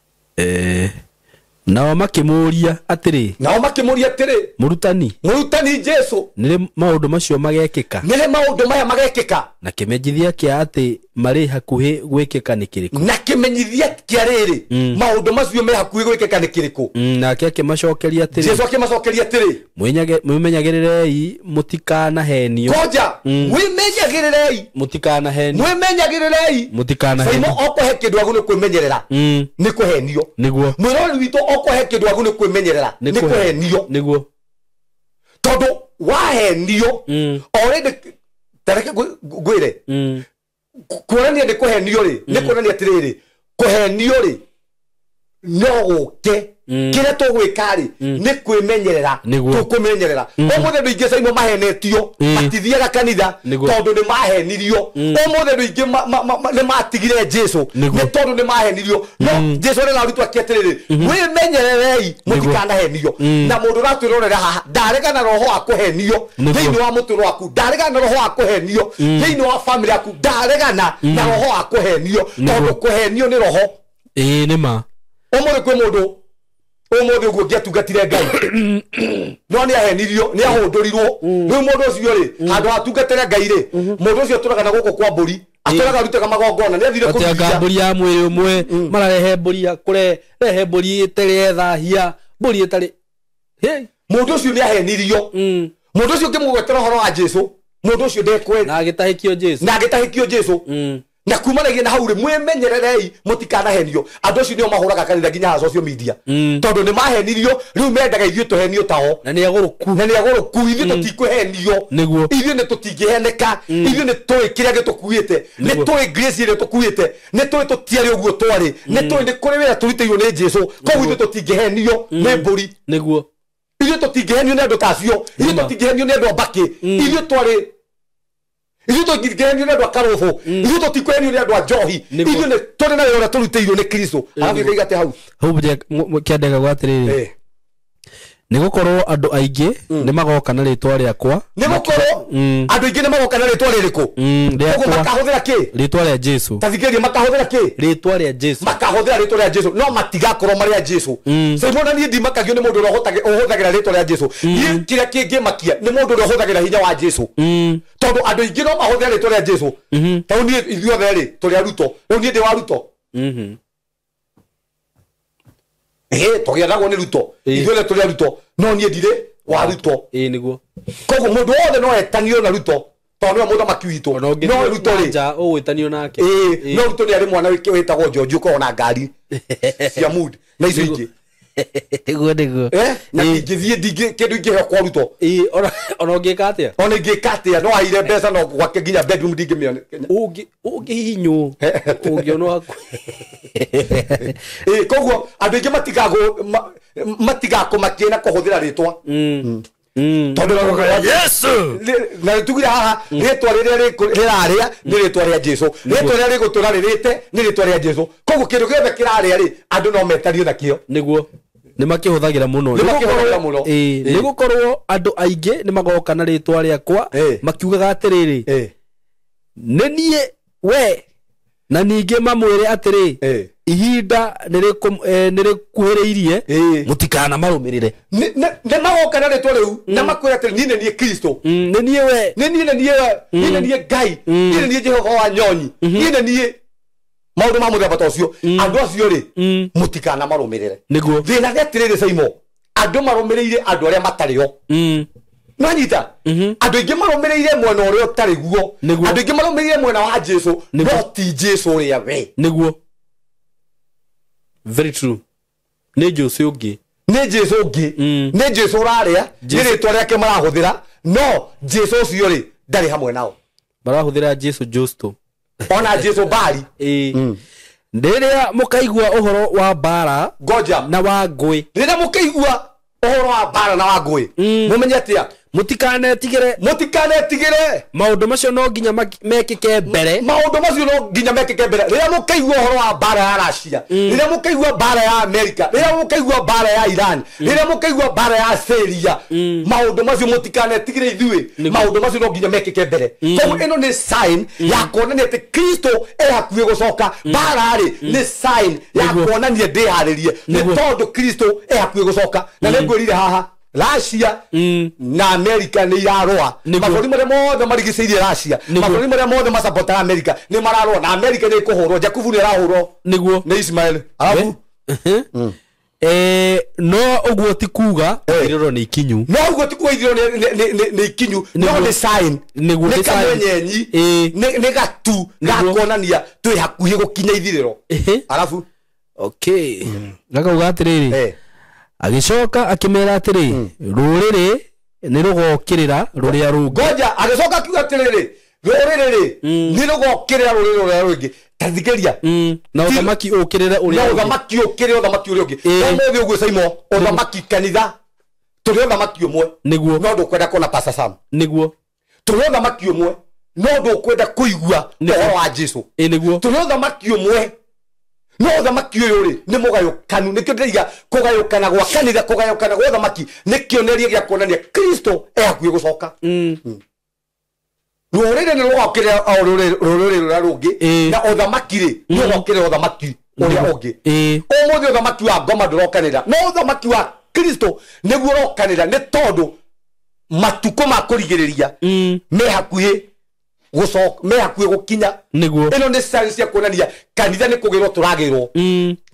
nao makimuria atiri. Nao makimuria atiri. Murutani. Murutani Jesu. Nire maundu macio magekika. Nire maundu maya magekika. Na kimenyithia kia ati mari hakuhi gwikika ni kiriku. Na kimenyithia kia riri maundu macio me hakuhi gwikika ni kiriku. Nake akimacokeria atiri. Jesu akimacokeria atiri. Mwimenyagirirei mutikanahenio. Koja mwimenyagirirei mutikanahenio. Mwimenyagirirei mutikanahenio. Saimo okohe kindu agu ni kwimenyerera. Ni kuhenio. Niguo. Mwirori witu okohe kindu agu ni kwimenyerera. Ni kuhenio. Niguo. Tondu wahenio already tareke ngwire kuonania ni kuhenio ri ni kuonania atiriri kuhenio ri no guke kiria tugwika ri ni kwimenyerera tukumenyerera umuthi andu aingi Saimo mahenetio matithiaga kanitha tondu ni mahenirio umuthi andu aingi ni matigire Jesu ni tondu ni mahenirio no Jesu arera arutwo ake atiriri mwimenyererei mutikanahenio na mundu uratwirorera haha ndaregana roho wa kuhenio thiini wa muturo waku ndaregana roho wa kuhenio thiini wa family yaku ndaregana na roho wa kuhenio tondu kuhenio ni roho. Ni ma umuthi kwi mundu umuthi uguo ngiatungatire Ngai no ni ahenirio ni ahundurirwo riu mundu ucio ri handu hatungatire Ngai ri mundu ucio aturaga na guku kwa mburi aturaga arutaga magongona ni athire kuruta mburi ya mwiri umwe mararehe mburi ya kure rehe mburi itari ethahia mburi itari mundu ucio ni ahenirio mundu ucio ukimugwetera uhoro wa Jesu mundu ucio ndekwe na agitahikio Jesu na agitahikio Jesu na kumanagia na hau ri mwimenyererei mutikanahenio andu acio nio mahuraga kanitha nginya social media tondu ni mahenirio riu mendaga ithuĩ tũhenio tao na ni agũrũku na ni agũrũku ithuĩ tũtikũhenio ithuĩ nĩ tũtingĩheneka ithuĩ nĩ tũĩ kĩrĩa gĩtũkuĩte nĩ tũĩ grace ĩrĩa tũkuĩte nĩ tũĩ tũtiarĩ ũguo twarĩ nĩ tũĩ nĩ kũrĩ wĩra tũrutĩirwo nĩ Jesu koguo ithuĩ tũtingĩhenio nĩ mbũri nĩguo ithuĩ tũtingĩhenio nĩ andũ ta acio ithuĩ tũtingĩhenio nĩ andũ a mbakĩ ithuĩ twarĩ ithuĩ tũtingĩhenio nĩ andũ a karũbũ ithuĩ tũtikũhenio nĩ andũ a njohi ithuĩ nĩ tũrĩ na wĩra ũrĩa tũrutĩirwo nĩ Kristo. Arabu ĩkaiga atĩ hau hau kĩandĩkagwo atĩrĩrĩ Nĩ gũkorwo andũ aingĩ nĩ magoka na rĩtwa rĩakwa. Nĩ gũkorwo andũ aingĩ nĩ magoka na rĩtwa rĩrĩkũ? Koguo makahũthĩra kĩ? Rĩtwa rĩa Jesu. Ta thikĩrĩria, makahũthĩra kĩ? Rĩtwa rĩa Jesu. Makahũthĩra rĩtwa rĩa Jesu, no matigakorwo marĩ a Jesu. Simon, niĩ ndimakagio nĩ mũndũ ũrĩa ũhũthagĩra rĩtwa rĩa Jesu. Niĩ kĩrĩa kĩngĩmakia nĩ mũndũ ũrĩa ũhũthagĩra hinya wa Jesu. Tondũ andũ aingĩ no mahũthĩre rĩtwa rĩa Jesu. Tondũ niĩ ithuothe rĩ tũrĩ a Ruto. Rĩu niĩ ndĩ wa Ruto. Tũgĩathagwo nĩ Ruto. Ithuothe tũrĩ a Ruto, no niĩ ndirĩ wa Ruto. Nĩguo. Koguo mũndũ wothe no etanio na Ruto tondũ nĩwe mũthamaki witũ. No Ruto rĩ, ũgwĩtanio nake. No Ruto nĩ arĩ mwana wĩtagwo George ũkoragwo na ngari cia mood na icio ingĩ. Nĩguo nĩguo. Na ingĩthiĩ ndingĩ kĩndũ ingĩheo kwa Ruto. Ona ũngĩka atĩa? Ona ingĩka atĩa, no aire mbeca no gwake nginya bedroom ndingĩmĩona. Ũngĩhihinywo ũngĩonwo hakuhĩ. Koguo andũ aingĩ matigakũmakie na kũhũthĩra rĩtwa. Tondũ Yesu. Na tugire haha rĩtwa rĩrĩa rĩrarĩa nĩ rĩtwa rĩa Jesu. Rĩtwa rĩrĩa rĩgũtũra rĩrĩte nĩ rĩtwa rĩa Jesu. Koguo kĩndũ gĩothe kĩrarĩa rĩ, andũ no metanio nakĩo. Nĩguo. Nĩ makĩhũthagĩra mũno. Nĩ makĩhũthagĩra mũno. Nĩ gũkorwo andũ aingĩ nĩ magoka na rĩtwa rĩakwa makiugaga atĩrĩrĩ, nĩ niĩ we, na ningĩ mamwĩre atĩrĩ, ihinda nĩ rĩkuhĩrĩirie, mũtikanamarũmĩrĩre. Nĩ magoka na rĩtwa rĩu na makwĩre atĩrĩ, niĩ nĩ niĩ Kristo, nĩ niĩ we, nĩ niĩ niĩ nĩ niĩ Ngai, niĩ nĩ niĩ Jehova wa nyonyi, niĩ nĩ niĩ maũndũ ma mũthemba ta ũcio. Andũ acio rĩ, mũtikanamarũmĩrĩre. Nĩguo. Thĩna nĩ atĩrĩrĩ Saimo, andũ marũmĩrĩire andũ arĩa matarĩ o. Nĩwanyita? Andũ aingĩ marũmĩrĩire mwena ũrĩa ũtarĩ guo. Andũ aingĩ marũmĩrĩire mwena wa Jesu, no ti Jesu ũrĩa we. Nĩguo. Very true. Nĩ Jesu ũngĩ. Nĩ Jesu ũngĩ. Nĩ Jesu ũrarĩa, nĩ rĩtwa rĩake marahũthĩra, no Jesu ũcio rĩ ndarĩ hamwe nao. Marahũthĩra Jesu Justo. Ona Jesu Bari. Rĩrĩa mũkaigua ũhoro wa mbara ngoja na wa ngũĩ. Rĩrĩa mũkaigua ũhoro wa mbara na wa ngũĩ, mũmenye atĩa? Mũtikanetigĩre. Mũtikanetigĩre. Maũndũ macio no nginya mekĩke mbere. Maũndũ macio no nginya mekĩke mbere. Rĩrĩa mũkaigua ũhoro wa mbara ya Russia, rĩrĩa mũkaigua mbara ya America, rĩrĩa mũkaigua mbara ya Iran, rĩrĩa mũkaigua mbara ya Syria, maũndũ macio mũtikanetigĩre ithuĩ. Maũndũ macio no nginya mekĩke mbere. Koguo ĩno nĩ sign ya kuonania atĩ Kristo e hakuhĩ gũcoka. Mbara rĩ nĩ sign ya kuonania ndĩharĩrie, nĩ tondũ Kristo e hakuhĩ gũcoka. Na nĩngwĩrire haha, Russia na America nĩ irarũa. Mabũrũri marĩa mothe marigicĩirie Russia, mabũrũri marĩa mothe masapotaga America nĩ mararũa, na America nĩ ĩkũhũrwo. Jakubu nĩ arahũrwo. Nĩguo. Nĩ Ismael. Arabu No ũguo ti kuga ithirĩro nĩ ikinyu. No ũguo ti kuga ithirĩro nĩ ikinyu. No nĩ sign. Nĩguo nĩ kamenyenyi. Nĩ gatu ga kuonania twĩ hakuhĩ gũkinya ithirĩro. Arabu. Okay. Gakauga atĩrĩrĩ, agĩcoka akĩmera atĩrĩ, rũrĩrĩ nĩ rũgokĩrĩra rũrĩa rũngĩ. Ngoja, agĩcoka akiuga atĩrĩrĩ, rũrĩrĩ rĩ nĩ rũgokĩrĩra rũrĩrĩ rũrĩa rũngĩ. Ta thikĩrĩria. Na ũthamaki ũkĩrĩre ũrĩa ũngĩ. Na ũthamaki ũkĩrĩre ũthamaki ũrĩa ũngĩ. Ũmũthĩ ũguo Saimo, ũthamaki kanitha tũrĩ ũthamaki ũmwe. Nĩguo. No ndũkwenda kuona Pastor Sam. Nĩguo. Tũrĩ ũthamaki ũmwe, no ndũkwenda kũigua ũhoro wa Jesu. Nĩguo. Tũrĩ ũthamaki ũmwe, no ũthamaki ũyũ rĩ nĩ mũgayũkanu. Nĩkĩo ndĩraiga kũgayũkana gwa kanitha, kũgayũkana gwa ũthamaki nĩ kĩonereria gĩa kuonania Kristo e hakuhĩ gũcoka. Rũrĩrĩ nĩ rũgokĩrĩra o rũrĩrĩ rũrĩa rũngĩ, na ũthamaki rĩ nĩ ũgokĩrĩra ũthamaki ũrĩa ũngĩ. Ũmũthĩ ũthamaki wa ngoma ndũrokanĩra, no ũthamaki wa Kristo nĩguo ũrokanĩra, nĩ tondũ matukũ ma kũrigĩrĩria me hakuhĩ gũcoka, me hakuhĩ gũkinya. Nĩguo. Ĩno nĩ sign cia kuonania kanitha nĩ kũgĩrwo tũragĩrwo.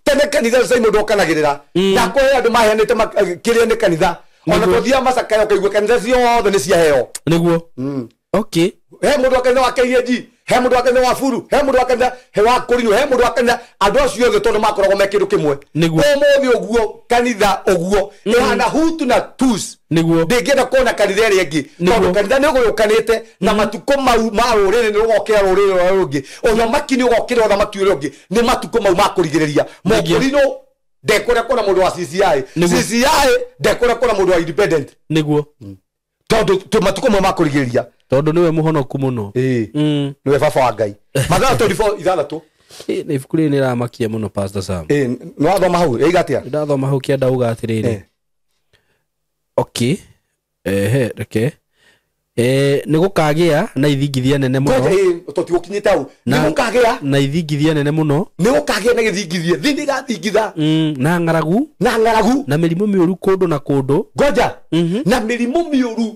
Tene kanitha Saimo ndũkanagĩrĩra. Na kũhe andũ maheanĩte kĩrĩa nĩ kanitha. Ona tũthiaga macakaya ũkaigua kanitha ciothe nĩ ciaheo. Nĩguo. Okay. He mũndũ wa kanitha wa KAG, he mũndũ wa kanitha wa Buru, he mũndũ wa kanitha he wa Kũrinũ, he mũndũ wa kanitha, andũ acio othe tondũ makoragwo me kĩndũ kĩmwe. Ũmũthĩ ũguo kanitha ũguo ĩhana Hutu na Tutsi. Nĩguo. Ndĩngĩenda kuona kanitha ĩrĩa ĩngĩ, tondũ kanitha nĩ ũgũyũkanĩte na matukũ mau ma rũrĩrĩ nĩ rũgokĩra rũrĩrĩ rũrĩa rũngĩ, ũthamaki nĩ ũgokĩra ũthamaki ũrĩa ũngĩ. Nĩ matukũ mau ma kũrigĩrĩria. Mũkũrinũ ndekwenda kuona mũndũ wa CCI, CCI ndekwenda kuona mũndũ wa Independent. Nĩguo. Tondũ matukũ mau ma kũrigĩrĩria, tondũ nĩwe mũhonoku mũno. Nĩwe baba wa Ngai. Mathayo 24:6. Nĩ ibuku rĩrĩ nĩramakia mũno Pastor Sam. Nĩ wathoma hau, ĩiga atĩa? Ndathoma hau kĩanda uga atĩrĩrĩ, Okay, ehe, reke nĩ gũkagĩa na ithingithia nene mũno. Tũtigũkinyĩte hau. Nĩ gũkagĩa na ithingithia nene mũno. Nĩ gũkagĩa na gĩthingithia, thĩ nĩ ĩgathingitha. Na ng'aragu, na ng'aragu, na mĩrimũ mĩũru kũndũ na kũndũ. Ngoja, na mĩrimũ mĩũru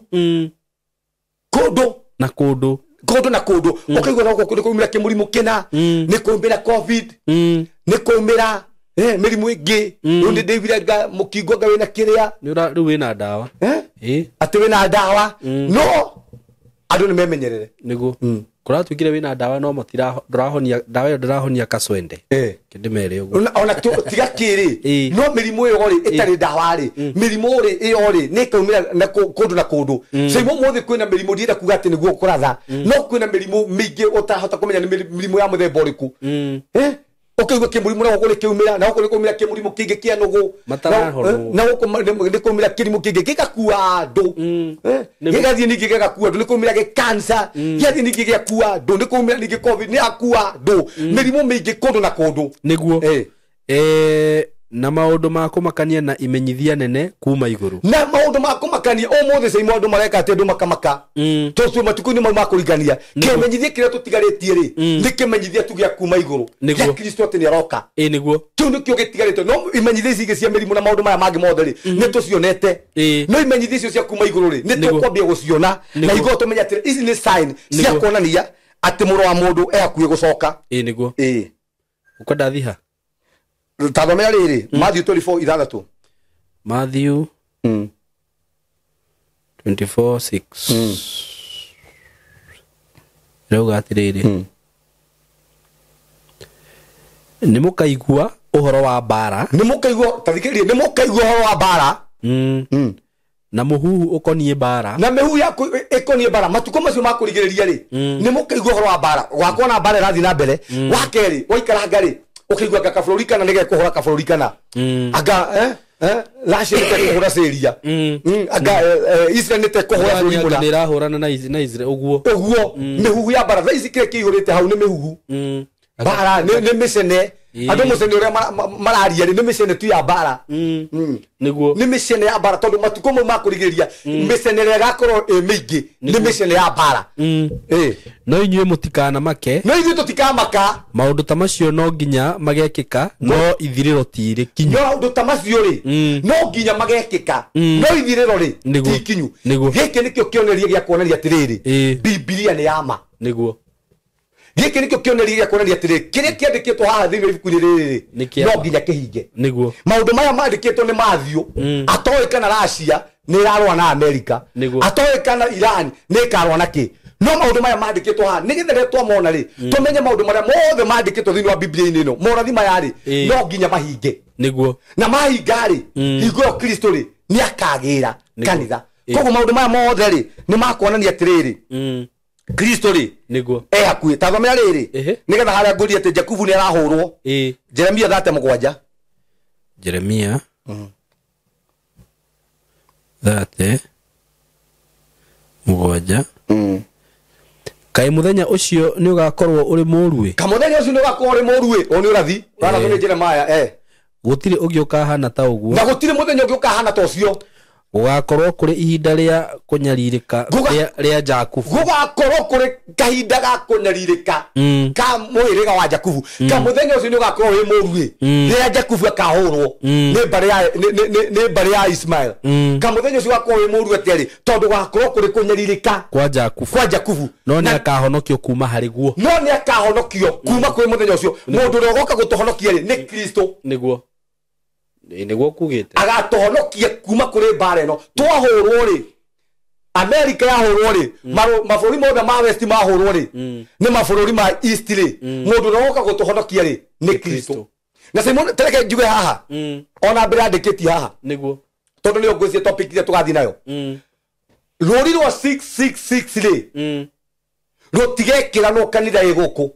kũndũ na kũndũ, kũndũ na kũndũ. Ũkaigua na gũkũ nĩ kũmĩra kĩmũrimũ kĩna, nĩ kũmĩra COVID, nĩ kũmĩra mĩrimũ ĩngĩ. Rĩu nĩ ndĩiguire mũkingo anga wĩna kĩrĩa. Rĩu wĩna ndawa. Atĩ wĩna ndawa, no andũ nĩ memenyerere. Nĩguo. Kũratuĩkire wĩna ndawa no ndũrahonia, ndawa ĩyo ndĩrahonia kacwende. Kĩndĩmere ũguo. Ona tiga kĩrĩ, no mĩrimũ ĩyo rĩ ĩtarĩ ndawa rĩ, mĩrimũ rĩ ĩyo rĩ nĩ ĩkaumĩra na kũndũ na kũndũ. Caimo ũmũthĩ kwĩna mĩrimũ, ndienda kuga atĩ nĩguo kũratha, no kwĩna mĩrimũ mĩingĩ ũtarahota kũmenya nĩ mĩrimũ ya mũthemba ũrĩkũ. Ũkaigua kĩmũrimũ na gũkũ nĩ kĩumĩra, na gũkũ nĩ kũumĩra kĩmũrimũ kĩngĩ kĩa nũgũ, na gũkũ nĩ kũumĩra kĩrimũ kĩngĩ gĩgakua andũ, gĩgathiĩ ningĩ gĩgakua andũ, nĩ kũumĩra gĩkansa, gĩgathiĩ ningĩ gĩgakua andũ, nĩ kũumĩra ningĩ COVID nĩ yakua andũ, mĩrimũ mĩingĩ kũndũ na kũndũ. Nĩguo. Na maũndũ ma kũmakania na imenyithia nene kuma igũrũ. Na maũndũ ma kũmakania ũmũthĩ caimo andũ mareka atĩ andũ makamaka. Tondũ matukũ-inĩ mau ma kũringania, kĩmenyithia kĩrĩa tũtigarĩtie rĩ, nĩ kĩmenyithia tu gĩa kuma igũrũ gĩa Kristo atĩ nĩ aroka. Nĩguo. Kĩu nĩkĩo gĩtigarĩte. No imenyithia ici ingĩ cia mĩrimũ na maũndũ maya mangĩ mothe rĩ, nĩ tũcionete. No imenyithia icio cia kuma igũrũ rĩ, nĩ tũkwambia gũciona na igũrũ tũmenye atĩ ici nĩ sign cia kuonania atĩ mũrũ wa mũndũ e hakuhĩ gũcoka. Nĩguo. Ũkwenda thiha? Tathomera rĩrĩ, Matthew 24:6. Matthew 24:6. Rauga atĩrĩrĩ, nĩ mũkaigua ũhoro wa mbara. Nĩ mũkaigua, tathikĩrĩria, nĩ mũkaigua ũhoro wa mbara. Na mũhuhu ũkoniĩ mbara. Na mĩhuhu yaku ĩkoniĩ mbara. Matukũ macio ma kũrigĩrĩria rĩ, nĩ mũkaigua ũhoro wa mbara. Gwakorwo na mbara ĩrathiĩ na mbere. Wa kerĩ, waikaranga rĩ, ũkaigua anga kabũrũri kana nĩ gekũhũra kabũrũri kana. Anga Russia nĩ tekũhũra Syria. Anga Israel nĩ tekũhũra bũrũri mũna. Nĩ ĩrahũrana na Israel ũguo. Ũguo, mĩhuhu ya mbara. Thaa ici kĩrĩa kĩihũrĩte hau nĩ mĩhuhu. Mbara nĩ mĩcene. Andũ mũcene ũrĩa mararia rĩ, nĩ mĩcene tu ya mbara. Nĩguo. Nĩ mĩcene ya mbara tondũ matukũ mau ma kũrigĩrĩria, mĩcene ĩrĩa ĩgakorwo ĩ mĩingĩ nĩ mĩcene ya mbara. No inyuĩ mũtikanamake. No ithuĩ tũtikamaka. Maũndũ ta macio no nginya magekĩka, no ithirĩro ti rĩkinyu. Maũndũ ta macio rĩ, no nginya magekĩka, no ithirĩro rĩ ti ikinyu. Gĩkĩ nĩkĩo kĩonereria gĩa kuonania atĩrĩrĩ, Bibilia nĩ ya ma. Nĩguo. Gĩkĩ nĩkĩo kĩonereria gĩa kuonania atĩrĩrĩ, kĩrĩa kĩandĩkĩtwo haha thĩinĩ wa ibuku-inĩ rĩrĩ rĩ, no nginya kĩhinge. Nĩguo. Maũndũ maya mandĩkĩtwo nĩ Matthew, atoĩ kana Russia nĩ ĩrarũa na America, atoĩ kana Iran nĩ ĩkarũa na kĩ. No maũndũ maya mandĩkĩtwo haha nĩgetha rĩrĩa twamona rĩ, tũmenye maũndũ marĩa mothe mandĩkĩtwo thĩinĩ wa Biblia-inĩ ĩno, morathi maya rĩ, no nginya mahinge. Nĩguo. Na mahinga rĩ, hingo ĩyo Kristo rĩ nĩ akagĩra kanitha. Koguo maũndũ maya mothe rĩ nĩ makuonania atĩrĩrĩ, Kristo rĩ nĩguo e hakuhĩ. Tathomera rĩrĩ nĩgetha harĩa ngũria atĩ Jakubu nĩ arahũrwo. Jeremia 37. Jeremia 37. Kaĩ mũthenya ũcio nĩ ũgakorwo ũrĩ mũũru ĩ? Kamũthenya ũcio nĩ ũgakorwo ũrĩ mũũru ĩ? Ũyũ nĩ ũrathi ũrathwo nĩ Jeremia. Gũtirĩ ũngĩ ũkahana ta ũguo. Na gũtirĩ mũthenya ũngĩ ũkahana ta ũcio. Gũgakorwo kũrĩ ihinda rĩa kũnyarirĩka rĩa Jakubu. Gũgakorwo kũrĩ kahinda ga kũnyarirĩka ka mũhĩrĩga wa Jakubu. Kamũthenya ũcio nĩ ũgakorwo wĩ mũũru ĩ, rĩrĩa Jakubu akahũrwo nĩ mbarĩ ya Ismael. Kamũthenya ũcio ũgakorwo wĩ mũũru atĩa rĩ? Tondũ gũgakorwo kũrĩ kũnyarirĩka kwa Jakubu. Kwa Jakubu. No nĩ akahonokio kuma harĩ guo. No nĩ akahonokio kuma kwĩ mũthenya ũcio. Mũndũ ũrĩa ũgoka gũtũhonokia rĩ nĩ Kristo. Nĩguo. Nĩguo kugĩte. Agatũhonokia kuma kũrĩ mbara ĩno. Twahũrwo rĩ, America yahũrwo rĩ, mabũrũri mothe ma West mahũrwo rĩ, nĩ mabũrũri ma East rĩ, mũndũ ũrĩa ũgoka gũtũhonokia rĩ nĩ Kristo. Na Simon, tereke njuge haha, ona mbere andĩkĩtie haha. Nĩguo. Tondũ nĩyo ngwĩciria topic iria tũgathiĩ nayo. Rũri rwa 666 rĩ, rũtigekĩranwo kanitha ĩ gũkũ.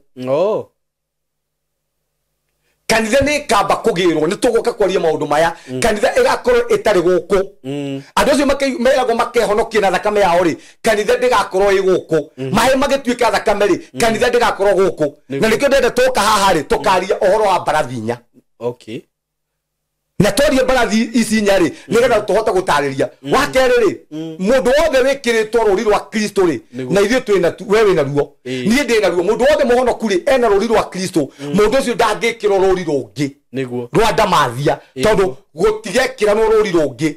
Kanitha nĩ ĩkamba kũgĩrwo, nĩ tũgũka kwaria maũndũ maya. Kanitha ĩgakorwo ĩtarĩ gũkũ. Andũ acio meragwo makehonokia na thakame yao rĩ, kanitha ndĩgakorwo ĩ gũkũ. Maĩ magĩtuĩka thakame rĩ, kanitha ndĩgakorwo gũkũ. Na nĩkĩo ndĩrenda tũka haha rĩ, tũkaria ũhoro wa mbarathi inya. Okay. Na twarie mbarathi ici inya rĩ, nĩgetha tũhote gũtarĩria. Wa kerĩ rĩ, mũndũ wothe wĩkĩrĩtwo rũri rwa Kristo rĩ, na ithuĩ twĩna we wĩna ruo, niĩ ndĩ na ruo, mũndũ wothe mũhonoku rĩ ena rũri rwa Kristo, mũndũ ũcio ndangĩkĩrwo rũri rũngĩ niguo rwa ndamathia, tondũ gũtigekĩranwo rũri rũngĩ.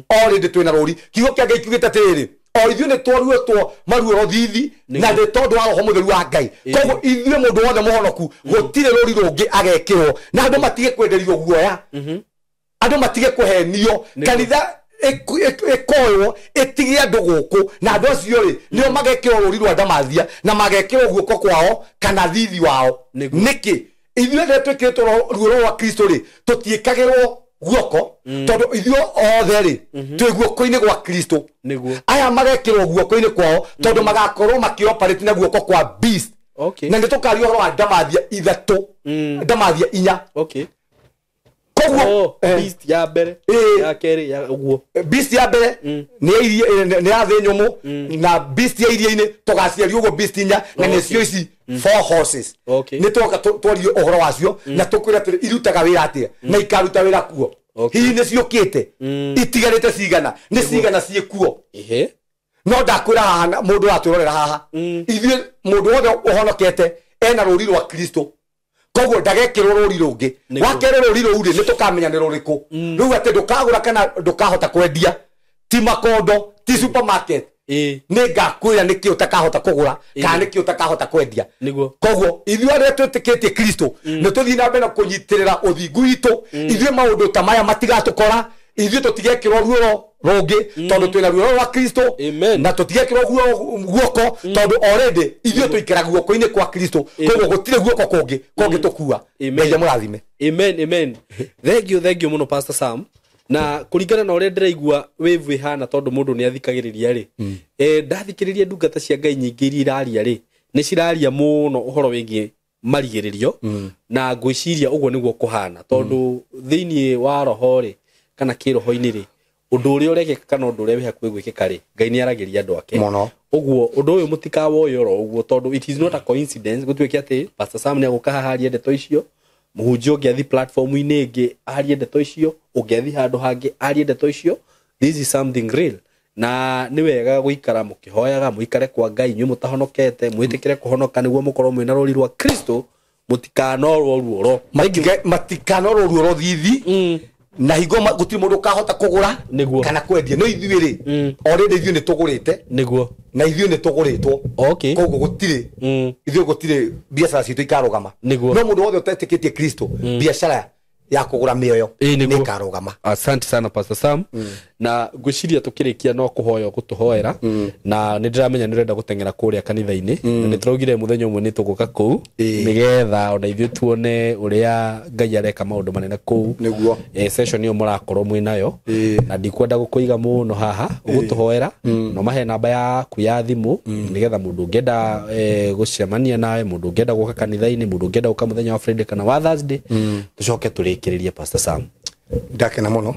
Already twĩna rũri. Kiugo kĩa Ngai kiugĩte atĩrĩrĩ, o ithuĩ nĩ twaruĩtwo maruo rũthithi na nĩ tondũ wa Roho Mũtheru wa Ngai. Koguo ithuĩ mũndũ wothe mũhonoku gũtirĩ rũri rũngĩ agekĩrwo, na andũ matige kwenderio guoya, andũ matige kũhenio, kanitha ĩkoywo ĩtige andũ gũkũ, na andũ acio rĩ nĩo magekĩrwo rũri rwa ndamathia na magekĩrwo guoko kwao kana thithi wao. Nĩkĩ ithuĩ rĩrĩa twĩkĩrĩtwo ruo rwa Kristo rĩ tũtiĩkagĩrwo guoko, tondũ ithuĩ othe rĩ twĩ guoko-inĩ gwa Kristo. Aya magekĩrwo guoko-inĩ kwao tondũ magakorwo makĩoperate na guoko kwa beast. Na nĩ tũkaria ũhoro wa ndamathia ithatũ, ndamathia inya. Koguo beast ya mbere, ya kerĩ, ya ũguo. Beast ya mbere nĩ ya thĩ nyũmũ, na beast ya iria-inĩ tũgaciaria ũguo beast inya, na nĩcio ici 4 horses. Nĩ twoka twarie ũhoro wacio na tũkwĩre atĩrĩ irutaga wĩra atĩa na ikaruta wĩra kuo. Hihi nĩ ciũkĩte, itigarĩte cigana, nĩ cigana ciĩkuo. No ndakwĩra haha mũndũ ũratwĩrorera haha, ithuĩ mũndũ wothe ũhonokete ena rũri rwa Kristo, koguo ndagekĩrwo rũri rũngĩ. Wa kerĩ rũri rũu rĩ nĩ tũkamenya nĩ rũrĩkũ. Rĩu atĩ ndũkagũra kana ndũkahota kwendia, ti makondo, ti supermarket, nĩ ngakwĩra nĩkĩ ũtakahota kũgũra kana nĩkĩ ũtakahota kwendia. Koguo ithuĩ arĩa twĩtĩkĩtie Kristo nĩ tũthiĩ na mbere na kũnyitĩrĩra ũthingu witũ. Ithuĩ maũndũ ta maya matigatũkora, ithuĩ tũtigekĩrwo ruo rũngĩ tondũ twĩna ruo rwa Kristo, na tũtigekĩrwo guoko tondũ already ithuĩ tũikaraga guoko-inĩ kwa Kristo. Koguo gũtirĩ guoko kũngĩ kũngĩtũkua. Ngai amũrathime. Amen, amen. Thank you, thank you mũno Pastor Sam. Na kũringana na ũrĩa ndĩraigua wave ĩhana tondũ mũndũ nĩ athikagĩrĩria rĩ, ndathikĩrĩria ndungata cia Ngai nyingĩ iria iraria rĩ, nĩ ciraria mũno ũhoro wĩgiĩ marigĩrĩrio, na ngwĩciria ũguo nĩguo kũhana tondũ thĩinĩ wa roho rĩ kana kĩroho-inĩ rĩ, ũndũ ũrĩa ũrekĩka kana ũndũ ũrĩa wĩ hakuhĩ gwĩkĩka rĩ, Ngai nĩ aragĩria andũ ake mũno. Ũguo ũndũ ũyũ mũtikawoe oro ũguo tondũ it is not a coincidence gũtuĩke atĩ Pastor Sam nĩ agũka haha arie ndeto icio, mũhunjia ũngĩ athi platform-inĩ ĩngĩ arie ndeto icio, ũngĩ athi handũ hangĩ arie ndeto icio. This is something real, na nĩ wega gũikara mũkĩhoyaga, mũikare kwa Ngai inyuĩ mũtahonokete, mwĩtĩkĩre kũhonoka nĩguo mũkorwo mwĩna rũri rwa Kristo, mũtikanorwo ruoro, matikanorwo ruoro thithi, na hingo gũtirĩ mũndũ ũkahota kũgũra kana kwendia. No ithuĩ rĩ, already ithuĩ nĩ tũgũrĩte, nĩguo, na ithuĩ nĩ tũgũrĩtwo. Koguo gũtirĩ, ithuĩ gũtirĩ biacara citũ ikarũgama. No mũndũ wothe ũtetĩkĩtie Kristo, biacara ya kũgũra mĩoyo nĩ ĩkarũgama. Asante sana Pastor Sam. Na ngwĩciria tũkĩrĩkia no kũhoya gũtũhoera, na nĩ ndĩramenya nĩ ũrenda gũteng'era kũrĩa kanitha-inĩ, na nĩ tũraugire mũthenya ũmwe nĩ tũgũka kũu nĩgetha ona ithuĩ tuone ũrĩa Ngai areka maũndũ manene kũu. Nĩguo. Session ĩyo mũrakorwo mwĩ nayo, na ndikwenda gũkũiga mũno haha, ũgũtũhoera no mahe namba yaku ya thimũ nĩgetha mũndũ ũngĩenda gũcemania nawe, mũndũ ũngĩenda gũka kanitha-inĩ, mũndũ ũngĩenda gũka mũthenya wa Friday kana wa Thursday, tũcoke tũrĩkĩrĩrie Pastor Sam. Ndakena mũno.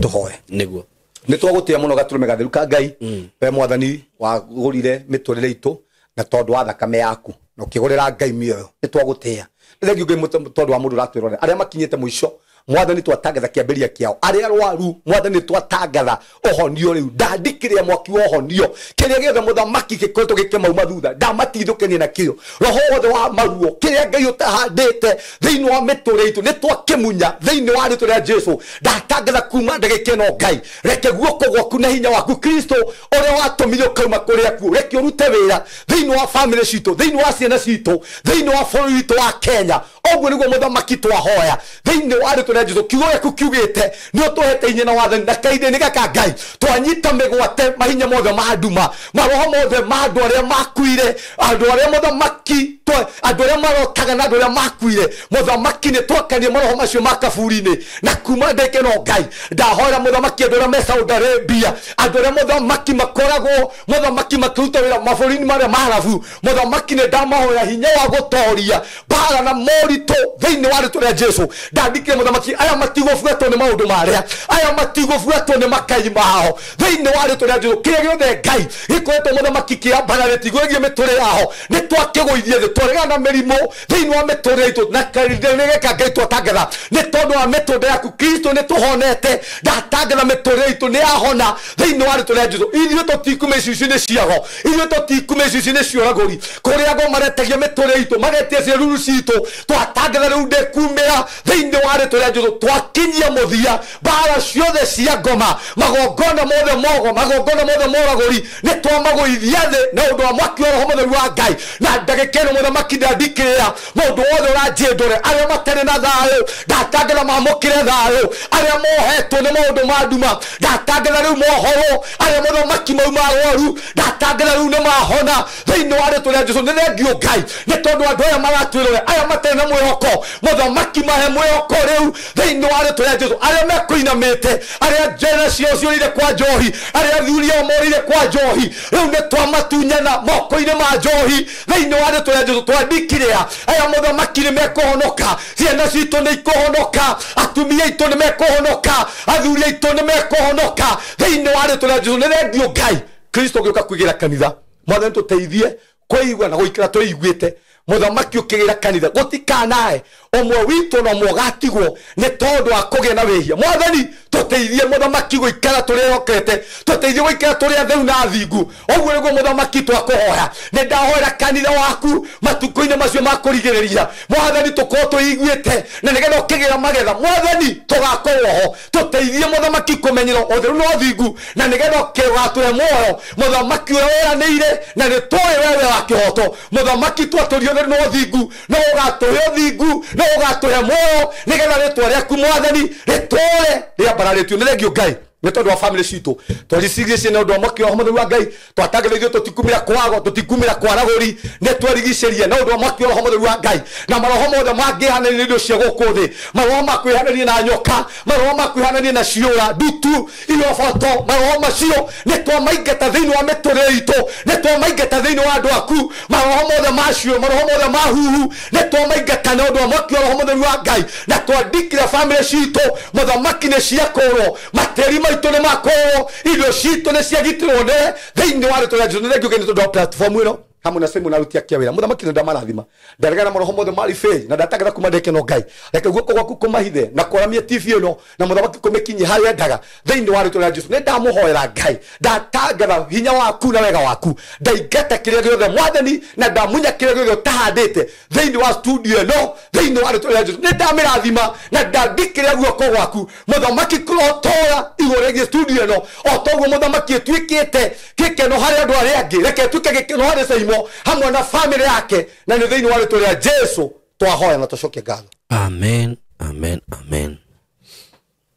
Tũhoe. Nĩguo. Nĩ twagũtĩa mũno gatũrũme gatheru ka Ngai, we mwathani wagũrire mĩtũrĩre itũ na tondũ wa thakame yaku na ũkĩgũrĩra Ngai mĩoyo. Nĩ twagũtĩa. Nĩ thengiũ Ngai tondũ wa mũndũ ũratwĩrorera arĩa makinyĩte mũico, mwathani twatangatha kĩambĩrĩria kĩao, arĩa arwaru mwathani twatangatha ũhonio rĩu, ndandikĩrĩa mwaki wa ũhonio, kĩrĩa gĩothe mũthamaki gĩkoretwo gĩkĩmauma thutha ndamatigithũkenie nakĩo, roho wothe wa maruo kĩrĩa Ngai ũtahandĩte thĩinĩ wa mĩtũrĩre itũ nĩ twakĩmunya thĩinĩ wa rĩtwa rĩa Jesu. Ndatangatha kuma ndagĩka ĩno Ngai, reke guoko gwaku na hinya waku Kristo ũrĩa watũmire ũkauma kũrĩa kuo, reke ũrute wĩra thĩinĩ wa famĩlĩ citũ, thĩinĩ wa ciana citũ, thĩinĩ wa bũrũri witũ wa Kenya. Ũguo nĩguo mũthamaki twahoya thĩinĩ wa rĩtwa rĩa Jesu. Kiugo gĩaku kiugĩte nĩ ũtũhete hinya na wathani, na kahinda-inĩ gaka Ngai twanyita mĩgwate mahinya mothe ma nduma, maroho mothe ma andũ arĩa makuire, andũ arĩa mũthamaki, andũ arĩa marotaga na andũ arĩa makuire, mũthamaki nĩ twakanie maroho macio ma kaburi-inĩ. Na kuma ndagĩka ĩno Ngai ndahoera mũthamaki andũ arĩa me Saudi Arabia, andũ arĩa mũthamaki makoragwo mũthamaki makĩruta wĩra mabũrũri-inĩ marĩa ma Arabu, mũthamaki nĩ ndamahoya hinya wa gũtoria mbara na moritũ thĩinĩ wa rĩtwa rĩa Jesu. Ndandikire mũthamaki aya matigũbuatwo nĩ maũndũ marĩa, aya matigũbuatwo nĩ makai mao thĩinĩ wa rĩtwa rĩa Jesu. Kĩrĩa gĩothe Ngai gĩkoretwo mũthamaki kĩambararĩtie gwĩgiĩ mĩtũrĩre yao nĩ twakĩgũithie thĩ, Twaregana na mĩrimũ thĩinĩ wa mĩtũrĩre itũ na nĩgeka Ngai twatangatha nĩ tondũ wa mĩtũrĩre yaku Kristo nĩ tũhonete. Ndatangatha mĩtũrĩre itũ nĩ yahona thĩinĩ wa rĩtwa rĩa Jesũ. Ithuĩ tũtikuma icicio-inĩ ciago, ithuĩ tũtikuma icicio-inĩ cia ũragũri kũrĩa ago maretagia mĩtũrĩre itũ, magetia ciĩruru citũ. Twatangatha rĩu ndĩkumĩra thĩinĩ wa rĩtwa rĩa Jesũ. Twakinyia mũthia mbara ciothe cia ngoma, magongona mothe mogo, magongona mothe moragũri nĩ twamagũithia thĩ na ũndũ wa mwaki wa Roho Mũtheru wa Ngai. Na ndagĩka ĩno mũthamaki ndandikĩrĩra mũndũ wothe ũranjĩndũre, arĩa matarĩ na thayũ ndatangatha mamũkĩre thayũ, arĩa mohetwo nĩ maũndũ ma nduma ndatangatha rĩu mohorwo, arĩa mũthamaki mauma arwaru ndatangatha rĩu nĩ mahona thĩinĩ wa rĩtwa rĩa Jesũ. Nĩ thengio Ngai nĩ tondũ andũ aya maratwĩrore, aya matarĩ na mwĩhoko mũthamaki mahe mwĩhoko rĩu thĩinĩ wa rĩtwa rĩa Jesũ. Arĩa mekũinamĩte, arĩa njera ciao ciũrĩire kwa njohi, arĩa athuri ao morĩire kwa njohi, rĩu nĩ twamatunyana moko-inĩ ma njohi thĩinĩ wa rĩtwa rĩa Jesũ. Twandikĩrĩra aya mũthamaki nĩ mekũhonoka, ciana citũ nĩ ikũhonoka, atumia aitũ nĩ mekũhonoka, athuri aitũ nĩ mekũhonoka thĩinĩ wa rĩtwa rĩa Jesũ. Nĩ thengio Ngai Kristo gĩũka kwĩgĩra kanitha. Mwathani tũteithie kwĩigua na gũikara twĩiguĩte. Mũthamaki ũkĩgĩra kanitha gũtikanae ũmwe witũ na ũmwe ũgatigwo nĩ tondũ wa kũgĩa na wĩhia. Mwathani tũteithie mũthamaki gũikara tũrĩhokete, tũteithie gũikara tũrĩ atheru na athingu. Ũguo nĩguo mũthamaki twakũhoya. Nĩ ndahoera kanitha waku matukũ-inĩ macio ma kũrigĩrĩria, Mwathani tũkorwo twĩiguĩte na nĩgetha ũkĩgĩra magetha Mwathani tũgakorwo ho. Tũteithie mũthamaki kũmenyera ũtheru na ũthingu na nĩgetha ũgatũhe muoyo mũthamaki ũrĩa weranĩire, na nĩ tũĩ wewe wa kĩhoto. Mũthamaki twatũrie ũtheru na ũthingu, no ũgatũhe ũthingu, no ũgatũhe muoyo nĩgetha rĩtwa rĩaku Mwathani rĩtũre rĩambararĩtio. Nĩ thengio Ngai nĩ tondũ wa family citũ twaricigĩcie na ũndũ wa mwaki wa Roho Mũtheru wa Ngai. Twatangatha ithuĩ tũtikumĩra kwago, tũtikumĩra kwaragũri, nĩ twerigicĩrie na ũndũ wa mwaki wa Roho Mũtheru wa Ngai. Na maroho mothe mangĩhanania na indo cia gũkũ thĩ, maroho ma kwĩhanania na nyoka, maroho ma kwĩhanania na ciũra ndutu iroboto, maroho macio nĩ twamaingata thĩinĩ wa mĩtũrĩre itũ, nĩ twamaingata thĩinĩ wa andũ aku. Maroho mothe macio, maroho mothe ma huhu nĩ twamaingata na ũndũ wa mwaki wa Roho Mũtheru wa Ngai. Na twandikĩra family citũ mũthamaki nĩ ciakũrwo, matĩri maitũ nĩ makũrwo, irio citũ nĩ ciagitĩrwo nĩ thĩinĩ wa rĩtwa rĩa Jesũ. Nĩ thengio Ngai nĩ tondũ wa platform ĩno hamwe na Simon aruti akia wĩra. Mũthamaki nĩ ndamarathima, ndaregana maroho mothe ma ribei na ndatangatha kuma ndekeno Ngai. Reke guoko gwaku kũmahithe na kwaramia TV ĩno na mũthamaki kũmĩkinyia harĩa endaga thĩinĩ wa rĩtwa rĩa Jesũ. Nĩ ndamũhoera Ngai, ndatangatha hinya waku na wega waku, ndaingata kĩrĩa gĩothe Mwathani na ndamunya kĩrĩa gĩothe ũtahandĩte thĩinĩ wa studio ĩno thĩinĩ wa rĩtwa rĩa Jesũ. Nĩ ndamĩrathima na ndandikĩrĩa guoko gwaku mũthamaki kũrotora igũrũ rĩgiĩ studio ĩno, o toguo mũthamaki ĩtuĩkĩte gĩkeno harĩ andũ arĩa angĩ, reke ĩtuĩke gĩkeno harĩ Saimo hamwe na family yake, na nĩ thĩinĩ wa rĩtwa rĩa Jesũ twahoya na tũcoke ngatho. Amen, amen, amen.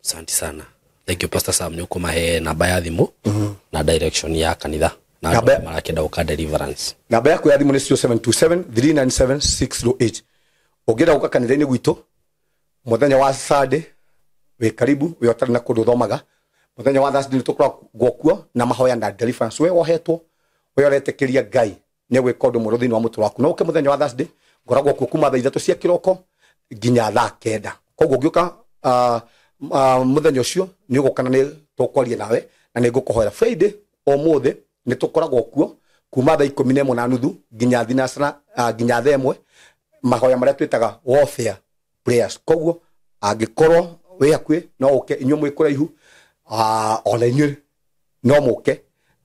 Asante sana. Thank you Pastor Sam nĩ ũkũmahe namba ya thimũ na direction ya kanitha na andũ arĩa marakĩenda gũka deliverance. Namba yaku ya thimũ nĩ 0727 397 608. Ũngĩenda gũka kanitha-inĩ gwitũ mũthenya wa Sunday wĩ karibu, wĩ ũtarĩ na kũndũ ũthomaga, mũthenya wa Thursday nĩ tũkoragwo kuo na mahoya na deliverance. We wohetwo, we ũretĩkĩria Ngai nĩ gwĩka ũndũ mwerũ thĩinĩ wa mũtũrĩre waku. No ũke mũthenya wa Thursday, ngoragwo kuo kuma thaa 3 cia kĩroko nginya thaa 9. Koguo ũngĩũka mũthenya ũcio nĩ ũgũka na nĩ tũkwaria nawe na nĩ ngũkũhoera. Friday ũmũthĩ nĩ tũkoragwo kuo kuma thaa 11:30 nginya thinacana, nginya thaa 1, mahoya marĩa twĩtaga warfare prayers. Koguo angĩkorwo wĩ hakuhĩ no ũke, inyuĩ mwĩ kũraihu, ona inyuĩ no mũke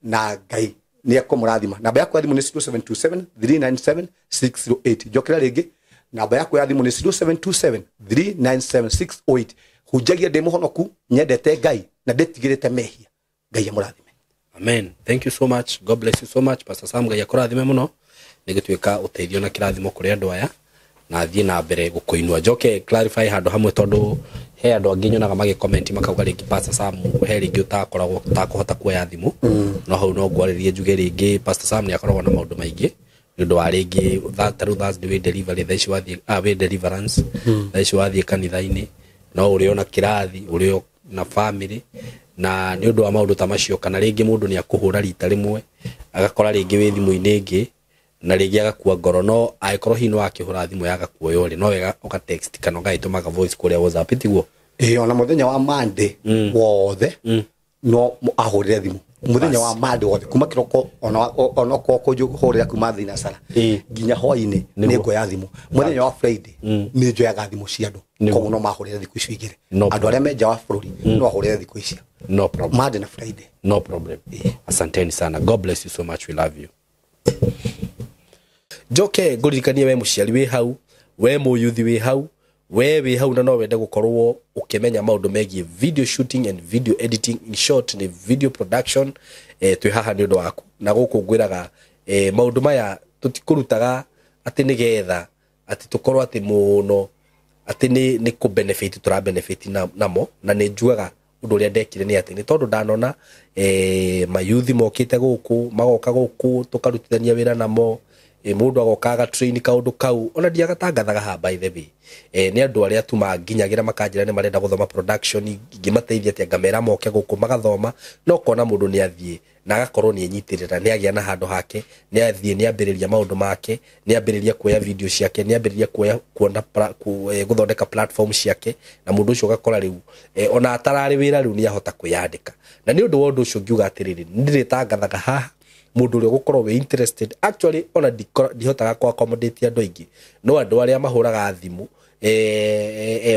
na Ngai nĩ ekũmũrathima. Namba yaku ya thimũ nĩ 0727 397 608. Njokera rĩngĩ, namba yaku ya thimũ nĩ 0727 397 608. Hunjagia ndĩ mũhonoku, nyendete Ngai na ndĩtigĩrĩte mehia. Ngai amũrathime. Amen. Thank you so much. God bless you so much. Pastor Sam Ngai akũrathime mũno. Nĩgĩtuĩka ũteithio na kĩrathimo kũrĩ andũ aya na thiĩ na mbere gũkũinua. Njoke clarify handũ hamwe tondũ he andũ angĩ nyonaga magĩcomment makauga rĩngĩ Pastor Sam he rĩngĩ ũtakoragwo ũtakũhota kuoya thimũ. No hau no ngwarĩrie njuge rĩngĩ Pastor Sam nĩ akoragwo na maũndũ maingĩ nĩ ũndũ wa rĩngĩ ta rĩu Thursday wĩ delivery, thaa ici wathiĩ, wĩ deliverance, thaa ici wathiĩ kanitha-inĩ no ũrĩ ona kĩrathi, ũrĩ na family, na nĩ ũndũ wa maũndũ ta macio, kana rĩngĩ mũndũ nĩ akũhũra rita rĩmwe agakora rĩngĩ wĩ thimũ-inĩ ĩngĩ na rĩngĩ agakua ngoro, no angĩkorwo hihi nĩ wakĩhũra thimũ yaga kuoywo rĩ, no wega ũga text kana ũgagĩtũmaga voice kũrĩa WhatsApp, tiguo? Ĩĩ, ona mũthenya wa Monday wothe no ahũrĩre thimũ. Muthenya wa Monday wothe kuma kiroko ona ko kũhũrĩra kuma thinacara nginya hwainĩ nĩ nguoya thimũ. Muthenya wa Friday nĩ njoyaga thimũ cia andũ, koguo no mahũrĩre thikũ icio igĩrĩ. Andũ arĩa me nja wa bũrũri no ahũrĩre thikũ icio. No problem. Monday na Friday. No problem. Asanteni sana. God bless you so much. We love you. Njoke ngũririkanie we mũciari wĩ hau, we mũyuthi wĩ hau, we wĩ hau na no wende gũkorwo ũkĩmenya maũndũ megiĩ video shooting and video editing, in short nĩ video production. Twĩ haha nĩ ũndũ waku na gũkũ ngwĩraga maũndũ maya tũtikũrutaga atĩ nĩgetha atĩ tũkorwo atĩ mũno atĩ nĩ kũ benefit tũra benefit namo. Na nĩ njugaga ũndũ ũrĩa ndekire nĩ atĩ nĩ tondũ ndanona mayuthi mokĩte gũkũ, magoka gũkũ tũkarutithania wĩra namo, mũndũ agoka agatrain kaũndũ kau ona ndiagatangathaga haha by the way. Nĩ andũ arĩa tu manginyagira makanjĩra nĩ marenda gũthoma production, ingĩmateithia atĩa ngamera moke gũkũ magathoma, no kona mũndũ nĩ athiĩ na agakorwo nĩ enyitĩrĩra, nĩ agĩa na handũ hake, nĩ athiĩ nĩ ambĩrĩria maũndũ make, nĩ ambĩrĩria kuoya video ciake, nĩ ambĩrĩria kuoya kuona gũthondeka platform ciake, na mũndũ ũcio ũgakora rĩu ona atararĩ wĩra rĩu nĩ ahota kwĩyandĩka. Na nĩ ũndũ wa ũndũ ũcio ngiuga atĩrĩrĩ, nĩ ndĩrĩtangathaga haha mũndũ ũrĩa ũgũkorwo wĩ interested. Actually ona ndihotaga kũ accommodate andũ aingĩ, no andũ arĩa mahũraga thimũ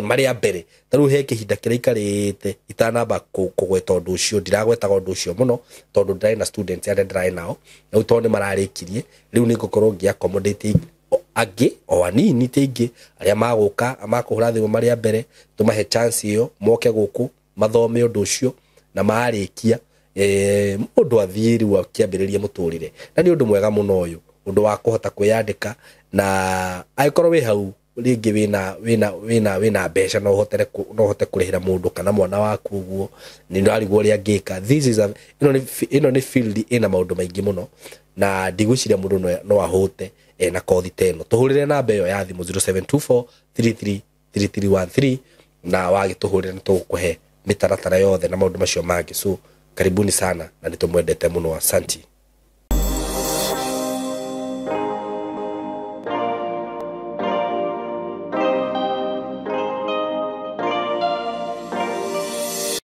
marĩa mbere ta rĩu he kĩhinda kĩrĩa ikarĩte itanamba kũgweta ũndũ ũcio, ndiragwetaga ũndũ ũcio mũno tondũ ndĩrarĩ na students arĩa ndĩrarĩ nao, rĩu tondũ nĩ mararĩkirie, rĩu nĩ ngũkorwo ngĩ accommodate angĩ o anini ti aingĩ arĩa magũka makũhũra thimũ marĩa mbere, tũmahe chance ĩyo moke gũkũ mathome ũndũ ũcio, na marĩkia mũndũ athiĩ rĩu akĩambĩrĩria mũtũrĩre. Na nĩ ũndũ mwega mũno ũyũ, ũndũ wa kũhota kwĩyandĩka, na angĩkorwo wĩ hau rĩngĩ wĩna mbeca no ũhote kũrĩhĩra mũndũ kana mwana waku ũguo, nĩ ndĩrarigwo ũrĩa angĩka. This is a ĩno nĩ field ĩna maũndũ maingĩ mũno, na ndigwĩciria mũndũ no ahũte na kothi ta ĩno. Tũhũrĩre namba ĩyo ya thimũ 0724 333313 na wagĩtũhũrĩra nĩ tũgũkũhe mĩtaratara yothe na maũndũ macio mangĩ. So karibuni sana na nĩtũmwendete mũno, asanti.